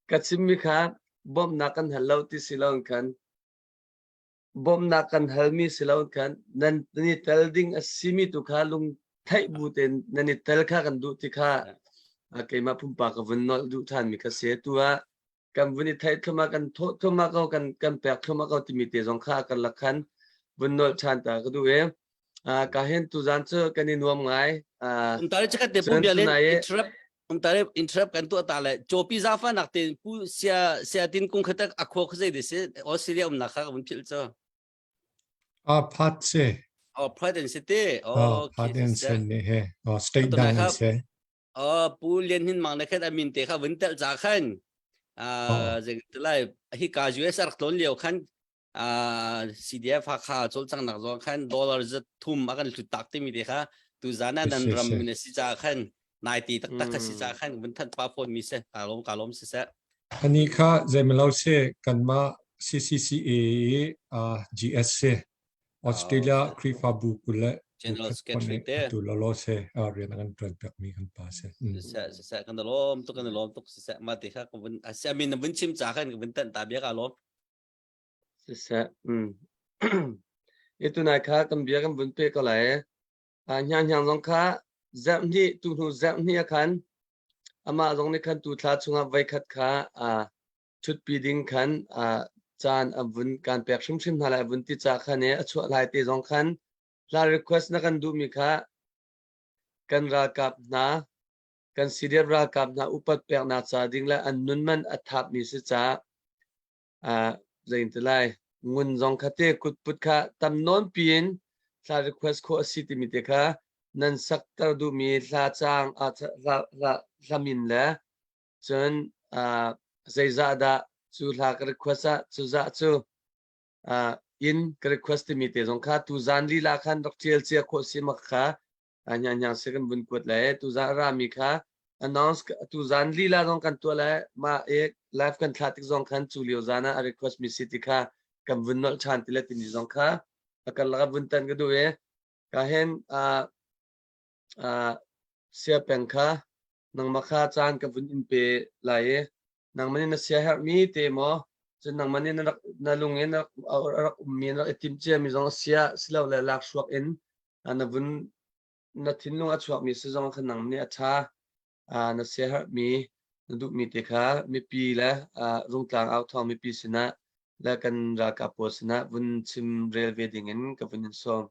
ka chimmi kha bawmhnak kan hal lo ti si loin khan bawmhnak kan halmi si loin khan nan nan i tel ding a simi tu kha lung theih bu tein nan i tel kha kan duh ti kha keimah pumpak ka vun nolh duh ṭhanmi kha si. Tu ah kan vun i theih thluahmah kan thawh thluahmah ko kan kan pek thluahmah ko timi te zong kha kan lak khan vun nolh ṭhan ta ka duh i ka hin tuzan cu kan i nuam ngai. Umtare chikat te pu bia len interrupt umtare interrupt kan tuah ta le chopi zafa nak te pu sia sia tin kung khatak akhua khazai de se Australia um na kha kan phil cho. A phat se. Oh phat in city. Oh phat in sen ne he. Oh state dang in se. Oh, Pu Lian Hnin Mang le khan a min te kha vun telh ca khan ah lai hi ka US rak tlawn lio khan CDF Hakha cawlcang nak zong khan dollar zat thum a kan hlut tak timi te kha tu zan ah nan ram min si ca khan nai ti taktak kha si ca khan vun thanh pa phone mi se ka lom ka lom si se Ani kha zeimalo se kanmah CCCA GS se Australia Khrihfabu kul le General Secretary te tu lolo se rian an tuan pek mi kan pa se. Se se kan lom tuk kan lom tuk se ma te kha ka vun se min vun chim cha khan ka vun tan ta bia ka lom. Se se um itu nai kha kan bia kan vun pe ko lai. A hnyang hnyang zong kha zerh hnih tu hnu zerh hnih a khan amah zong nih khan tu thla chungah voi khat kha a ṭhutpi ding khan caan a vun kan pek hrimhrim hna lai a vun ti ca khan i a chuah lai te zong khan hla request na kan duhmi kha kan ralkap hna kan CDF ralkap hna upat peknak ca ding le an nun man a thapmi si ca zei ti lai ngun zong kha te kutput kha tam nawn piin hla request khawh a si timi te kha nan sakter duhmi hla caang hla hla hla min le Cun uh, zeizah dah cu hla ka request ah cuzah cu uh, in ka request timi te zong kha tu zan lila khan rak tial cia khawh si mak kha nya nya se kan vun kuat le tu zan rami kha announce tu zan lila zong kan tuah le ma e live kan thla tik zong khan cu lio zan ah a request mi si ti kha kan vun nolh than ti le timi zong kha a kan laka vun tan ka duh e ka hen uh, uh, sia peng kha nangmah kha caan ka vun in pe lai i nangmah nih na siaherhmi te maw cun nangmah nih na rak na lung in na rak ummi na rak i timh ciami zong a sia silole lakhruak in na vun na thinlung a chuakmi si zong kha nang nih a ṭha na siaherhmi na duhmi te kha mipi le rungtlang authawng mipi sinah le kan ralkap pawl sinah vun chim rel ve dingin ka vun in sawm.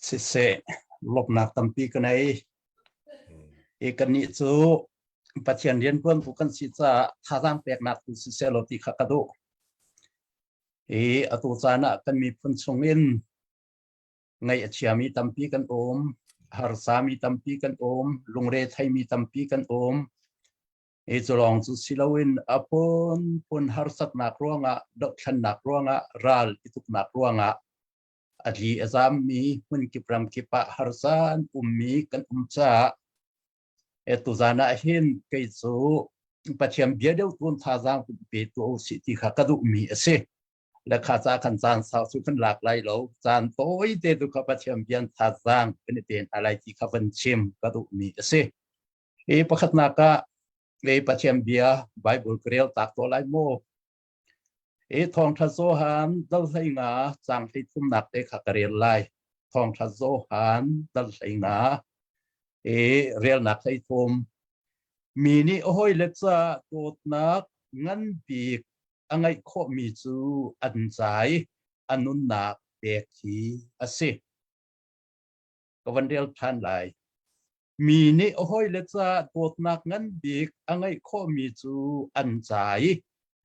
Siseh, lawmhnak tampi ka nei. I kannih cu Pathian rianṭuantu kan si caah thazaang peknak tu siseh law ti kha ka duh. I atu caan ah kan miphun chungin ngaih a chiami tampi kan um, harsami tampi kan um, lungre theimi tampi kan um. I cu lawng cu si loin a phunphun harsatnak ruangah, dohthlennak ruangah, ral i tuknak ruangah a tli a zammi hmunkip ramkip ah harsa an ummi kan um caah tuzan ah hin kei cu Pathian bia deuh tun thazaang pe tu usih ti kha ka duhmi a si. Le kha ca kan caan sau cu kan lak lai lo. Caan tawi te tu kha Pathian bian thazaang kan i pe hna lai ti kha van chim ka duhmi a si. Hi pakhatnak ah Pathian bia Bible ka rel tak to lai maw? Hi thawngṭha Johan dal 15 caang 33nak te kha ka rel lai. Thawngṭha Johan dal 15 i relnak 13. Mi nih a hawile caah dawtnak ngan bik a ngeih khawhmi cu an ca i a nunnak pek hi a si. Ka van rel ṭhan lai. Mi nih a hawile caah dawtnak ngan bik a ngeih khawhmi cu an ca i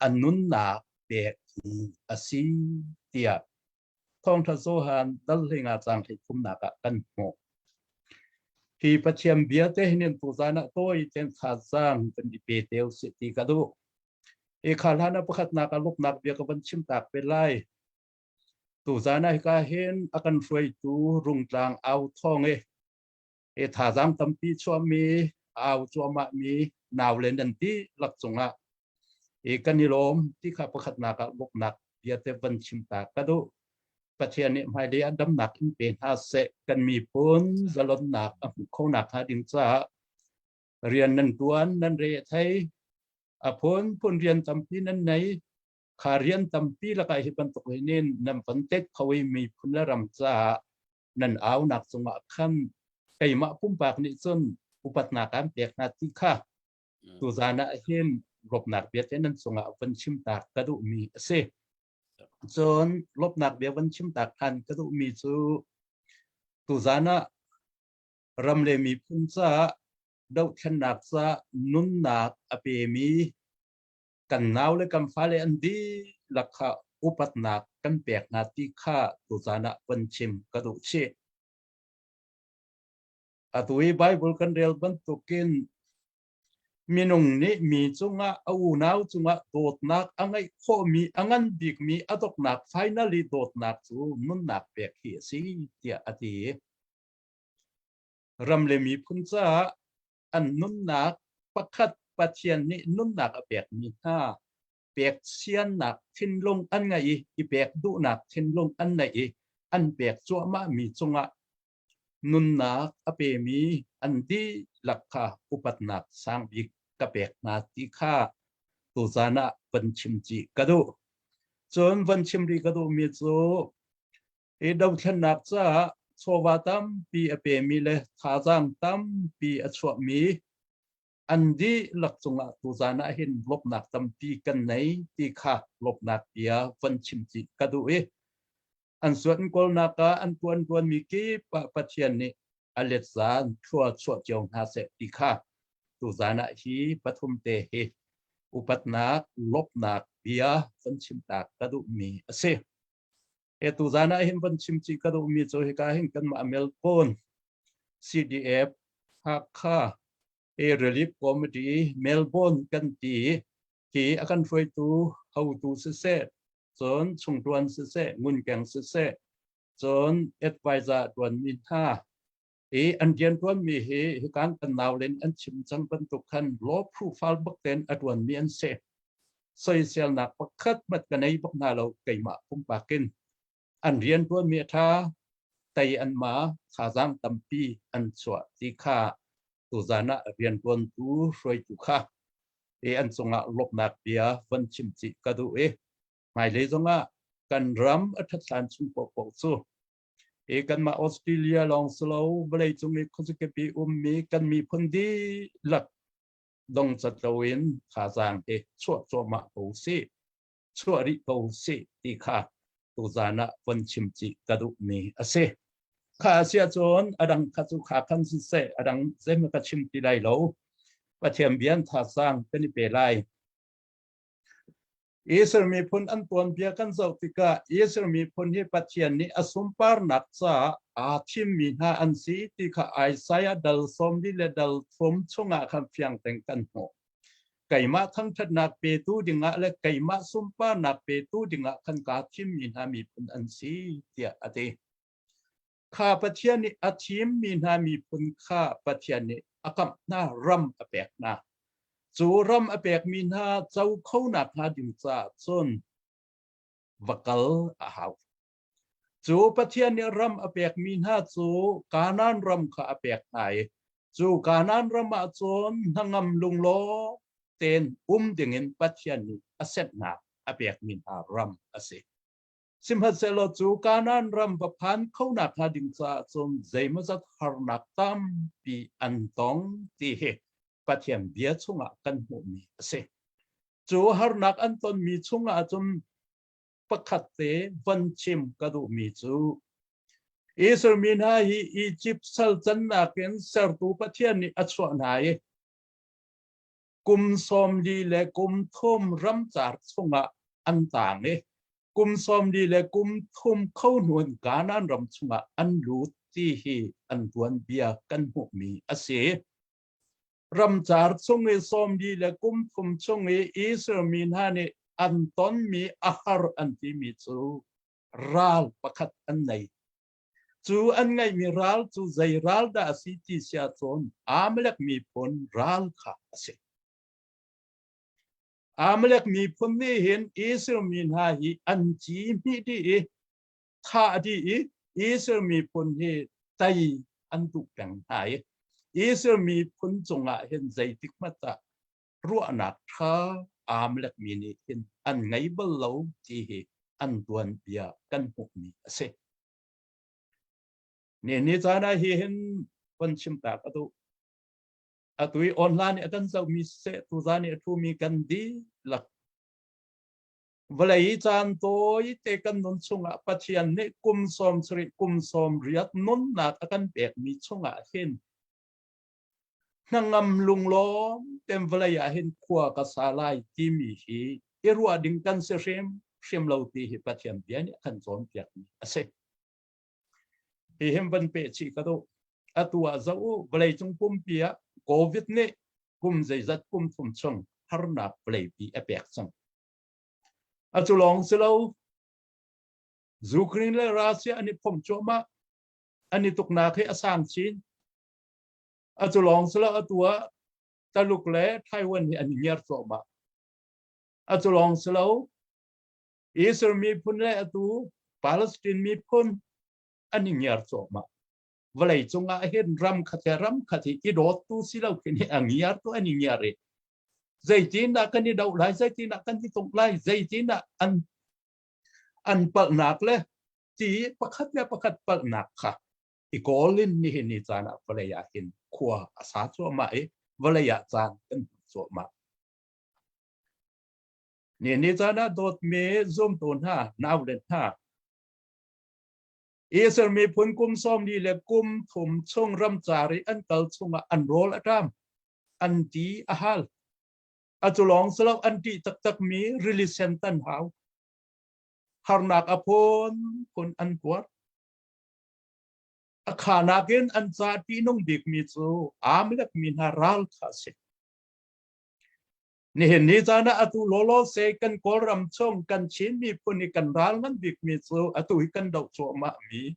a nunnak pek hi a si tiah Thawngṭha Johan dal 15 caang 33nak ah kan hmuh. Hi Pathian bia te hin tuzan ah tawi ten thazaang kan i pe te usih ti ka duh. I kha hlan ah pakhatnak ah luknak bia ka van chim tak pe lai. Tuzan ah hika hin a kan hruaitu Rungtlang au thawng i i thazaang tampi chuahmi au cuahmahmi nau le nan dihlak cungah i kan i lawm ti kha pakhatnak ah bawmhnak bia te van chim ta ka duh. Pathian nih hmailei ah damnak in pe hna seh kan miphun zalonnak a hmuh kho nak hnga ding caah rian nan tuan nan re a thei a phunphun rian tampi nan nei kha rian tampi lakah hi bantuk hin nan van tet kho i miphun le ram caah nan aunak cungah khan keimah pumpak nih cun upatnak aan pek hna ti kha tuzan ah hin lawmhnak bia te nan cungah van chim tak ka duhmi a si. Cun lawmhnak bia van chim tak than ka duhmi cu tuzan ah ram le miphun caah dohthlennak caah nunnak a pemi kan nau le kan fale an dihlak kha upatnak kan pek hna ti kha tuzan ah van chim ka duh chih. Atu i Bible kan rel bantukin minung nih mi cungah a unau cungah dawtnak a ngeih khawhmi a ngan bikmi a dawtnak finally dawtnak cu nunnak pek hi a si tiah a ti. Ram le miphun caah an nunnak pakhat Pathian nih nunnak a pekmi hna pek siannak thinlung an ngeih i i pek duhnak thinlung an neih i an pek cuahmahmi cungah nunnak a pemi an dihlak kha upatnak sang bik ka pek hna ti kha tuzan ah van chim chih ka duh. Cun van chim rih ka duhmi cu Hi dothlennak caah chawva tampi a pemi le thazaang tampi a chuahmi an dihlak cungah tuzan ah hin lawmhnak tampi kan nei ti kha lawmhnak bia von chim chih ka duh i an suat kawlnak ah an tuan tuanmi kip ah Pathian nih a let zan thlua chuah cio hna seh ti kha tuzan ah hi pathum te hi upatnak lawmhnak bia von chim ta ka duhmi a si. He tuzan ah hin van chim chih ka duhmi cu hika hin kanmah Melbourne CDF Hakha A Relief Committee Melbourne kan ti hi a kan hruaitu hotu siseh cun chungtuan siseh ngunkeng siseh cun advisor tuanmi hna i an riantuanmi hi hikan kan naulen an chim cang bantuk khan law profile bak ten a tuanmi an si. Soiselnak pakhat mat ka nei bak hna lo keimah pumpak in. An riantuanmi a tha, tei an ma, thazaang tampi an chuah ti kha tuzan ah riantuantu hruaitu kha i an cungah lawmhnak bia von chim chih ka duh i hmailei zongah kan ram a ṭhat hlan chung paohpaoh cu i kanmah Australia lawng si lo vawleicung i khuazakip i ummi kan miphun dihlak dongcat loin thazaang hi chuah cuahmah ko sih chuah rih ko sih ti kha tuzan ah von chim chih ka duhmi a si. Kha sia cun adang kha cu kha khan siseh adang zeihmanh ka chim ti lai lo. Pathian bian thazaang kan i pe lai. Israel miphun an tuanbia kan zoh tikah Israel miphun hi Pathian nih a sunparnak caah aa thimmi hna an si ti kha Isaiah dal 40 le dal 30 chungah khan fiang tein kan hmuh. Keimah thangṭhatnak petu dingah le keimah sunparnak petu dingah khan kaa thimmi hna miphun an si tiah a ti. Kha Pathian nih a thimmi hna miphun kha Pathian nih a kamh hna, ram a pek hna. Cu ram a pekmi hna co khonak hnga ding caah cun va kal a hau. Cu Pathian nih ram a pekmi hna cu Kanaan ram kha a pek hna i cu Kanaan ram ah cun hnangam lunglawm tein um dingin Pathian nih a setnak a pekmi hna ram a si. Sihmanhsehlaw cu Kanaan ram va phan khonak hnga ding caah cun zeimawzat harnak tampi an tong ti hi Pathian bia chungah kan hmuhmi a si. Cu harnak an tonmi chungah cun pakhat te van chim ka duhmi cu Israel mi hna hi Egypt sal cannak in sertu Pathian nih a chuah hna i kum 40 le kum 30 ramcar chungah an tang i kum 40 le kum 30 kho hnu in Kanaan ram chungah an lut ti hi an tuanbia kan hmuhmi a si. Ramcar chung i 40 le kum 30 chung i Israel mi hna nih an tonmi a har an timi cu ral pakhat an nei. Cu an ngeihmi ral cu zei ral dah a si ti si ahcun Amalek miphun ral kha a si. Amalek miphun nih hin Israel mi hna hi an ci hmih dih i thah dih i Israel miphun hi tei an duh peng hna i Israel miphun cungah hin zeitik hmanh ah ruahnak ṭha Amalek mi nih hin an ngei bal lo ti hi an tuanbia kan hmuhmi a si. Ni ni caan ah hi hin von chim ta ka duh. Atu i online i a kan zohmi siseh, tuzan i a ṭhumi kan dihlak vawlei caan tawi te kan nun chungah Pathian nih kum 70 kum 80 nunnak a kan pekmi chungah hin hnangam lunglawm tem vawlei ah hin khua ka sa lai timi hi i ruah ding kan si hrim hrim lo ti hi Pathian bia nih a kan cawnpiakmi a si. Hi hin van peh chih ka duh. Atu ah zoh u, vawleicung pumpi ah COVID nih kum zeizat kum thum chung harnak vawleipi a pek cang. Atu lawng si lo, Ukraine le Russia an i phomh cuahmah. An i tuknak hi a sang chin. Atu lawng si lo, atu ah Taluk le Taiwan hi an i ngiar cuahmah. Atu lawng si lo, Israel miphun le atu Palestine miphun an i ngiar cuahmah. Vawlei cungah hin ram khat le ram khat hi i dawttu si lo khin hi a ngiar tu an i ngiar i zeitindah kan i doh lai, zeitindah kan i tuk lai, zeitindah an an palhnak le ti pakhat le pakhat palhnak kha i kawl in nihin ni caan ah vawlei ah hin khua a sa cuahmah i vawlei ah caan kan hmang cuahmah. Ni ni caan ah dawtmi zumtu hna, naule hna, Israel miphun kum 40 le kum 30 chung ramcar i an kal chungah an rawl a ṭam, an ti a hal. A cu lawng si lo an ṭih taktakmi rili sen tan hau. Harnak a phunphun an tuar. A khanak in an ca ṭihnung bikmi cu Amalek mi hna ral kha a si. Nihin ni caan ah atu lawlaw se kan Kawlram chung kan Chin miphun i kan ral ngan bikmi cu atu hi kan doh cuahmah mi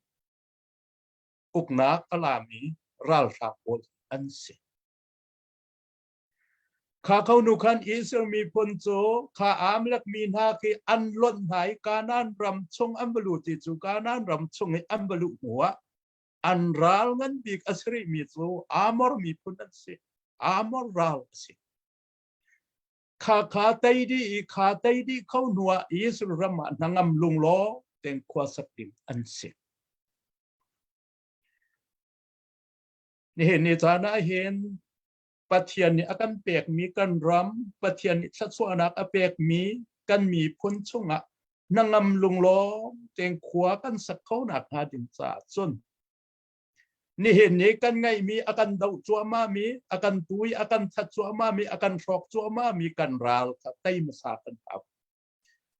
uknak a lami ralhrang pawl an si. Kha kho nu khan Israel miphun cu kha Amalek mi hna khi an lonh hna i Kanaan ram chung an va lut i cu Kanaan ram chung i an va luh hnu ah an ral ngan bik a si rihmi cu Amor miphun an si. Amor ral a si. Kha kha tei dih i kha tei dih kho hnu ah Israel ram ah hnangam lunglaw ten khua sak ding an si. Nihin ni caan ah hin Pathian nih a kan pekmi kan ram, Pathian nih thluachuahnak a pekmi kan miphun chungah hnangam lunglawm tein khua kan sak kho nak hnga ding caah cun. Nihin ni kan ngeihmi a kan doh cuahmahmi, a kan tui, a kan that cuahmahmi, a kan hrawk cuahmahmi kan ral kha tei hmasa kan hau.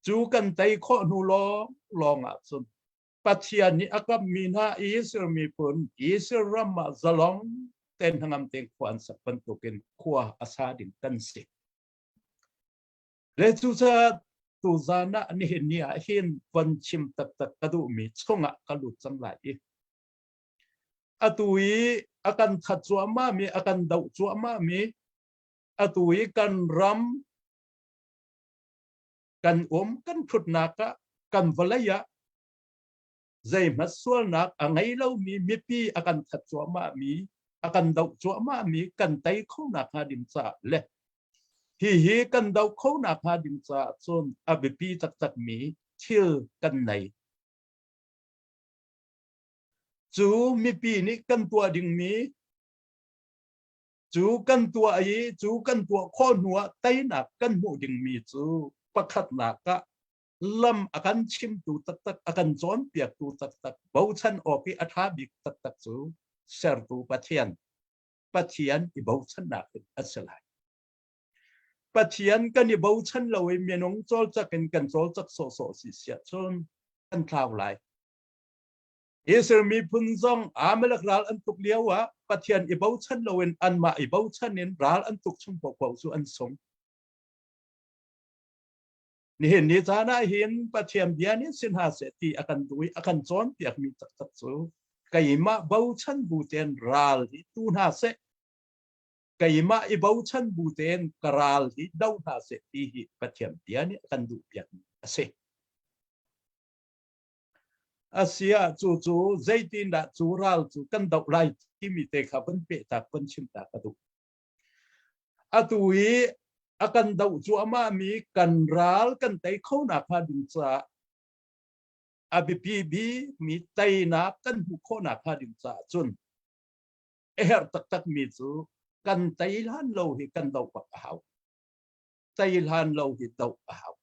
Cu kan tei khawh hnu lawng lawng ahcun Pathian nih a kammi hna Israel miphun Israel ram ah zalong ten hnangam tein khua an sak bantukin khua a sa ding kan si. Le cucaah tuzan ah nihin ni ah hin von chim taktak ka duhmi chungah ka lut cang lai i atu i a kan that cuahmahmi a kan doh cuahmahmi atu i kan ram kan um kan ṭhutnak ah kan vawlei ah zeihmanh sualnak a ngei lomi mipi a kan that cuahmahmi a kan doh cuahmahmi kan tei kho nakhnga ding caah le hihi kan doh kho nakhnga ding caah cun a biapi taktakmi thil kan nei. Cu mipi nih kan tuah dingmi cu kan tuah i cu kan tuah khawh hnuah teinak kan hmuh dingmi cu pakhatnak ah lam a kan chimtu taktak a kan cawnpiaktu taktak bochan awk i a ṭha bik taktak cu sertu Pathian Pathian i bochannak in a si lai. Pathian kan i bochan lo i minung cawlcak in kan cawlcak sawhsawh si siah cun kan tlau lai. Israel miphun zong Amalek ral an tuk lio ah Pathian i bochan loin anmah i bochan in ral an tuk chung paohpaoh cu an sung. Nihin ni caan ah hin Pathian bia nih sin hna seh ti a kan duh i a kan cawnpiakmi taktak cu keimah bochan bu tein ral hi tu hna seh keimah i bochan bu tein ka ral hi do hna seh ti hi Pathian bia nih a kan duhpiakmi a si. Asiah cucu zeitindah cu ral cu kan doh lai timi te kha van pehtak van chim ta ka duh. Atu i a kan doh cuahmah mi kan ral kan tei kho nak hnga ding caah a biapi bik mi teinak kan hmuh khawh nak hnga ding caah cun a herh taktak mi cu kan tei hlan lo hi kan doh bak a hau. Tei hlan lo hi doh a hau.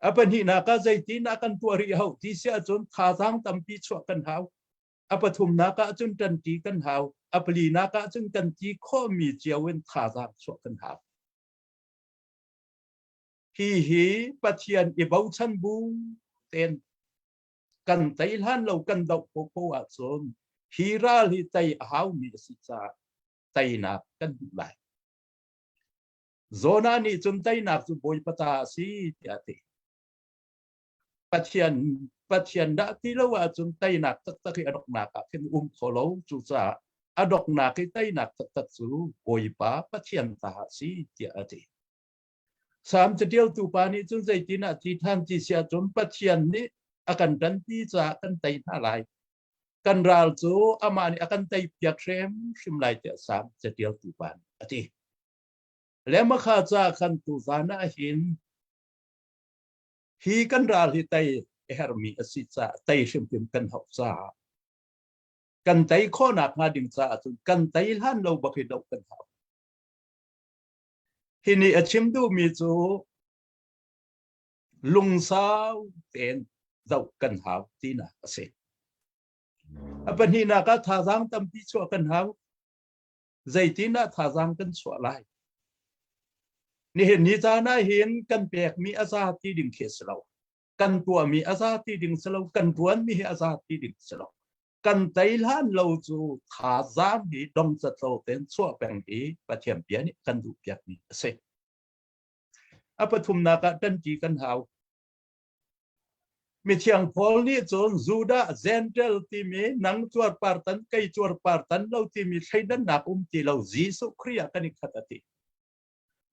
A pahnihnak ah zeitindah kan tuah rih hau ti si ahcun thazaang tampi chuah kan hau. A pathumnak ah cun ṭanṭi kan hau. A palinak ah cun kan ti khawhmi cio in thazaang chuah kan hau. Hi hi Pathian i bochan bu tein kan tei hlan lo kan doh popo ahcun hi ral hi tei a haumi a si caah teinak kan hmuh lai. Jonah nih cun teinak cu Bawipa ta a si tiah a ti. Pathian Pathian dah ti lo ahcun teinak taktak hi a donghnak ah khin um kho lo. Cucaah a donghnak i teinak taktak cu Bawipa Pathian ta a si tiah a ti. Salm catialtu pa nih cun zeitin ah ti than ti si ahcun Pathian nih a kan ṭanpi caah kan tei hna lai. Kan ral cu amah nih a kan tei piak hrimhrim lai tiah Salm catialtu pa nih a ti. Le makha ca khan tuzan ah hin hi kan ral hi tei a herhmi a si caah tei hrimhrim kan hauh caah kan tei khawhnak hnga ding caah cun kan tei hlan lo bak hi doh kan hau. Hi nih a chim duhmi cu lungsau tein doh kan hau tinak a si. A pahnihnak ah thazaang tampi chuah kan hau. Zeitindah thazaang kan chuah lai? Nihin ni caan ah hin kan pekmi a za ti ding khi a si lo. Kan tuahmi a za ti ding si lo. Kan ṭuanmi hi a za ti ding si lo. Kan tei hlan lo cu thazaang hi dongcat lo tein chuah peng hi Pathian bia nih kan duh piakmi a si. A pathumnak ah ṭanṭi kan hau. Mithiang Paul nih cun Judah Gentile timi nang cuarpartan kei cuarpartan lo timi thleidannak um ti lo Jesuh Khrih ah kan i khat a ti.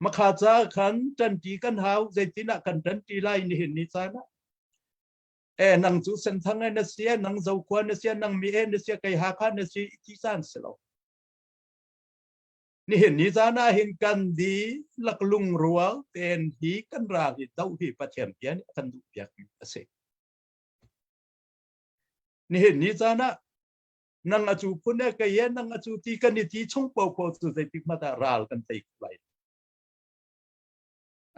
Makha ca khan ṭanṭi kan hau zeitinah kan ṭanṭi lai nihin ni caan ah. E nang cu Senthang e na si e nang Zokhua na si e nang mi e na si e kei Hakha na si ti caan si lo. Nihin ni caan ah hin kan dihlak lungrual tein hi kan ral hi doh hi Pathian bia nih a kan duh piakmi a si. Nihin ni caan ah nang a cu phun e kei e nang a cu ti kan i ti chung paohpaoh cu zeitik hmanh ah ral kan tei kho lai.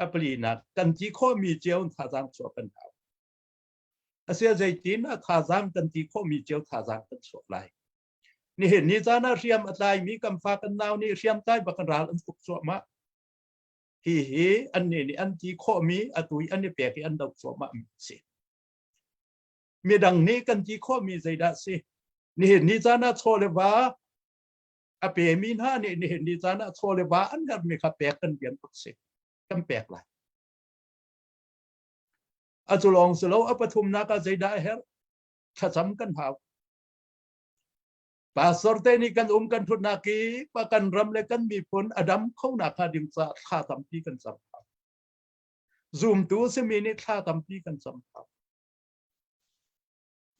A palinak kan ti khawhmi cio in thazaang chuah kan hau. Asia zeitin a thazaang kan ti khawhmi cio thazaang kan chuah lai. Nihin ni caan ah hriam a tlaimi kan fa kan nau nih hriam tlai bak in ral an tuk cuahmah. Hi hi annih nih an ti khawhmi atu i an i pek i an doh cuahmah mi a si. Midang nih kan ti khawhmi zeidah si? Nihin ni caan ah chaw le va a pemi hna nih nihin ni caan ah chaw le va an herhmi kha pek kan rian bak si. Kan pek lai. A cu lawng si lo a pathumnak ah zeidah a herh? Thlacam kan hau. Pastor te nih kan um kan thutnak i pa kan ram le kan miphun a dam kho nak hnga ding caah thla tampi kan cam hau. Zumtu simi nih thla tampi kan cam hau.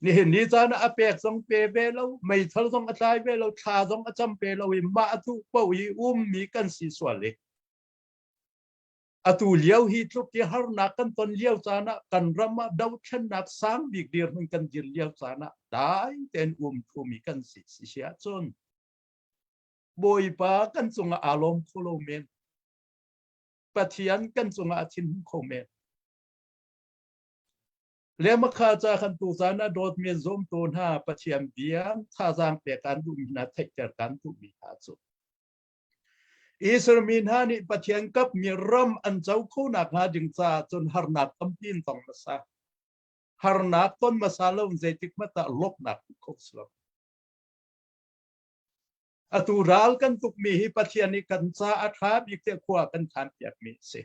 Nihin ni caan ah a pek zong pe ve lo, meithal zong a tlai ve lo, thla zong a cam pe lo i mah a duh paoh i ummi kan si sual i Atu lio hi tluk i harnak kan ton lio caan ah kan ram ah dothlennak sang bik dirhmun kan dir lio caan ah dai tein um thumi kan si si si ahcun Bawipa kan cungah aa lawm kho lo men. Pathian kan cungah a thinhung kho men. Le makha ca kan tu caan ah dawtmi zumtu hna Pathian bia thazaang pek kan duhmi hna theihter kan duhmi hna cu Israel mi hna nih Pathian kapmi ram an co kho nakhnga ding caah cun harnak tampi in tong hmasa. Harnak ton hmasa lo in zeitik hmanh ah lawmhnak hmu kho si lo. Atu ral kan tukmi hi Pathian nih kan ca a ṭha bik tiah khua kan khan piakmi a si.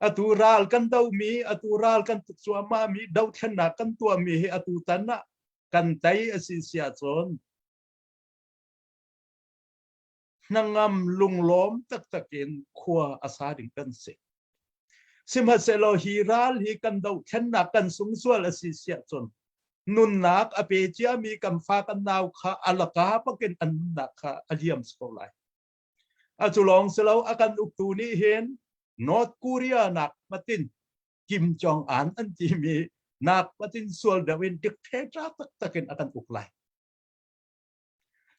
Atu ral kan domi, atu ral kan tuk cuahmahmi, dothlennak kan tuahmi hi atu tan ah kan tei a si si ahcun hnangam lunglawm taktak in khua a sa ding kan si. Sihmanhsehlaw hi ral hi kan dohthlennak kan sungsual a si siah cun nunnak a pe ciami kan fa kan nau kha a laka bakin an nunnak kha a liam ko lai. A cu lawng si lo a kan uktu nih hin North Korea nak matin Kim Jong Un an timi nak matin sual deuh in dictator taktak in a kan uk lai.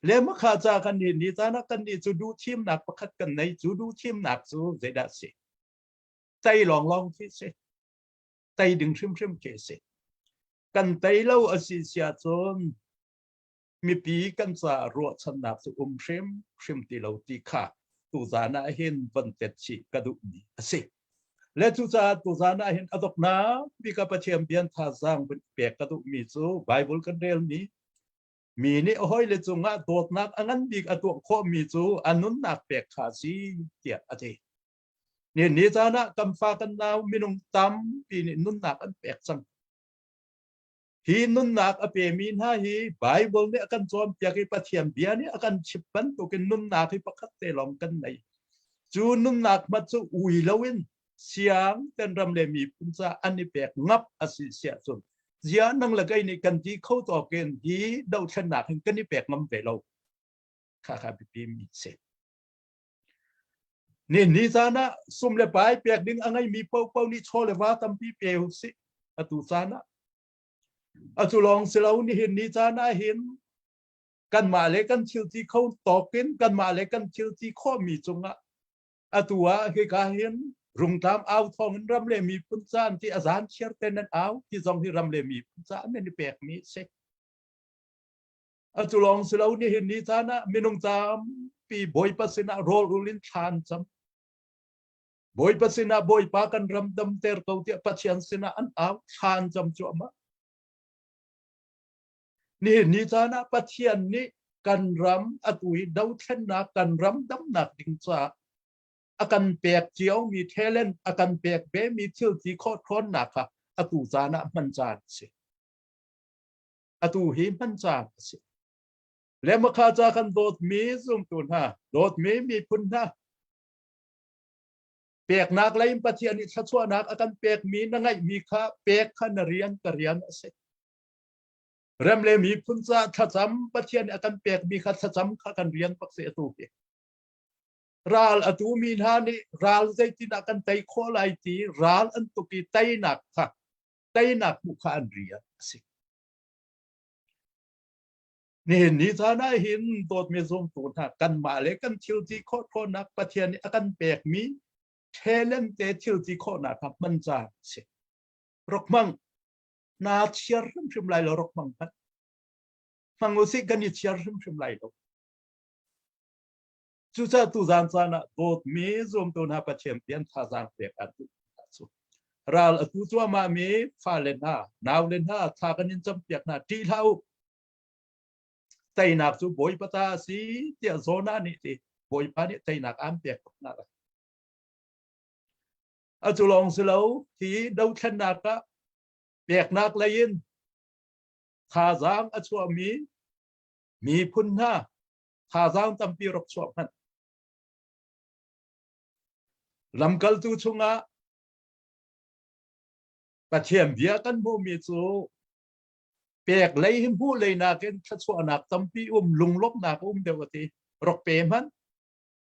Le makha ca kan nih ni caan ah kan nih cu duh thimnak pakhat kan nei cu duh thimnak cu zeidah si tei lawnglawng khi si tei ding hrimhrim khi si kan tei lo a si sia cun mipi kan ca ruahchannak cu um hrim hrim ti lo ti kha tuzan ah hin von tet chih ka duh mi a si le cucaah tuzan ah hin a doknak bik a Pathian bian thazaang vun pek ka duh mi cu Bible kan rel mi Mi nih a hawile cungah dawtnak a ngan bik a tuah khawhmi cu a nunnak pek kha a si tiah a ti. Ni ni caan ah kan fa kan nau minung tampi nih nunnak an pek cang. Hi nunnak a pemi hna hi Bible nih a kan cawnpiak i Pathian bia nih a kan chimh bantukin nunnak hi pakhat te lawng kan nei. Cu nunnak hmat cu ui loin siang ten ram le miphun ca an i pek ngap a si siah cun zia nang le kei nih kan ti kho tawk in hi dothlennak hin kan i pek ngam ve lo kha kha biapi mi si ni ni caan ah sum le pai pek ding a ngeimi paohpaoh nih chaw le va tampi pe u sih atu caan ah atu lawng si lo nihin ni caan ah hin kanmah le kan thil ti kho tawk in kanmah le kan thil ti khawhmi cungah atu ah hika hin rungtlam au thawng in ram le miphun ca an ti a zan chiar te nan au ti zong hi ram le miphun ca nan i pek mi si atu lawng si lo nihin ni caan ah minung tampi bawipa sinah rawl ul in thla an cam bawipa sinah bawipa kan ram damter ko tiah pathian sinah an au thla an cam cuahmah Nihin ni caan ah Pathian nih kan ram atu hi dothlennak kan ram damnak ding caah a kan pek ciomi talent a kan pek vemi thil ti khawh ṭhawnnak kha atu caan ah hman caan a si. Atu hi hman caan a si. Le makha ca kan dawtmi zumtu hna, dawtmi miphun hna, peknak lei in Pathian nih thluachuahnak a kan pekmi na ngeihmi kha pek kha na rian ka rian a si. Rem le miphun ca thlacam Pathian nih a kan pekmi kha thlacam kha kan rian bak si atu hi. Ral a tu mi hna nih ral zeitin ah kan tei khawh lai ti ral an tuk i teinak kha teinak hmuh kha an rian a si. Nihin ni caan ah hin dawtmi zumtu hna kanmah le kan thil ti khawh khawhnak Pathian nih a kan pekmi talent te thil ti khawhnak kha hman caan a si. Rok hmang. Naa chiar hrimhrim lai lo rak hmang hmanh. Hmang usih kan i chiar hrimhrim lai lo. Cucaah tuzaan caan ah dawtmi zumtu hna Pathian pian thazaang pek an duh hna cu. Ral a tu cuahmah mi fale hna, naule hna thla kan in campiak hna ṭih hlah u. Teinak cu Bawipa ta a si tiah Jonah nih ti Bawipa nih teinak aan pek tuk hna lai. A cu lawng si lo, hi dothlennak ah peknak lei in thazaang a chuahmi miphun hna thazaang tampi rak chuah hmanh. Lamkaltu chungah Pathian bia kan hmuhmi cu pek lei hi hmuh lei nakin thluachuahnak tampi um lunglawmhnak um deuh a ti rak pe hmanh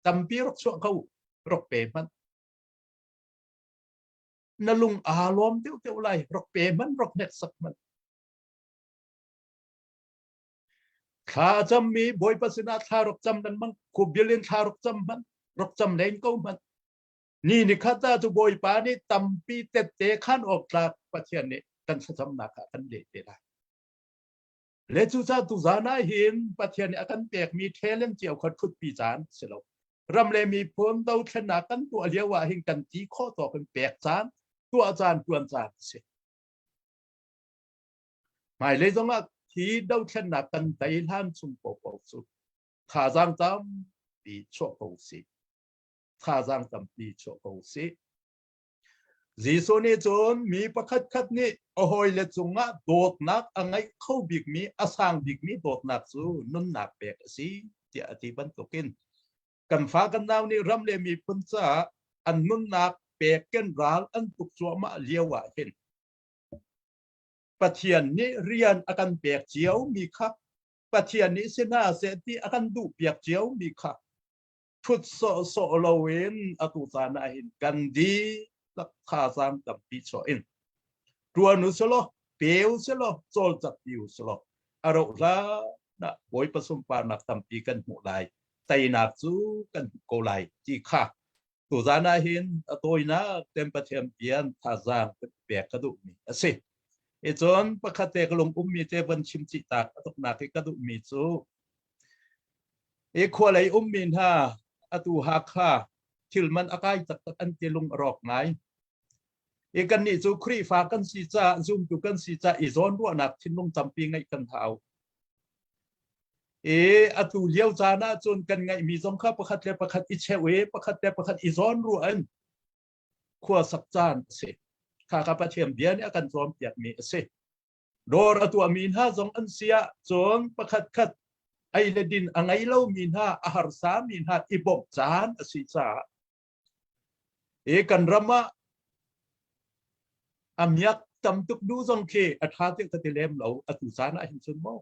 tampi rak chuah ko rak pe hmanh na lung aa lawm deuh deuh lai rak pe hmanh rak hneksak hmanh Thla a cammi Bawipa sinah thla rak cam lengmang, khuabil in thla rak cam hmanh, rak cam len ko hmanh. Ni ni khat ah cu Bawipa nih tampi tette khan awk tlak Pathian nih kan thlacamnak ah kan leh te lai. Le cucaah tuzaan ah hin Pathian nih a kan pekmi talent cio kha ṭhutpi caan si lo. Ram le miphun dothlennak kan tuah lio ah hin kan ti khawh tawk in pek caan, tuah caan, ṭuan caan a si. Hmailei zongah hi dothlennak kan tei hlan chung paohpaoh cu thazaang tampi chuah ko usih. Thazaang tampi chuah ko usih. Jesuh nih cun mi pakhatkhat nih a hawile cungah dawtnak a ngeih kho bikmi, a sang bikmi dawtnak cu nunnak pek a si tiah a ti bantukin kan fa kan nau nih ram le miphun caah an nunnak pek kan ral an tuk cuahmah lio ah hin Pathian nih rian a kan pek cio mi kha Pathian nih si hna seh ti a kan duh piak cio mi kha thut sawhsawh loin atu caan ah hin kan dihlak thazaang tampi chuah in ṭuan u selaw pe u selaw cawlcak ti u selaw a rauh hlan ah Bawipa sunparnak tampi kan hmuh lai teinak cu kan hmuh ko lai ti kha Tuzaan ah hin a tawinak ten Pathian pian thazaang pek ka duhmi a si. I cun pakhat te ka lung ummi te van chim chih tak a tuknak i ka duhmi cu i khua lei ummi hna atu Hakha thil man a kai taktak an ti lung a rawk ngai. I kannih cu Khrihfa kan si caah zumtu kan si caah i zawnruahnak thinlung tampi ngeih kan hau. I atu lio caan ahcun kan ngeihmi zong kha pakhat le pakhat i cheuh i pakhat le pakhat i zawnruah in khua sak caan a si. Kha kha Pathian bia nih a kan cawnpiakmi a si. Dawr a tuahmi hna zong an si ahcun pakhat khat ei le din a ngei lomi hna, a harsami hna i bawmh caan a si caah i kan ram ah a miak tam tuk duh zong khi a ṭha tiah ka ti lem lo atu caan ah hin cun maw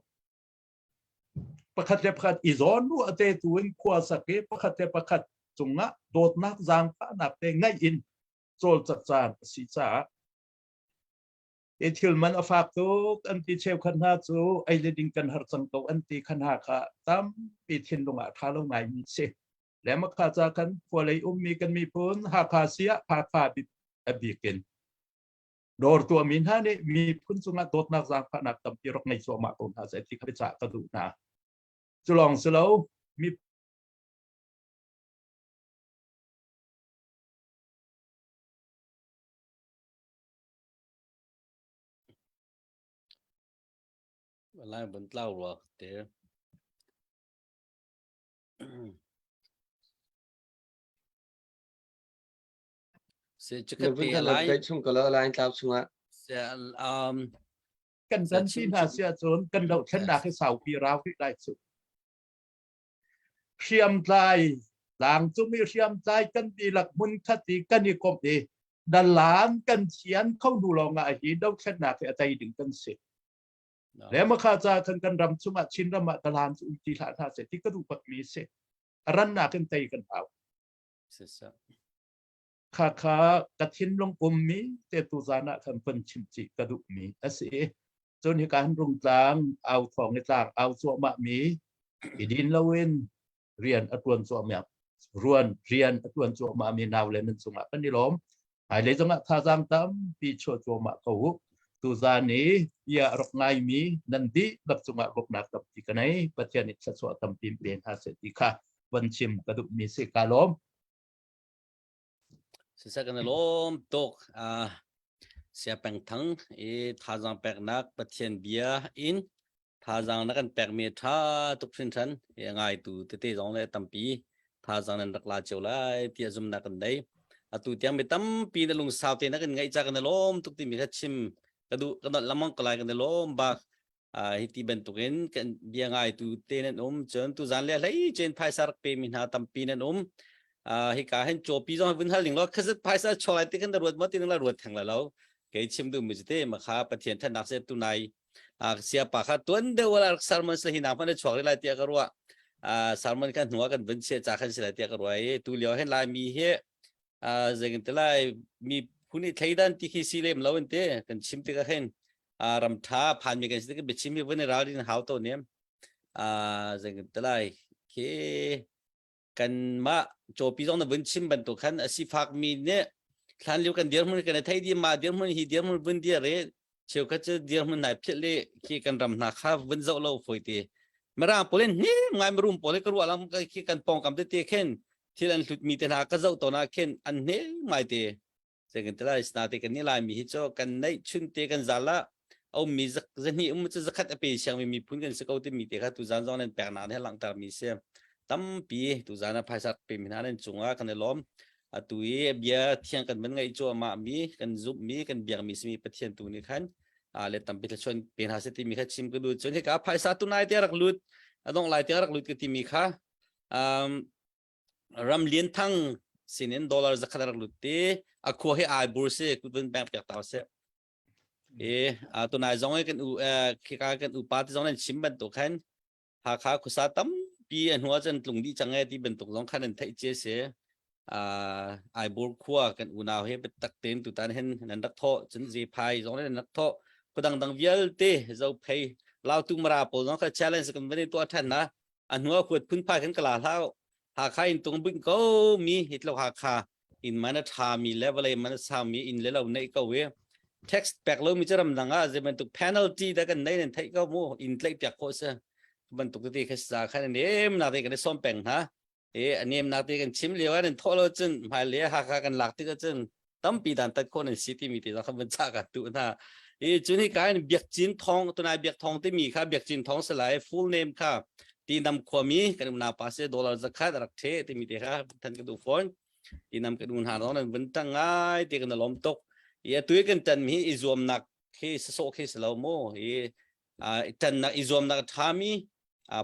pakhat le pakhat i zawn ruah te tu in khua sak i pakhat le pakhat cungah dawtnak zaangfahnak te ngaih in cawlcak caan a si caah i thil man a fak tuk an ti cheukhat hna cu ei le ding kan har cang ko an ti khan ha kha tampi thinlung ah ṭha lo ngai mi si le makha ca kan khua lei ummi kan miphun Hakha siah Hakha a bikin dawr tuahmi hna nih miphun cungah dawtnak zaangfahnak tampi rak ngei cuahmah ko hna seh ti kha biacah ka duh hna. Cu lawng si lo mi Lai ban tlau rua te. Se Na vun kan rat daih chung ko lo lain tlau chungah. Se um kan dan ti hna si ahcun kan dohthlennak hi saupi rau rih lai cu. Hriamtlai tlangcung i hriamtlai kan dihlak hmun khat i kan i komh i dalan kan thian kho hnu lawng ah hi dohthlennak hi a tei ding kan si. Le makha ca kan kan ram chungah Chin ram ah dalan cu um ti hlah hna seh ti ka duh bak mi si. A rannak in tei kan hau. Kha kha ka thinlung ummi te tu zan ah khan von chim chih ka duh mi a si. Cun hika han rungtlang au thawng i tlang au cuahmah mi i din loin rian a tuan cuahmah ruan rian a tuan cuahmah mi nau le nan cungah kan i lawm. Hmailei zongah thazaang tampi chuah cuahmah ko u. Tuzan i bia a rak ngaimi nan dihlak cungah bawmhnak tampi ka nei. Pathian nih thluachuah tampi in pe hna seh ti kha von chim ka duhmi si. Ka lawm. Siseh kan i lawm tuk. Uh, Sia Peng Thang i thazaang peknak Pathian bia in thazaang na kan pekmi ṭha tuk hrinhran. I a ngaitu tete zong le tampi thazaang nan rak la cio lai tiah zumnak kan nei. Atu tiang mi tampi na lungsau te na kan ngaih ca kan i lawm tuk timi kha chim ka duh ka nolh lamang ko lai kan i lawm bak. Uh, hi ti bantukin kan bia ngaitu te nan um cun tuzan le hlei cen phaisa rak pe mi hna tampi nan um. Uh, hika hin cawpi zong vun hal ning law khazat phaisa chawlai ti kan ruat mo ti la ruat theng la lo kei chim duh mi te ma kha pathian thanak se tu nai sia pa kha tuan deuh wala sermon se hi na hman chuak lai tiah ka ruah sermon kan hnuah kan vun che cha khan si lai tiah ka ruah i tu lio hen lai mi hi zengin te lai mi phun i thleidan ti khi si lem lo in te kan chim tikah hin ram tha phan mi kan si tik biachim hi vun i ralrin hau to nem zengin te lai khi kanmah cawpi zong na vun chim bantuk khan a sifakmi nih hlan lio kan dirhmun kan i thei di ma dirhmun hi dirhmun vun dir i cheukhat cu dirhmun nai philh li khi kan ram hna kha vun zoh lo foi ti mirang pawl in hnim ngai marum pawl ka ruah lam khi kan pawngkam tete khin thil an hlut mi te hna ka zoh tawn ah khin an hne ngai te Zeikan te lai te kan ni lai mi hi cu kan neih chun te kan zal ah a ummi zahnih um cu zakhat a pe siangmi miphun kan si ko timi te kha tuzan zong nan peknak nih langhter mi si tampi tuzan ah phaisa pe mi hna nan cungah kan i lawm atu i bia thiang kan van ngaih cuahmah mi kan zumh mi kan biak mi simi Pathian tu nih khan a le tampi thlachuan pe hna se timi kha chim ka duh cun hika phaisa tunai te rak lut adong lai te rak lut ka timi kha um Ram Lian Thang sinin dollar zakhat rak lut ti a khua hi ai bur si kut vun bank piak tau si e tunai zong kan u khika kan upa te zong nan chim bantuk khan Hakha khuasa tampi a hnuah cun tlung dih cang e ti bantuk zong khan an theih cia si Aibur khua kan unau he biatak tein tutan hin nan rak thawh cun Zephai zong nan rak thawh khuadang dang vialte Zophei Lautu Mara pawl zong kha challenge kan van i tuah ṭhan na a hnu ah huat phunphai khan ka la hlah Hakha in tung bunh ko mi hitlo Hakha in man a tha mi le vawlei man a sang mi in le lo neih ko i tax pek lo mi cu ramdang ah zei bantuk penalty da kan nei nan theih ko mu in tlaih piak khawh si bantuk tete kha sa khan nem na te kan i som peng hna e a nem nak te kan chim lio ah nan thawh lo cun hmai le Hakha kan lak tik ahcun tampi dan tat khawh nan si timi te zong kha van chah ka tu hna i cun hi ka in biak cin thong tunai biak thong timi kha biak cin thong salai full name kha ti nam khuami kan umna pa se dollar zakhat rak the timi te kha than ka du phone ti nam ka dun ha no nan vun tang ngai ti kan lom tuk i atu kan tan mi i zuam nak khi so khi slo mo i tan nak i zuam nak thami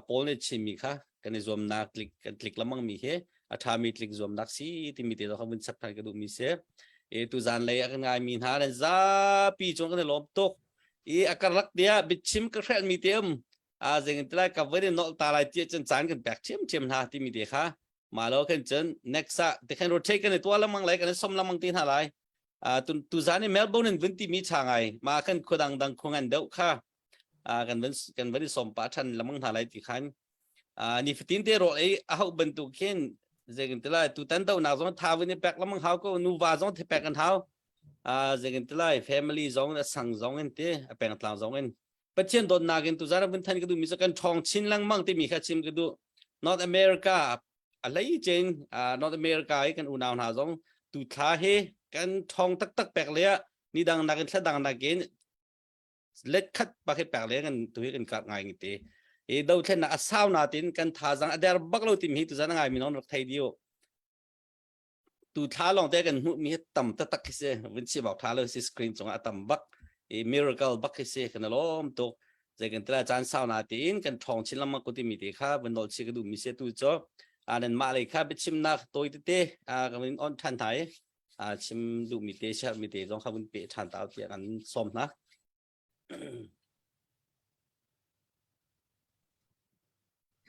paul nih chimmi kha kan i zuamnak tlik kan tlik lamang mi hi a ṭhami tlik zuamnak si timi te zong kha vun chap ṭhan ka duhmi si e tu zan lei a kan ngaimi hna nan zapi cung kan i lawm tuk i a karlak te ah biachim ka hrelh mi te um a zeng in tilai ka van in nolh ta lai ti cun caan kan pek ṭhiamṭhiam hna timi te kha ma lo khan cun next ah te khan rotate kan i tuah lamang lai kan i som lamang te hna lai tu tu zan i Melbourne in vun ti mi cha ngai ma khan khuadang dang khungan deuh kha kan van kan van i som pa than lamang hna lai ti khan ni fatin te rawl ei a hau bantuk khin zeikin ti lai tu tan do nak zong tha vun i pek lamang hau ko nu va zong the pek an hau zeikin ti lai family zong a sang zong in ti a peng tlang zong in Pathian dawtnak in tuzan vun than ka duh mi cu kan ṭhawng chin lengmang timi kha chim ka duh North America a hlei chin North America i kan unau hna zong tu thla hi kan ṭhawng taktak pek le ah ni dang nakin thla dang nakin let khat pa khi pek le kan tu hi kan kar ngai ngi te i dothlennak a sau na tin kan thazang a der bak lo timi hi tuzan ngai mi non rak thei dio tu thla lawng te kan hmuh mi hi tam taktak khi si vun chim awk tha lo si screen cungah a tam bak i miracle bak khi si kan lawm tuk zei kan tila caan sau na tiin kan ṭhawng chin lengmang ko timi te kha vun nol chi ka duh mi se tu cu anan mah lei kha biachimnak tawi tete kan in on ṭhan thai chim duh mi te share mi te zong kha vun pe ṭhan ta tiah kan sawm hna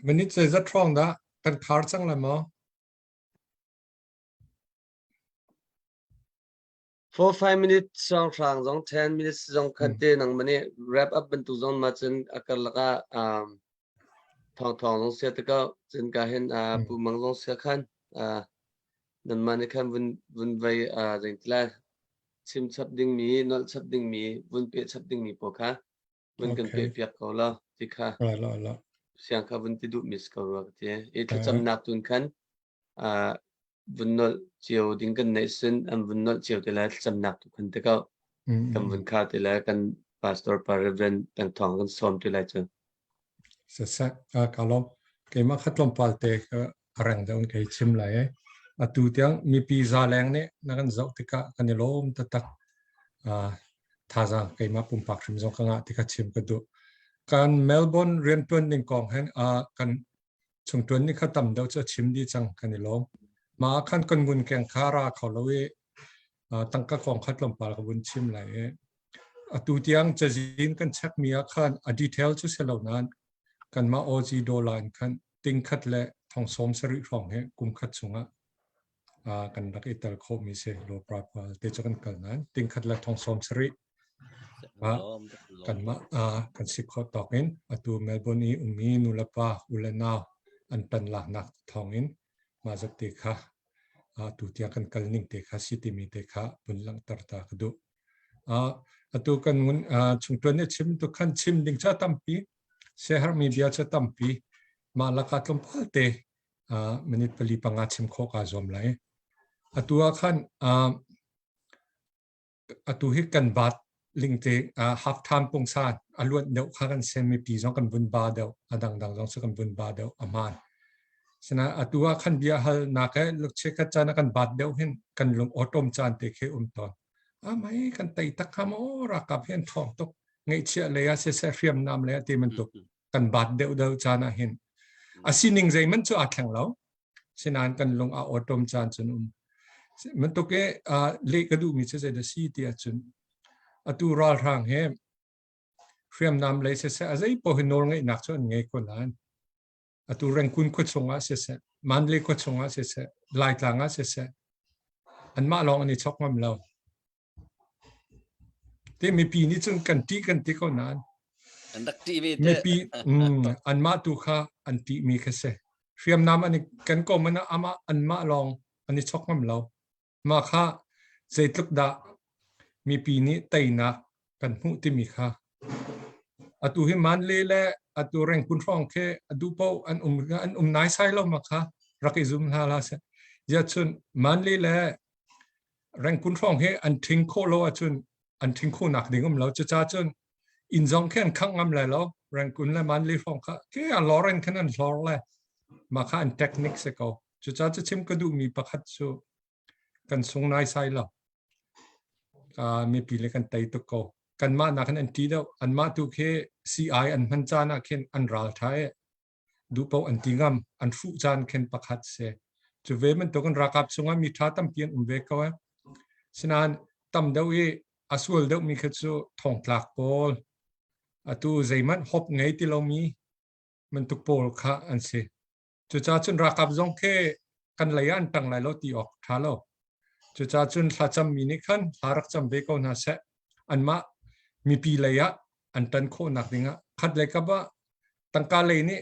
Minute zeizat hrawng dah kan khar cang lai maw? 4 5 minutes song hrang zong 10 minutes zong khan te nang mani wrap up bantuk zong ma cun a karlak ah um, thong thong zong sia te ko cun ka hin uh, pu mang zong sia khan uh, nan mani khan vun vun vai uh, zeng tila. Chim chap dingmi, nolh chap dingmi, vun peh chap dingmi pawl kha vun kan peh piak ko law ti kha siang kha vun ti duh mi si ko rua ka ti. I thlacamnak tun khan vun nolh cio ding kan neih sin an vun nolh cio te lai thlacamnak tu khan te ko kan vun khar te lai kan pastor pa Reverend Peng Thawng kan sawm te lai cu. Sasek ka lawm keimah kha tlawmpal te ka reng deuh in kei chim lai e. Atu tiang mipi za leng nih na kan zoh tikah kan i lawm taktak. Thazaang keimah pumpak hrim zong ka ngah ti kha chim ka duh. Kan Melbourne riantuan ning kong hen kan chungtuan nih kha tam deuh cu a chim dih cang kan i lawm. Mah ah khan kan ngun keng kha ra kho lo i tangka kong kha tlawmpal ka vun chim lai i atu tiang cazin kan check mi ah khan a detail cu si lo nain kanmah Aussie dollar in khan ting khat le thong sawm sarih hrawng hi kum khat chungah kan rak i tel khawhmi si law prapal te cu kan kal nain ting khat le thong sawm sarih kanmah kan si khawh tawk in atu Melbourne i ummi nulepa u le nau an tan laknak thawng in mah zat te kha atu tiang kan kal ning te kha si timi te kha vun langhter ta ka duh. Atu kan ngun chungtuan nih chim tu khan chim ding cha tampi siaherhmi bia cha tampi mah laka tlawmpal te minute pali panga chim khawh kaa zuam lai. Atu ah khan atu hi kan bat lingte half time pungsan a luat deuh kha kan sem mipi zong kan vun ba deuh a dangdang zong cu kan vun ba deuh a hmaan. Sinain atu ah khan bia hal nak he lukche khat caan ah kan bat deuh hin kan lung awtom caan te khi um tawn. A mai kan tei tak kha maw ralkap hi an ṭhawng tuk ngeihchiah lei ah siseh hriamnam lei ah ti bantuk kan bat deuh deuh caan ah hin a sining zeihmanh cu aa thleng lo sinain kan lung a awtom caan cun um bantuk i leh ka duhmi cu zeidah si ti ahcun atu ralhrang he hriamnam lei siseh a zei paoh hi nawl ngeihnak cu an ngei ko nain atu Rengkun khua chungah siseh Mandalay khua chungah siseh Laitlang ah siseh anmah lawng an i chok ngam lo Te mipi nih cun kan ṭih kan ti ko nain an rak ṭih ve te. Mipi mm, anmah tu kha an ṭihmi kha si. Hriamnam an i kan ko man ah amah anmah lawng an i chok ngam lo. Mah kha zeitluk dah mipi nih teinak kan hmuh timi kha atu hi Manle le atu Rengkun hrawng khi a duh paoh an um an um naisai lo ma kha rak i zum hna hlah seh. Ziahcun Manle le Rengkun hrawng hi an ṭhing khawh lo ahcun an ṭhing khawhnak ding um lo. Cucaah cun inn zong khi an khangh ngam lai lo. Rengkun le Manli hrawng kha khi a lor in khan an hlor le mah kha an technique si ko. Cucaah cu chim ka duhmi pakhat cu kan sung naisai lo. Uh, mipi le kan tei tuk ko. Kanmah nakin an ṭi deuh. Anmah tu khi CI an hman caan ah khin an ral ṭha i duh paoh an ti ngam an hruh caan khin pakhat si cu ve bantukin ralkap chungah mi ṭha tampi an um ve ko eh sinain tam deuh i a sual deuhmi kha cu thongtlak pawl atu zeihmanh hop ngei ti lomi bantuk pawl kha an si cucaah cun ralkap zong khi kan lei ah an ṭang lai lo ti awk ṭha lo Cucaah cun thlacammi nih khan thla rak cam ve ko hna seh. Anmah mipi lei ah an ṭan khawhnak dingah khat lei kap ah tangka lei nih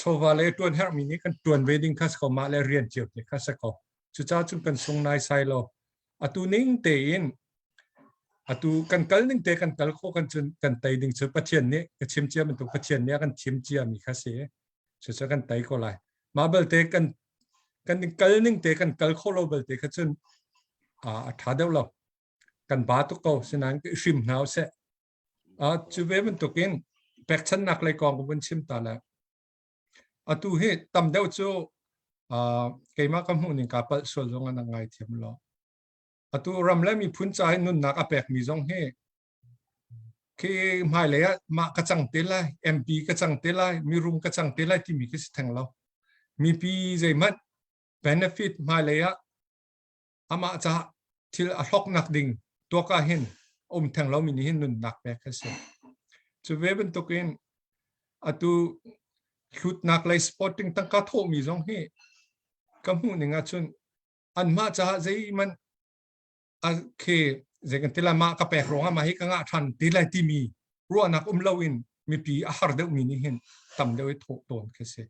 chawva lei ṭuan herhmi nih kan ṭuan ve ding kha si ko mah le rian cio te kha si ko. Cucaah cun kan sung naisai lo. Atu ning tein atu kan kal ning te kan kal khawh kan cun kan tei ding cu Pathian nih ka chim cia bantuk Pathian nih a kan thim cia mi kha si. Cucu kan tei ko lai. Mah belte kan kan kal ning te kan kal kho lo belte kha cun a ṭha deuh lo. Kan ba tuk ko sinain ka hrim hna usih. Cu ve bantukin pekchannak lei kong ka vun chim ta le atu hi tam deuh cu keimah ka hmuh ning kaa palh sual zong an ngai thiam lo. Atu ram le miphun ca hi nunnak a pekmi zong hi Khi hmailei ah mah ka cang te lai, MP ka cang te lai, mirum ka cang te lai timi khi si theng lo. Mipi zeihmanh benefit hmailei ah amah caah thil a hlawknak ding tuak ah hin um theng lomi nih hin nunnak pek a si. Cu ve bantukin atu hlutnak lei sporting tangka thawhmi zong hi ka hmuh ning ahcun anmah caah zeihmanh khi zei kan ti lai mah ka pek ruangah mah hi ka ngah ṭhan ti lai timi ruahnak um loin mipi a har deuhmi nih hin tam deuh i thawh tawn khi si.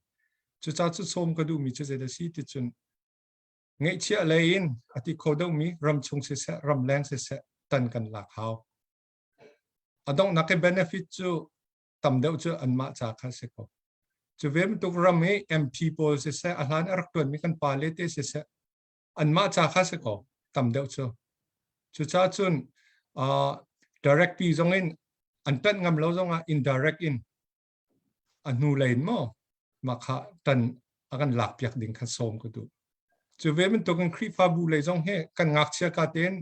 Cucaah cu sawm ka duhmi cu zeidah si ti cun. Ngeihchiah lei in a ti kho deuhmi ramchung siseh, ramleng siseh tan kan lak hau. A donghnak i benefit cu tam deuh cu anmah ca kha si ko. Cu ve bantuk ram i MP pawl siseh, a hlan a rak ṭuanmi kan pale te siseh, anmah ca kha si ko tam deuh cu. Cucaah cun uh, direct pi zong in an ṭanh ngam lo zongah indirect in a hnu lei in maw mah kha tan a kan lak piak ding kha sawm ka duh. Cu ve bantukin Khrihfabu lei zong hi kan ngakchia ka tein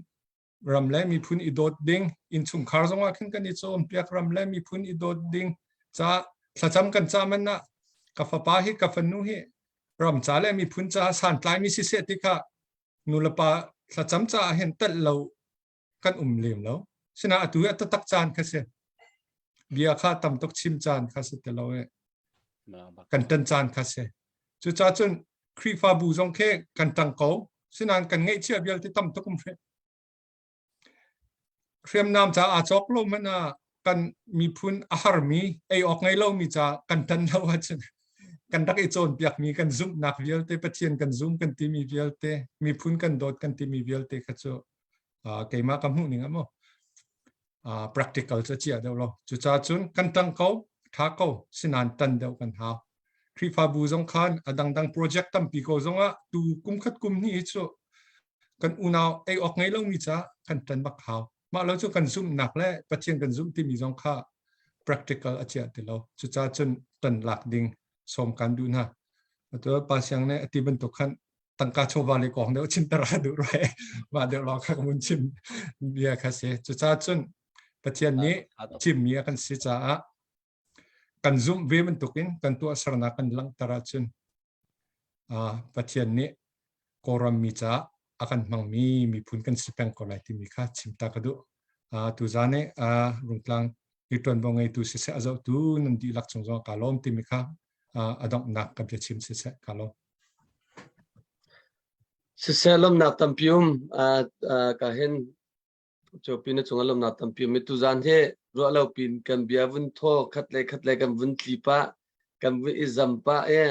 ram le miphun i dawt ding innchungkhar zongah khin kan i cawnpiak ram le miphun i dawt ding ca thlacam kan ca man ah ka fapa hi ka fanu hi ram ca le miphun ca santlaimi siseh ti kha nulepa thlacam caah hin telh lo kan um lem lo sina atu hi a taktak caan kha si bia kha tam tuk chim caan kha si te lo e kan tan caan kha si cucaah cun Khrihfabu zong khi kan tang ko sinain kan ngeihchiah vialte tam tuk um hre hriamnam ca aa cawk lo man ah kan miphun a harmi ei awk ngei lomi ca kan tan lo ahcun kan rak i cawnpiakmi kan zumhnak vialte Pathian kan zum kan timi vialte miphun kan dawt kan timi vialte kha cu keimah ka hmuh ning ah maw practical cu chia deuh lo cucaah cun kan tang ko tha ko sinan tan deuh kan hau Khrihfabu zong khan a dangdang project tampi ko zongah tu kum khat kum hnih hi cu kan unau ei awk ngei lomi ca kan tan bak hau mah lo cu kan zumhnak le Pathian kan zumh timi zong kha practical a chia ti lo cucaah cun tan lak ding sawm kan duh hna atu pa siang nih ati bantuk khan tangka chawva le kong deuh chim ter duh roi mah deuh lawng kha mun chim bia kha si cucaah cun Pathian nih chimmi a kan si caah kan zumh ve bantukin kan tuahsernak kan langhter ahcun Pathian nih Kawlram mi caah a kan hmangmi miphun kan si peng ko lai timi kha chim ta ka duh. Tuzaan i Rungtlang hi ṭuanvo ngeitu siseh a zohtu nan dihlak cung zong kaa lawm timi kha a donghnak ka biachim siseh kaa lawm. Siseh lawmnak tampi um ka hin Cu pin a cung a lawmnak tampi um i tuzaan hi ruah lo pin kan bia vun thaw khat le khat le kan vun tli pah kan vun i zam pah i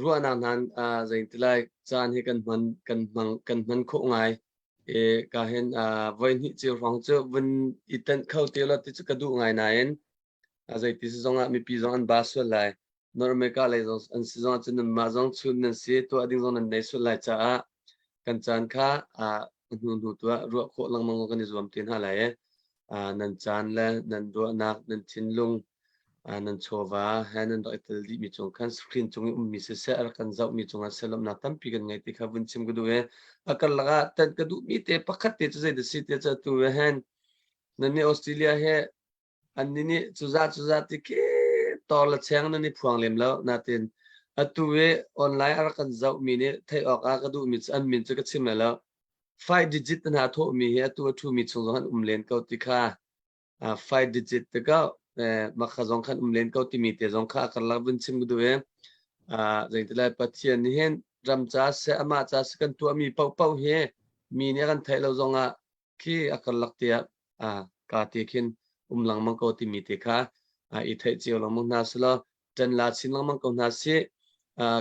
ruahnak hna zei ti lai caan hi kan hman kan hmang kan hman khawh ngai i ka hin voi hnih cio hrawng cu vun i tenh kho te lo ti cu ka duh ngai nain zeiti si zongah mipi zong an ba sual lai North America lei zong an si zong ahcun nanmah zong chun nan si tuah ding zong nan nei sual lai caah kan caan kha hnu hnu tu ah ruah khawh lengmang kan i zuam te hna lai i nan caan le nan ruahnak nan thinlung nan chawva he nan rak i tel dihmi cung khan screen cung i ummi siseh a rak kan zohmi cungah selomnak tampi kan ngei ti kha vun chim ka duh i a karlak ah tan ka duhmi te pakhat te cu zei dah si te cu atu hen nan nih Australia he Annih nih cuzah cuzah ti khi tor le cheng nan i phuang lem lo. Natin atu i online a rak kan zohmi nih theih awk ah ka duhmi cu an min cu ka chim lai lo. Five digit hna thawhmi hi atu a ṭhumi chung zong an um len ko ti kha five digit te ko makha zong khan um len ko timi te zong kha a karlak vun chim ka duh i zeitilai Pathian nih hin ram ca seh amah ca seh kan tuahmi paohpaoh hi mi nih a kan theih lo zongah khi a karlak te ah ka te khin um lengmang ko timi te kha i theih cio lengmang hna selaw ṭan la chin lengmang ko hna sih.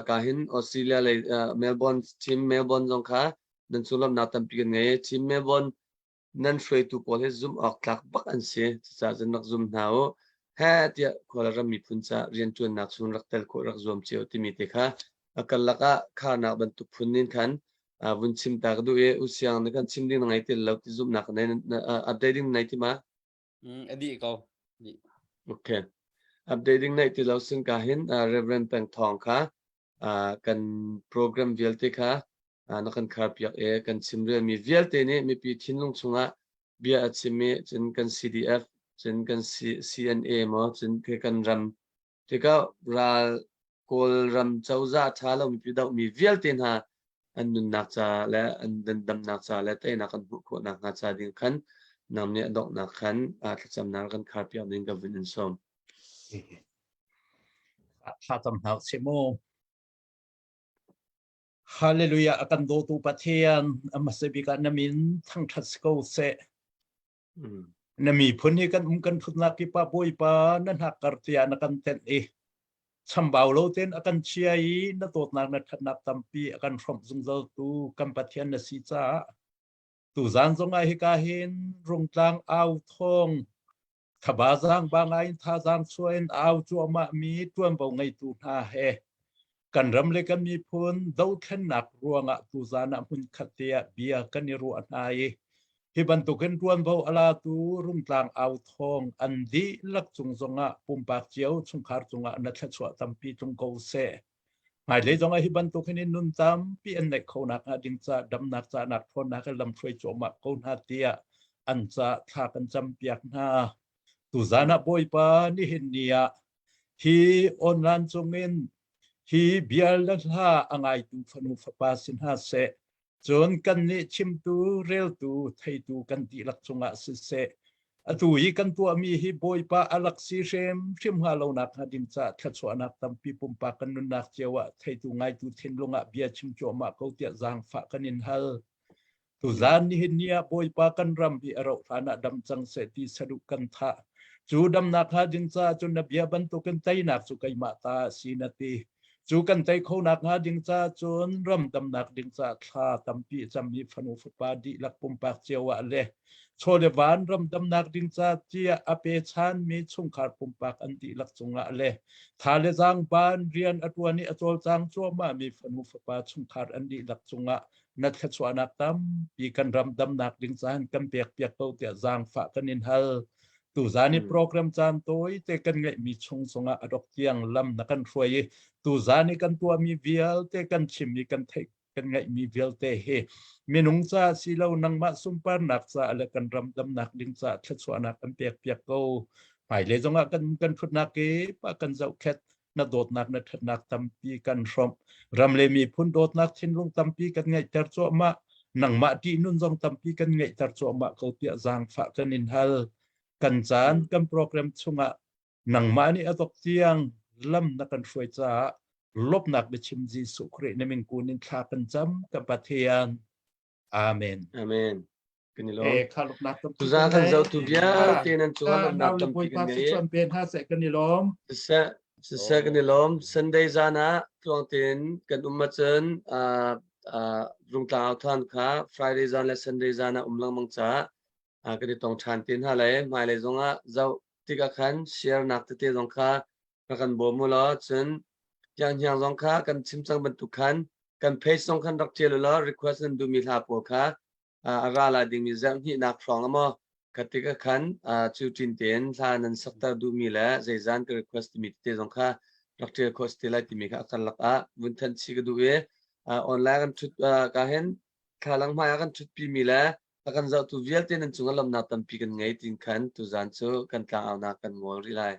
Ka hin Australia lei Melbourne team Melbourne zong kha nan sullamnak tampi kan ngei. Team Melbourne nan hruaitu pawl hi zumh awk tlak bak an si. Cucaah cun rak zum hna u. He tiah khual ram miphun ca rianṭuannak chung rak tel khawh rak zuam cio timi te kha a karlak ah kharnak bantuk phun in khan vun chim ta ka duh i usiang na kan chim ding na ngei ti lo ti zumhnak nei update ding nei ti ma a dih ko okay update ding nei ti lo sin ka hin Reverend Peng Thawng kha kan program vialte kha na kan khar piak e kan chim rel mi vialte nih mipi thinlung chungah bia a chim i cun kan CDF cun kan CNA maw cun kan ram Tikah ral Kawlram cozah ṭha lo mipi dohmi vialte hna an nunnak ca le an dandamnak ca le teinak an hmuh khawh nakhnga ca ding khan nang nih a donghnak khan thlacamnak kan kharpiak ding ka vun in sawm. Thla cam hna usih mu. Hallelujah a kan dawtu Pathian a hmasa bik ah na min thangṭhat si ko seh. Na miphun hi kan um kan ṭhutnak kip ah Bawipa na hnakkar tiah na kan tenh i. Chambau lo tein a kan chia i na dawtnak na ṭhatnak tampi a kan hrawmh zungzaltu kan Pathian na si caah tuzaan zongah hika hin Rungtlang au thawng thaba zaang ba ngai in thazaang chuah in au cuahmah mi ṭuanvo ngeitu hna he kan ram le kan miphun dothlennak ruangah tuzaan ah hmunkhat te ah bia kan i ruah hna i hi bantukin ṭuanvo a latu Rungtlang au thawng an dihlak cung zongah pumpak cio chungkhar cungah na thluachuah tampi tlung ko seh. Hmailei zongah hi bantuk hin nun tampi an neih kho nak hnga ding ca damnak cahnak ṭhawnnak in lamhruai cuahmah ko hna tiah an ca thla kan campiak hna. Tuzaan ah Bawipa nihin ni ah hi online cungin hi bia le hla a ngaitu fanu fapa si hna seh Cun kannih chimtu, reltu, theitu kan dihlak cungah siseh, atu i kan tuahmi hi Bawipa a lak si hrimhrim hnga lonak hnga ding caah thluachuahnak tampi pumpak kan nunnak cio ah theitu ngaitu thinlung ah bia chim cuahmah ko tiah zaangfah kan in hal. Tuzaan nihin ni ah Bawipa kan ram hi a rauh hlan ah dam cang seh ti saduh kan thah. Cu damnak hnga ding caah cun na bia bantukin teinak cu keimah ta a si na ti. Cu kan tei kho nak hnga ding ca cun ram damnak ding ca thla tampi cam i fanu fapa dihlak pumpak cio ah le chaw le van ram damnak ding ca tiah a pe chanmi chungkhar pumpak an dihlak cungah le tha le zaang ban rian a tuan i a cawlcang cuahmah mi fanu fapa chungkhar an dihlak cungah na thluachuahnak tampi kan ram damnak ding caan kan pek piak ko tiah zaangfah kan in hal. Tuzaan i program caan tawi te kan ngeihmi chung zongah a dok tiang lam na kan hruai i tuzaan i kan tuahmi vialte kan chimmi kan theih kan ngeihmi vialte hi minung ca si lo nangmah sunparnak ca le kan ram damnak ding ca thluachuahnak kan pek piak ko. Hmailei zongah kan kan thutnak kip ah kan zohkhet na dawtnak na ṭhatnak tampi kan hrawmh ram le miphun dawtnak thinlung tampi kan ngeihter cuahmah nangmah ṭihnun zong tampi kan ngeihter cuahmah ko tiah zaangfah kan in hal kan caan kan program chungah nangmah nih a dok tiang lam na kan hruai caah lawmhnak biachim Jesuh Khrih na min kun in thla kan cam ka Pathian Amen. Amen. Kan i lawm. Eh, kha lawmhnak tampi. Tuzaan kan zohtu vialte nan cungah lawmhnak tampi kan ngei. Chuan pe hna seh kan i lawm. Siseh, siseh kan i lawm. Sunday zan ah tluang tein kan um ahcun uh, uh, rungtlang au than kha Friday zan le Sunday zan ah um lengmang caah uh, kan i tong ṭhan te hna lai. Hmailei zongah zoh tikah khan share nak tete zong kha rak kan bawm u law cun hnianghniang zong kha kan chim cang bantuk khan kan page zong khan rak ṭial u law request nan duhmi hla pawl kha a ra lai dingmi zarh hnihnak hrawng maw kha tikah khan cu ṭin tein hla nan sakter duhmi le zeizan ka request timi tete zong kha rak ṭial khawh si te lai timi kha a karlak ah vun thanh chih ka duh i online kan ṭhut ka hin thlalang hmai ah kan ṭhutpi mi le a kan zohtu vialte nan cungah lawmhnak tampi kan ngei tin khan tuzaan cu kan tlangaunak kan ngol rih lai.